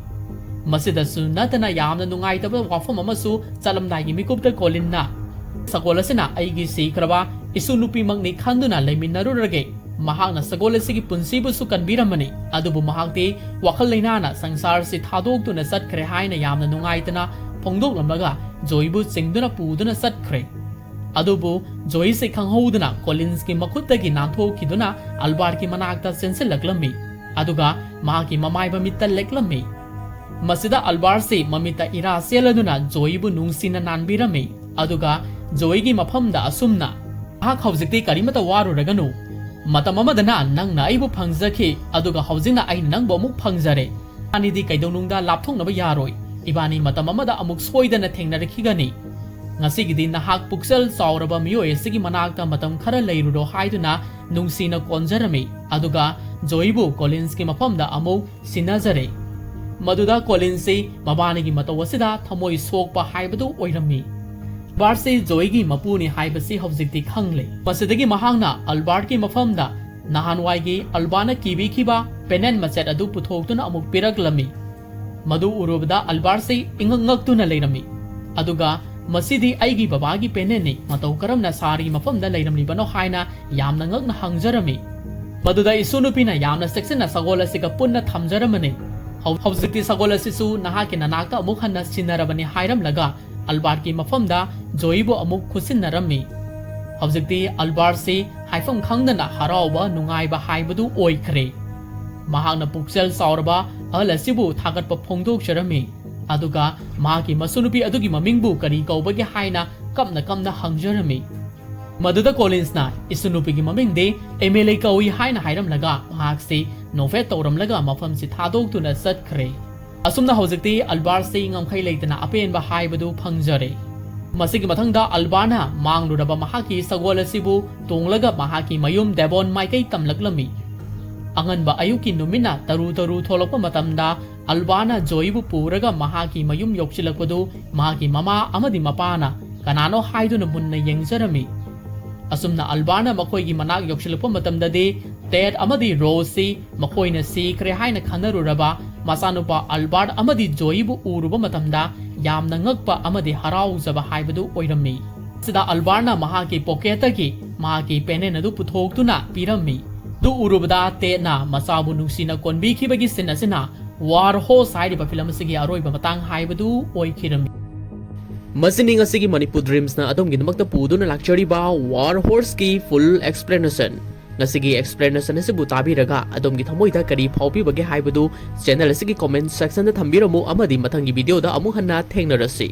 ꯃꯁꯤꯗꯁꯨ ꯅꯠꯇꯅ ꯌꯥꯝꯅ ꯅꯨꯡꯉꯥꯏꯇꯕ ꯋꯥꯐꯝ ꯑꯃꯁꯨ ꯆꯠꯂꯝꯗꯥꯏꯒꯤ ꯃꯤꯀꯨꯞꯇ ꯀꯣꯂꯤꯟꯅ, "ꯁꯒꯣꯜ ꯑꯁꯤꯅ ꯑꯩꯒꯤ ꯁꯤꯈ꯭ꯔꯕ ꯏꯁꯨ ꯅꯨꯄꯤꯃꯛꯅꯤ ꯈꯟꯗꯨꯅ ꯂꯩꯃꯤꯟꯅꯔꯨꯔꯒꯦ꯫ ꯃꯍꯥꯛꯅ ꯁꯒꯣꯜ ꯑꯁꯤꯒꯤ ꯄꯨꯟꯁꯤꯕꯨꯁꯨ ꯀꯟꯕꯤꯔꯝꯕꯅꯤ, ꯑꯗꯨꯕꯨ ꯃꯍꯥꯛꯇꯤ ꯋꯥꯈꯜ ꯂꯩꯅꯥꯅ ꯁꯪꯁꯥꯔꯁꯤ ꯊꯥꯗꯣꯛꯇꯨꯅ ꯆꯠꯈ꯭ꯔꯦ" ꯍꯥꯏꯅ ꯌꯥꯝꯅ ꯅꯨꯡꯉꯥꯏꯇꯅ ꯐꯣꯡꯗꯣꯛꯂꯝꯂꯒ ꯖꯣꯏꯕꯨ ꯆꯤꯡꯗꯨꯅ ꯄꯨꯗꯨꯅ ꯆꯠꯈ꯭ꯔꯦ꯫ ꯑꯗꯨꯕꯨ ꯖꯣꯏꯁꯤ ꯈꯪꯍꯧꯗꯅ ꯀꯣꯂꯤꯟꯁꯀꯤ ꯃꯈꯨꯠꯇꯒꯤ ꯅꯥꯟꯊꯣꯛꯈꯤꯗꯨꯅ ꯑꯜꯕꯥꯔꯠꯀꯤ ꯃꯅꯥꯛꯇ ꯆꯦꯟꯁꯤꯜꯂꯛꯂꯝꯃꯤ꯫ ꯑꯗꯨꯒ ꯃꯍꯥꯛꯀꯤ ꯃꯃꯥꯏ ꯃꯃꯤꯠꯇ ꯂꯦꯛꯂꯝꯃꯤ꯫ ꯃꯁꯤꯗ ꯑꯜꯕꯥꯔꯠꯁꯤ ꯃꯃꯤꯠꯇ ꯏꯔꯥ ꯆꯦꯜꯂꯗꯨꯅ ꯖꯣꯏꯕꯨ ꯅꯨꯡꯁꯤꯅ ꯅꯥꯟꯕꯤꯔꯝꯃꯤ꯫ ꯑꯗꯨꯒ ꯖꯣꯏꯒꯤ ꯃꯐꯝꯗ ꯑꯁꯨꯝꯅ, "ꯅꯍꯥꯛ ꯍꯧꯖꯤꯛꯇꯤ ꯀꯔꯤꯃꯠꯇ ꯋꯥꯔꯨꯔꯒꯅꯨ꯫ ꯃꯇꯝ ꯑꯃꯗꯅ ꯅꯪꯅ ꯑꯩꯕꯨ ꯐꯪꯖꯈꯤ, ꯑꯗꯨꯒ ꯍꯧꯖꯤꯛꯅ ꯑꯩꯅ ꯅꯪꯕꯨ ꯑꯃꯨꯛ ꯐꯪꯖꯔꯦ꯫ ꯏꯕꯥꯅꯤꯗꯤ ꯀꯩꯗꯧꯅꯨꯡꯗ ꯂꯥꯞꯊꯣꯛꯅꯕ ꯌꯥꯔꯣꯏ꯫ ꯏꯕꯥꯅꯤ ꯃꯇꯝ ꯑꯃꯗ ꯑꯃꯨꯛ ꯁꯣꯏꯗꯅ ꯊꯦꯡꯅꯔꯛꯈꯤꯒꯅꯤ꯫ ꯉꯁꯤꯒꯤꯗꯤ ꯅꯍꯥꯛ ꯄꯨꯛꯆꯦꯜ ꯆꯥꯎꯔꯕ ꯃꯤꯑꯣꯏ ꯑꯁꯤꯒꯤ ꯃꯅꯥꯛꯇ ꯃꯇꯝ ꯈꯔ ꯂꯩꯔꯨꯔꯣ" ꯍꯥꯏꯗꯨꯅ ꯅꯨꯡꯁꯤꯅ ꯀꯣꯟꯖꯔꯝꯃꯤ꯫ ꯑꯗꯨꯒ ꯖꯣꯏꯕꯨ ꯀꯣꯂꯤꯟꯁꯀꯤ ꯃꯐꯝꯗ ꯑꯃꯨꯛ ꯁꯤꯟꯅꯖꯔꯦ꯫ ꯃꯗꯨꯗ ꯀꯣꯂꯤꯟꯁꯤ ꯃꯕꯥꯅꯤꯒꯤ ꯃꯇꯧ ꯑꯁꯤꯗ ꯊꯃꯣꯏ ꯁꯣꯛꯄ ꯍꯥꯏꯕꯗꯨ ꯑꯣꯏꯔꯝꯃꯤ꯫ ꯑꯜꯕꯥꯔꯠꯁꯤ ꯖꯣꯏꯒꯤ ꯃꯄꯨꯅꯤ ꯍꯥꯏꯕꯁꯤ ꯍꯧꯖꯤꯛꯇꯤ ꯈꯪꯂꯦ꯫ ꯃꯁꯤꯗꯒꯤ ꯃꯍꯥꯛꯅ ꯑꯜꯕꯥꯔꯠꯀꯤ ꯃꯐꯝꯗ ꯅꯍꯥꯟꯋꯥꯏꯒꯤ ꯑꯜꯕꯥꯔꯠꯅ ꯀꯤꯕꯤꯈꯤꯕ ꯄꯦꯅꯦꯟ ꯃꯆꯦꯠ ꯑꯗꯨ ꯄꯨꯊꯣꯛꯇꯨꯅ ꯑꯃꯨꯛ ꯄꯤꯔꯛꯂꯝꯃꯤ꯫ ꯃꯗꯨ ꯎꯔꯨꯕꯗ ꯑꯜꯕꯥꯔꯠꯁꯤ ꯏꯉꯛ ꯉꯛꯇꯨꯅ ꯂꯩꯔꯝꯃꯤ꯫ ꯑꯗꯨꯒ, "ꯃꯁꯤꯗꯤ ꯑꯩꯒꯤ ꯕꯕꯥꯒꯤ ꯄꯦꯅꯦꯟꯅꯤ, ꯃꯇꯧ ꯀꯔꯝꯅ ꯁꯥꯔꯒꯤ ꯃꯐꯝꯗ ꯂꯩꯔꯝꯂꯤꯕꯅꯣ?" ꯍꯥꯏꯅ ꯌꯥꯝꯅ ꯉꯛꯅ ꯍꯪꯖꯔꯝꯃꯤ꯫ ꯃꯗꯨꯗ ꯏꯁꯨ ꯅꯨꯄꯤꯅ ꯌꯥꯝꯅ ꯆꯦꯛꯁꯤꯟꯅ ꯁꯒꯣꯜ ꯑꯁꯤꯒ ꯄꯨꯟꯅ ꯊꯝꯖꯔꯝꯕꯅꯤ꯫ "ꯍꯧ-, ꯍꯧꯖꯤꯛꯇꯤ ꯁꯒꯣꯜ ꯑꯁꯤꯁꯨ ꯅꯍꯥꯛꯀꯤ ꯅꯅꯥꯛꯇ ꯑꯃꯨꯛ ꯍꯟꯅ ꯁꯤꯟꯅꯔꯕꯅꯤ" ꯍꯥꯏꯔꯝꯂꯒ ꯑꯜꯕꯥꯔꯠꯀꯤ ꯃꯐꯝꯗ ꯖꯣꯏꯕꯨ ꯑꯃꯨꯛ ꯈꯨꯠꯁꯤꯟꯅꯔꯝꯃꯤ꯫ ꯍꯧꯖꯤꯛꯇꯤ ꯑꯜꯕꯥꯔꯠꯁꯤ ꯍꯥꯏꯐꯝ ꯈꯪꯗꯅ ꯍꯔꯥꯎꯕ ꯅꯨꯡꯉꯥꯏꯕ ꯍꯥꯏꯕꯗꯨ ꯑꯣꯏꯈ꯭ꯔꯦ꯫ ꯃꯍꯥꯛꯅ ꯄꯨꯛꯆꯦꯜ ꯆꯥꯎꯔꯕ ꯑꯍꯜ ꯑꯁꯤꯕꯨ ꯊꯥꯒꯠꯄ ꯐꯣꯡꯗꯣꯛꯆꯔꯝꯃꯤ꯫ ꯑꯗꯨꯒ ꯃꯍꯥꯛꯀꯤ ꯃꯁꯨꯅꯨꯄꯤ ꯑꯗꯨꯒꯤ ꯃꯃꯤꯡꯕꯨ ꯀꯔꯤ ꯀꯧꯕꯒꯦ ꯍꯥꯏꯅ ꯀꯞꯅ ꯀꯞꯅ ꯍꯪꯖꯔꯝꯃꯤ꯫ ꯃꯗꯨꯗ ꯀꯣꯂꯤꯟꯁꯅ ꯏꯁꯨ ꯅꯨꯄꯤꯒꯤ ꯃꯃꯤꯡꯗꯤ ꯑꯦꯃꯦꯂꯤ ꯀꯧꯏ ꯍꯥꯏꯅ ꯍꯥꯏꯔꯝꯂꯒ ꯃꯍꯥꯛꯁꯤ ꯅꯣꯚꯦꯠ ꯇꯧꯔꯝꯂꯒ ꯃꯐꯝꯁꯤ ꯊꯥꯗꯣꯛꯇꯨꯅ ꯆꯠꯈ꯭ꯔꯦ꯫ ꯑꯁꯨꯝꯅ ꯍꯧꯖꯤꯛꯇꯤ ꯑꯜꯕꯥꯔꯠꯁꯤ ꯉꯝꯈꯩ ꯂꯩꯇꯅ ꯑꯄꯦꯟꯕ ꯍꯥꯏꯕꯗꯨ ꯐꯪꯖꯔꯦ꯫ ꯃꯁꯤꯒꯤ ꯃꯊꯪꯗ ꯑꯜꯕꯥꯔꯠꯅ ꯃꯥꯡꯂꯨꯔꯕ ꯃꯍꯥꯛꯀꯤ ꯁꯒꯣꯜ ꯑꯁꯤꯕꯨ ꯇꯣꯡꯂꯒ ꯃꯍꯥꯛꯀꯤ ꯃꯌꯨꯝ ꯗꯦꯕꯣꯟ ꯃꯥꯏꯀꯩ ꯇꯝꯂꯛꯂꯝꯃꯤ꯫ ꯑꯉꯟꯕ ꯑꯌꯨꯛꯀꯤ ꯅꯨꯃꯤꯠꯅ ꯇꯔꯨ ꯇꯔꯨ ꯊꯣꯛꯂꯛꯄ ꯃꯇꯝꯗ ꯑꯜꯕꯥꯔꯠꯅ ꯖꯣꯏꯕꯨ ꯄꯨꯔꯒ ꯃꯍꯥꯛꯀꯤ ꯃꯌꯨꯝ ꯌꯧꯁꯤꯜꯂꯛꯄꯗꯨ ꯃꯍꯥꯛꯀꯤ ꯃꯃꯥ ꯑꯃꯗꯤ ꯃꯄꯥꯅ ꯀꯅꯥꯅꯣ ꯍꯥꯏꯗꯨꯅ ꯃꯨꯟꯅ ꯌꯦꯡꯖꯔꯝꯃꯤ꯫ ꯑꯁꯨꯝꯅ ꯑꯜꯕꯥꯔꯠꯅ ꯃꯈꯣꯏꯒꯤ ꯃꯅꯥꯛ ꯌꯧꯁꯤꯜꯂꯛꯄ ꯃꯇꯝꯗꯗꯤ ꯇꯦꯠ ꯑꯃꯗꯤ ꯔꯣꯖꯁꯤ ꯃꯈꯣꯏꯅ ꯁꯤꯈ꯭ꯔꯦ ꯍꯥꯏꯅ ꯈꯟꯅꯔꯨꯔꯕ ꯃꯆꯥꯅꯨꯄꯥ ꯑꯜꯕꯥꯔꯠ ꯑꯃꯗꯤ ꯖꯣꯏꯕꯨ ꯎꯔꯨꯕ ꯃꯇꯝꯗ ꯌꯥꯝꯅ ꯉꯛꯄ ꯑꯃꯗꯤ ꯍꯔꯥꯎꯖꯕ ꯍꯥꯏꯕꯗꯨ ꯑꯣꯏꯔꯝꯃꯤ꯫ ꯁꯤꯗ ꯑꯜꯕꯥꯔꯠꯅ ꯃꯍꯥꯛꯀꯤ ꯄꯣꯀꯦꯠꯇꯒꯤ ꯃꯍꯥꯛꯀꯤ ꯄꯦꯅꯦꯟ ꯑꯗꯨ ꯄꯨꯊꯣꯛꯇꯨꯅ ꯄꯤꯔꯝꯃꯤ꯫ ꯑꯗꯨ ꯎꯔꯨꯕꯗ ꯇꯦꯠꯅ ꯃꯆꯥꯕꯨ ꯅꯨꯡꯁꯤꯅ ꯀꯣꯟꯕꯤꯈꯤꯕꯒꯤ ꯁꯤꯟ ꯑꯁꯤꯅ ꯋꯥꯔ ꯍꯣꯔꯁ ꯍꯥꯏꯔꯤꯕ ꯐꯤꯂꯝ ꯑꯁꯤꯒꯤ ꯑꯔꯣꯏꯕ ꯃꯇꯥꯡ ꯍꯥꯏꯕꯗꯨ ꯑꯣꯏꯈꯤꯔꯝꯃꯤ꯫ ꯃꯁꯤꯅꯤ ꯉꯁꯤꯒꯤ ꯃꯅꯤꯄꯨꯔ ꯗ꯭ꯔꯤꯝꯁꯅ ꯑꯗꯣꯝꯒꯤꯗꯃꯛꯇ ꯄꯨꯗꯨꯅ ꯂꯥꯛꯆꯔꯤꯕ ꯋꯥꯔ ꯍꯣꯔꯁꯀꯤ ꯐꯨꯜ ꯑꯦꯛꯁꯄ꯭ꯂꯦꯅꯦꯁꯟ꯫ ꯉꯁꯤꯒꯤ ꯑꯦꯛꯁꯄ꯭ꯂꯦꯅꯦꯁꯟ ꯑꯁꯤꯕꯨ ꯇꯥꯕꯤꯔꯒ ꯑꯗꯣꯝꯒꯤ ꯊꯃꯣꯏꯗ ꯀꯔꯤ ꯐꯥꯎꯕꯤꯕꯒꯦ ꯍꯥꯏꯕꯗꯨ ꯆꯦꯅꯦꯜ ꯑꯁꯤꯒꯤ ꯀꯣꯃꯦꯟꯠ ꯁꯦꯛꯁꯟꯗ ꯊꯝꯕꯤꯔꯝꯃꯨ ꯑꯃꯗꯤ ꯃꯊꯪꯒꯤ ꯚꯤꯗꯤꯑꯣꯗ ꯑꯃꯨꯛ ꯍꯟꯅ ꯊꯦꯡꯅꯔꯁꯤ꯫